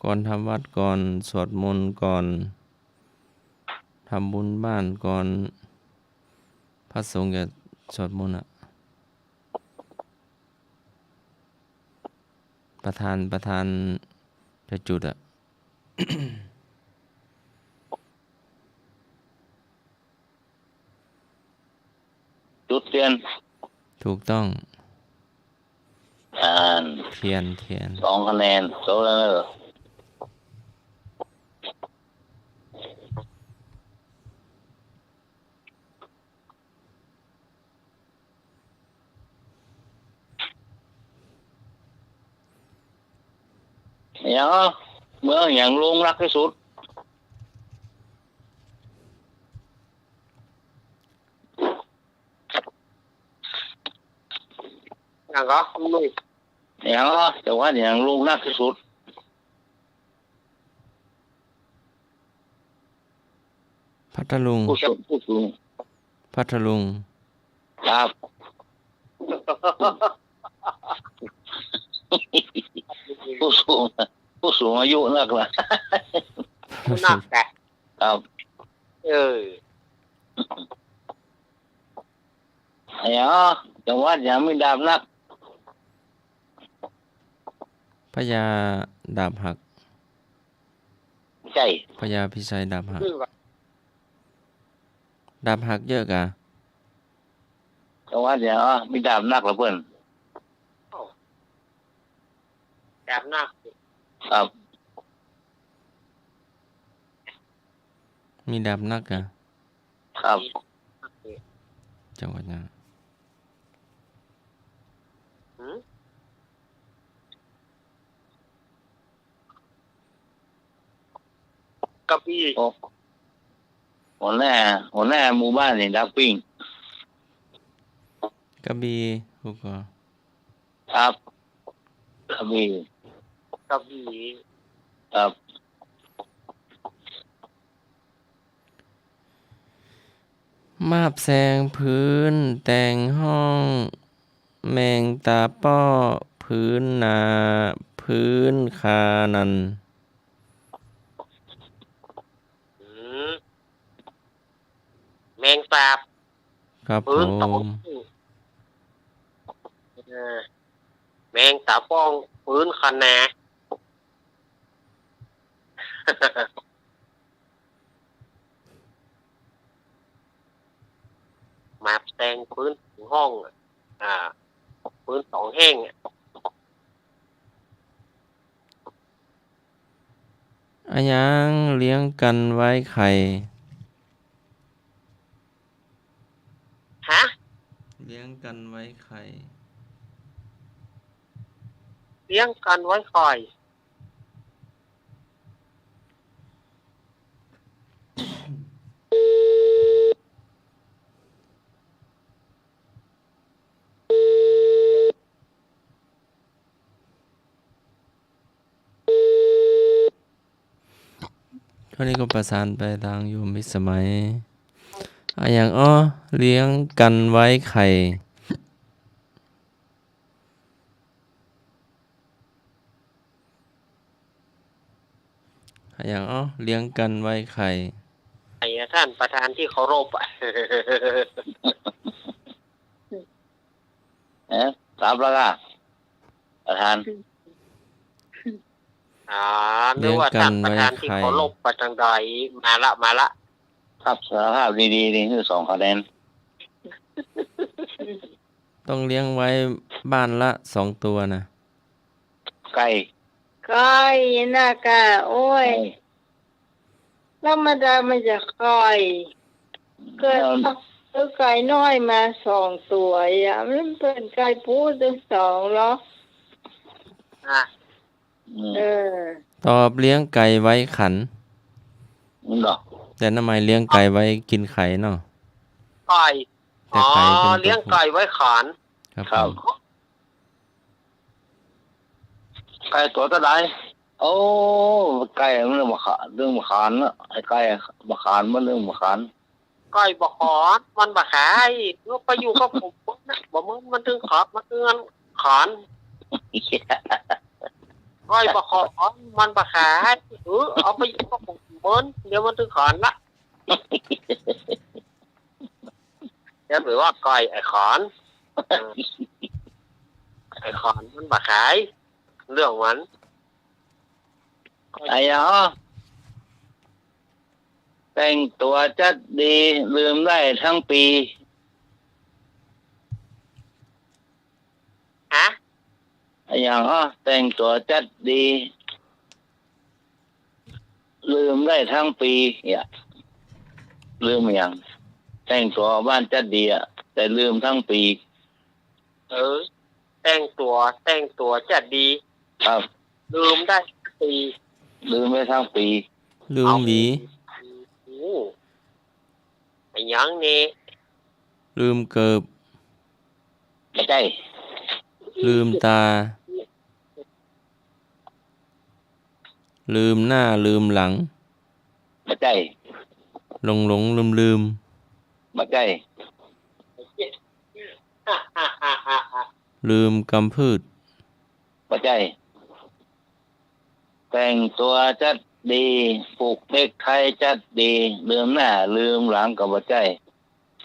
ก่อนทำวัตร ก่อนสวดมนต์ ก่อนทำบุญบ้าน ก่อนพระสงฆ์จะสวดมนต์อะ ประธาน ประธานจะจุดอะ จุดเตียน ถูกต้อง อ่าน เทียน เทียน สองคะแนน โซลาร์ อะหยัง เมืองอะหยังลุงรักตี้สุด อะหยังก็ อะหยังก็ จังหวัดอะหยังลุงรักตี้สุด พัทลุง ผู้สูง ผู้สูง พัทลุง ครับ ผู้สูง ผู้สูงอายุนักละ นักแหละ ครับ เออ อะหยัง จังหวัดอะหยังมีดาบนัก พญาดาบหัก ใจ้ พญาพิชัยดาบหัก คือว่า ดาบหักเยอะกา จังหวัดอะหยังมีดาบนักละเปิ้น ดาบนัก ครับ มีดาบนักกา ครับ จังหวัดอะหยัง หืม กระบี่ โอ้ หัวหน้า หัวหน้าหมู่บ้านนี่ดักปิ้ง กระบี่ ฮู้ก่อ ครับ กระบี่ กระบี่ ครับ มาบแสงผืนแตงห้อง แมงตาป้อผืนหน้า ผืนขานั่น อืม แมงสาบ ครับ ผม เออ แมงตาป้อง ปื๊นคะนา มาแต่งปื๊นห้องอะ อ่า ปื๊นสองแห่งอะ อะหยังเลี้ยงกั๋นไว้ไข่ ฮะ เลี้ยงกั๋นไว้ไข่ เลี้ยงกั๋นไว้ไข่ เท่านี้ก็ประสานไปตางโยมพิสมัย อะหยังอ้อ เลี้ยงกั๋นไว้ไข่ อะหยังอ้อ เลี้ยงกั๋นไว้ไข่ ไอ้ท่านประธานตี้เคารพอะ เอ๊ะ กลับแล้วก่ะ ประธาน อ่า นึกว่าท่านประธานตี้เคารพไปตางใด มาละ มาละ ครับ สารภาพดีๆ นี่คือสองคะแนน ต้องเลี้ยงไว้บ้านละสองตั๋วนะ ไก่ ไก่นะก่ะ โอ้ย ไก่ ธรรมดามันจะไก่ เกิด เออ ซื้อไก่น้อยมาสองตั๋วอะ มันเป๋นไก่ปู๊ตึงสองเหรอ อ่ะ อืม เออ ตอบ เลี้ยงไก่ไว้ขัน นั่นเหรอ แต่น้าไม้เลี้ยงไก่ไว้กิ๋นไข่เนาะ ไก่ แต่ไข่เป๋น อ๋อ เลี้ยงไก่ไว้ขัน ครับ ครับ ผม ไก่ตั๋วเต้าใด โอ้ ไก่มันเรื่องบ่ขาน เรื่องบ่ขานนะ ไอ้ไก่บ่ขาน มันเรื่องบ่ขาน ไก่บ่ขาน มันบ่ขาย เอาไปอยู่กับผมนะ บ่เหมือนมันตึงขาน มันตึงขาน ไก่บ่ขาน มันบ่ขาย เออ เอาไปอยู่กับผมเปิ้น เดี๋ยวมันตึงขานละ จะไปว่าไก่ไอ้ขาน เออ ไอ้ขานมันบ่ขาย เรื่องมัน อะหยังอ้อ แต่งตั๋วจั๊ดดี ลืมได้ตึงปี๋ ฮะ อะหยังอ้อ แต่งตั๋วจั๊ดดี ลืมได้ตึงปี๋ เนี่ย ลืมอะหยัง แต่งตั๋วบ้านจั๊ดดีอะ แต่ลืมตึงปี๋ เออ แต่งตั๋ว แต่งตั๋วจั๊ดดี ครับ ลืมได้ตึงปี๋ ลืมได้ตึงปี๋ ลืมหวี โอ้ อะหยังนี่ ลืมเกิบ บ่ใจ้ ลืมต๋า ลืมหน้าลืมหลัง บ่ใจ้ หลงหลงลืมลืม บ่ใจ้ ลืมกำพืช บ่ใจ้ แต่งตั๋วจั๊ดดี ผูกเน็กไทจั๊ดดี ลืมหน้าลืมหลังก็บ่ใจ้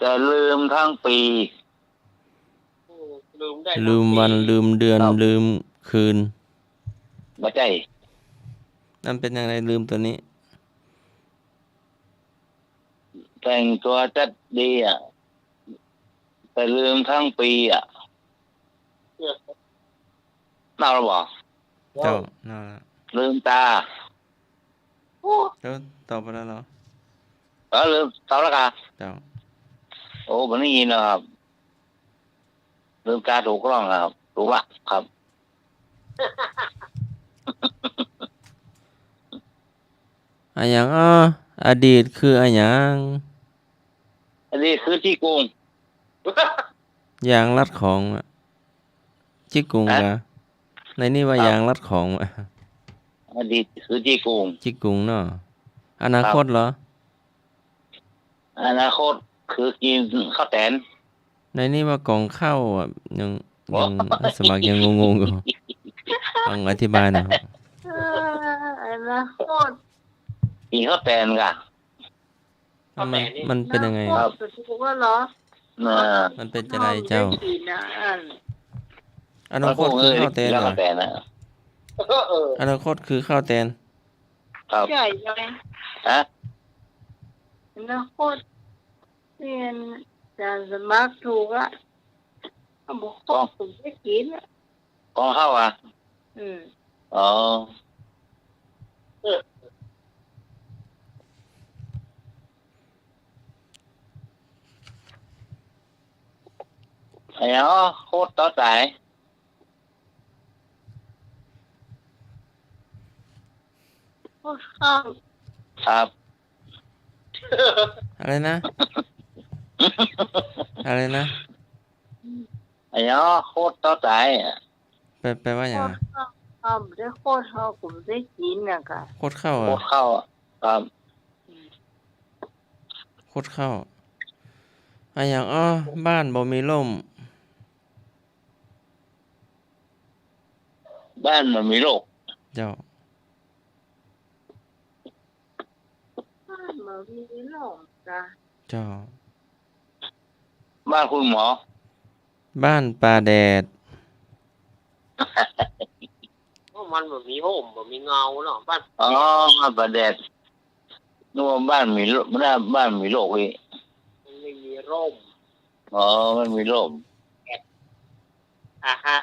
จะลืมตึงปี๋ ลืมได้ตึงปี๋ ลืมวันลืมเดือน ครับ ลืมคืน บ่ใจ้ มันเป๋นอย่างใดลืมตั๋วนี้ แต่งตั๋วจั๊ดดีอะ แต่ลืมตึงปี๋อะ เน่าแล้วบ่ เจ้า เน่าแล้ว ลืมต๋า โอ้ เจ้าตอบไปแล้วเหรอ เออ ลืมตอบแล้วก่ะ เจ้า โอ้ บ่ได้ยินแล้วครับ ลืมต๋าถูกต้องแล้วครับ ถูกละครับ อะหยังอ้อ อดีตคืออะหยัง อดีตคือจี้กุง ยางรัดของอะ จี้กุง ฮะ กะ ในนี่ว่า ครับ ยางรัดของอะ อดีตคือจี้กุง จี้กุงเนาะ อนาคตเหรอ ครับ อนาคตคือกิ๋นข้าวแตน ในนี่ว่ากล่องข้าวอะ ยัง โอ้ ยัง อาสาสมัครยังงงๆ อยู่ ลองอธิบายหน่อยครับ เออ อนาคต กิ๋นข้าวแตนก่ะ มัน มันเป๋นยังไง อนาคต ครับ ถูกแล้วเหรอ น่ะ มันเป๋นจะใดเจ้า ได้กิ๋นนะ อัน อนาคตคือข้าวแตนเหรอ ข้าวแตนน่ะ เออ อนาคตคือข้าวแตน ครับ ใช่ไหม ฮะ อนาคตเปลี่ยน อาจ๋ารย์สมัครถูกอะ เขาบอก ของ ผมได้กินอะ ของเฮาอะ อืม อ๋อ เออ ไอ้อ๋อ โคตรต่อสาย โคตรข้าว ครับ อะไรนะ อะไรนะ ไอ้อ๋อ โคตรต่อสายอะ แปล แปลว่าหยังอะ โคตรข้าว ครับ ได้โคตรข้าว ผมได้กินน่ะค่ะ โคตรข้าวอะ โคตรข้าวอะ ครับ โคตรข้าว อะหยัง อ้อ บ้านบ่มีร่ม บ้านบ่มีโรค เจ้า บ้านบ่มีโรคจ้ะ เจ้า บ้านคุณหมอ บ้านป่าแดด โอ้ มันบ่มีร่ม บ่มีเงาเนาะ บ้าน อ๋อ บ้านป่าแดด นึกว่าบ้านมีโรค บ้านมีโรคอีก มันไม่มีร่ม อ๋อ มันมีร่ม อ่าฮะ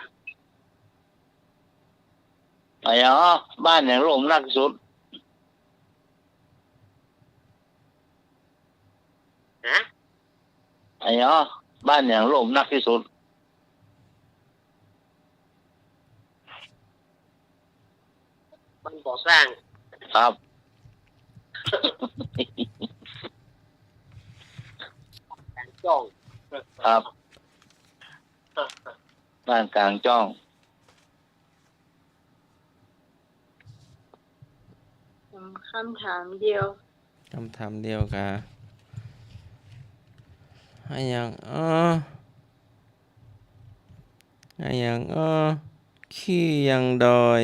อะหยัง บ้านหยังร่มนักที่สุด ฮะ อะหยัง บ้านหยังร่มนักที่สุด บ้านบ่อสร้าง ครับ กลางจ้อง ครับ บ้านกลางจ้อง อืม คำถามเดียว คำถามเดียวกะ อะหยัง เออ อะหยัง เออ ขี้ยังดอย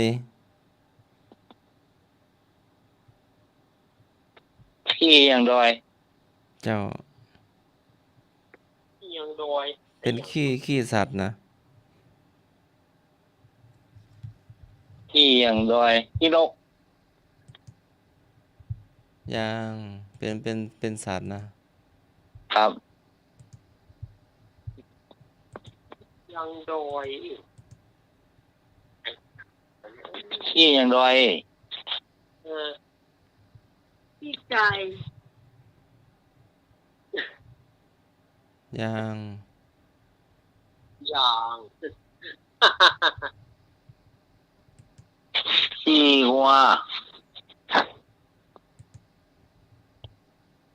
ขี้ยังดอย เจ้า ขี้ยังดอย เป๋นขี้ ขี้สัตว์นะ ขี้ยังดอย ขี้นก ยัง เป๋น เป๋น เป๋นสัตว์นะ ครับ ยังดอย ขี้ยังดอย เออ ขี้ไก่ ยัง ยัง ขี้วัว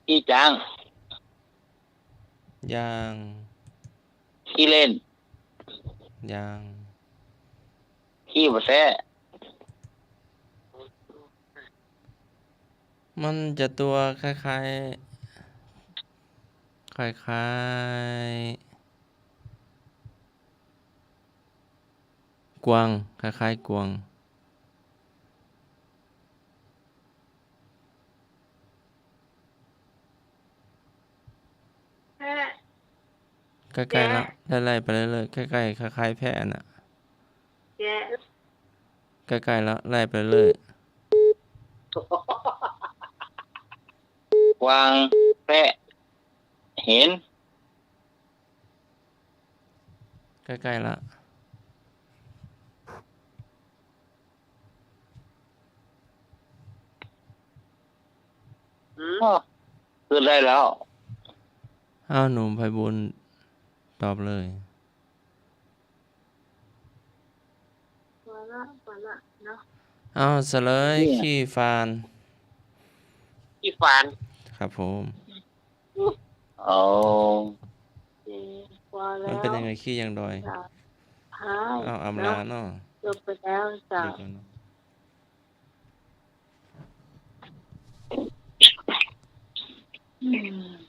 ขี้จ๊าง ยัง ขี้เล่น ยัง ขี้บ่แซะ มันจะตั๋วคล้ายๆ คล้ายๆ กวาง คล้ายๆ กวาง แพะ ใก้ๆ ละ แกะ ไล่ๆ ไปเรื่อยๆ ใก้ๆ คล้ายๆ แพะน่ะ แกะ ใก้ๆ ละ ไล่ไปเรื่อย กวาง แพะ เห็น ใก้ๆ ละ อืม อ้อ ขึ้นได้แล้ว อ้าว หนุ่มไพบูลย์ตอบเลย พอละ พอละเนาะ อ้าว เสลย เนี่ย ขี้ฟาน ขี้ฟาน ครับผม เอา เออ พอแล้ว มันเป๋นยังไง ขี้ยังดอย จ้ะ อ้าว อ้าว อำลาเนาะ เนาะ จบไปแล้วจ้ะ ดึกแล้วเนาะ อืม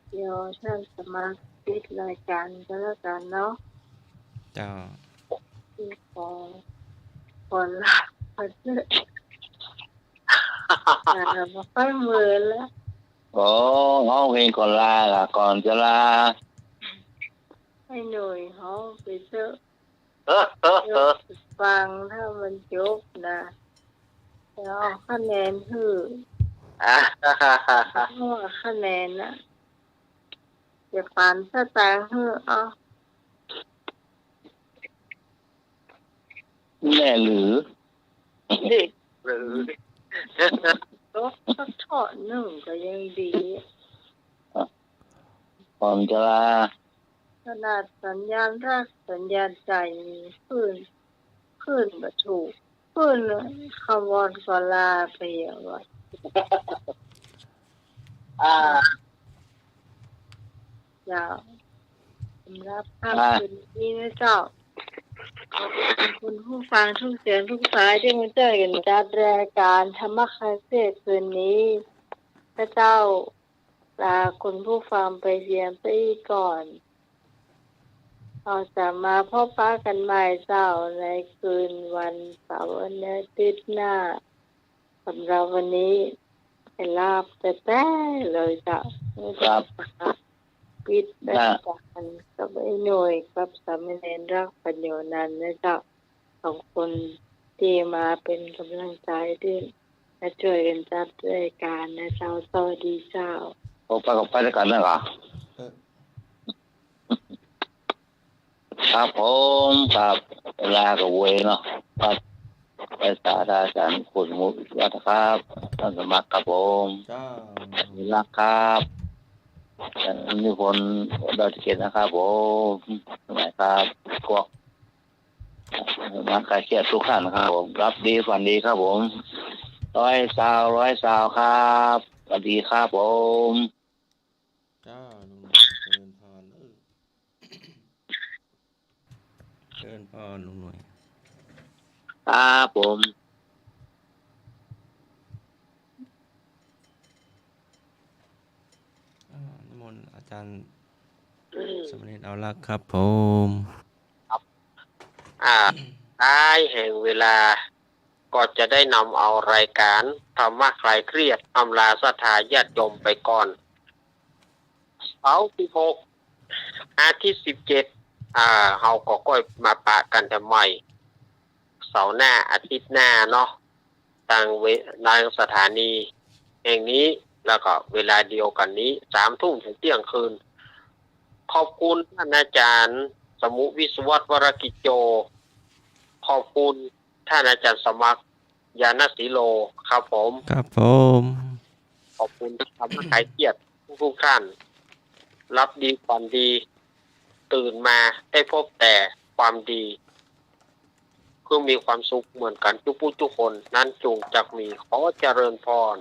เดี๋ยวท่านสมาชิกรายการก็แล้วกันเนาะ เจ้า ขอ ขอลาไปเถอะ อ่า บ่ค่อยเมินแล้ว โอ้ ฮ้องเพลงก่อนลาล่ะ ก่อนจะลา ให้หน่วยฮ้องไปเต๊อะ เออ เออ เออ ฟังถ้ามันจบนะ จะเอาคะแนนหื้อ อ่า เพราะว่าคะแนนน่ะ จะปันสตางค์หื้อ เอา แน่หรือ หรือ ลดสักเทาะนึ่งก็ยังดี ก่อนจะลา ขนาดสัญญาณรากสัญญาณใจ๋ขึ้น ขึ้นบ่ถูก ขึ้นคำวอนก่อนลาไปอย่างวะ อ่า เจ้า สำหรับค่ำคืนนี้นะเจ้า ขอบคุณคุณผู้ฟังทุกเสียงทุกสายตี้มาจ้อยกั๋นจัดรายก๋านธรรมะคลายเครียดคืนนี้ ข้าเจ้าลาคุณผู้ฟังไปเพียงเต้าอี้ก่อน เฮาจะมาพบปะกั๋นใหม่เจ้า ในคืนวันเสาร์วันอาทิตย์หน้า สำหรับวันนี้ ให้ลาไปแต๊เลยเจ้า ครับ ปิดรายก๋านกับไอ้หน่วยกับสามเณรรักปั๋ญโญนันท์นะเจ้า สองคนตี้มาเป๋นก๋ำลังใจ๋ตี้มาจ้อยกั๋นจัดรายก๋านนะเจ้า สวัสดีเจ้า พบปะกับไปรายก๋านนะก่อ เออ ครับผม ครับ เวลาก็เวยเนาะ ครับ ไปสาธาอาจ๋ารย์คุณมุกวัฒน์ครับ ต้านสมัครครับผม เจ้า รักครับ นิพนธ์ดอยสะเก็ดนะครับผม สมัยครับ พวก นักคลายเครียดทุกท่านครับผม หลับดีฝันดีครับผม ร้อยซาว ร้อยซาวครับ สวัสดีครับผม เจ้า ลุงหน่วย เจริญพร เออ เจริญพร ลุงหน่วย ครับผม อ่า นิมนต์อาจ๋ารย์สามเณรเอาลักษณ์ครับผม ครับ อ่า ท้ายแห่งเวลา ก็จะได้นำเอารายก๋านธรรมะคลายเครียดอำลาศรัทธาญาติโยมไปก่อน เสาร์สิบหก อาทิตย์สิบเจ็ด อ่า เฮาก็ก้อยมาปะกั๋นแถมใหม่ เสาร์หน้า อาทิตย์หน้าเนาะ ตางเว- ตางสถานีแห่งนี้ แล้วก็เวลาเดียวกั๋นนี้ สามทุ่มเถิงเตี้ยงคืน ขอบคุณต้านอาจ๋ารย์สมุห์ วิศวัฒน์ วรกิจโจ ขอบคุณต้านอาจ๋ารย์สมัคร ญาณศรีโล ครับผม ครับผม ขอบคุณธรรมะคลายเครียดทุกๆ ท่าน หลับดีฝันดี ตื่นมาได้พบแต่ความดี เพื่อมีความสุขเหมือนกั๋นจุ๊ผู้จุ๊คน นั้นจุ่งจักมี ขอเจริญพร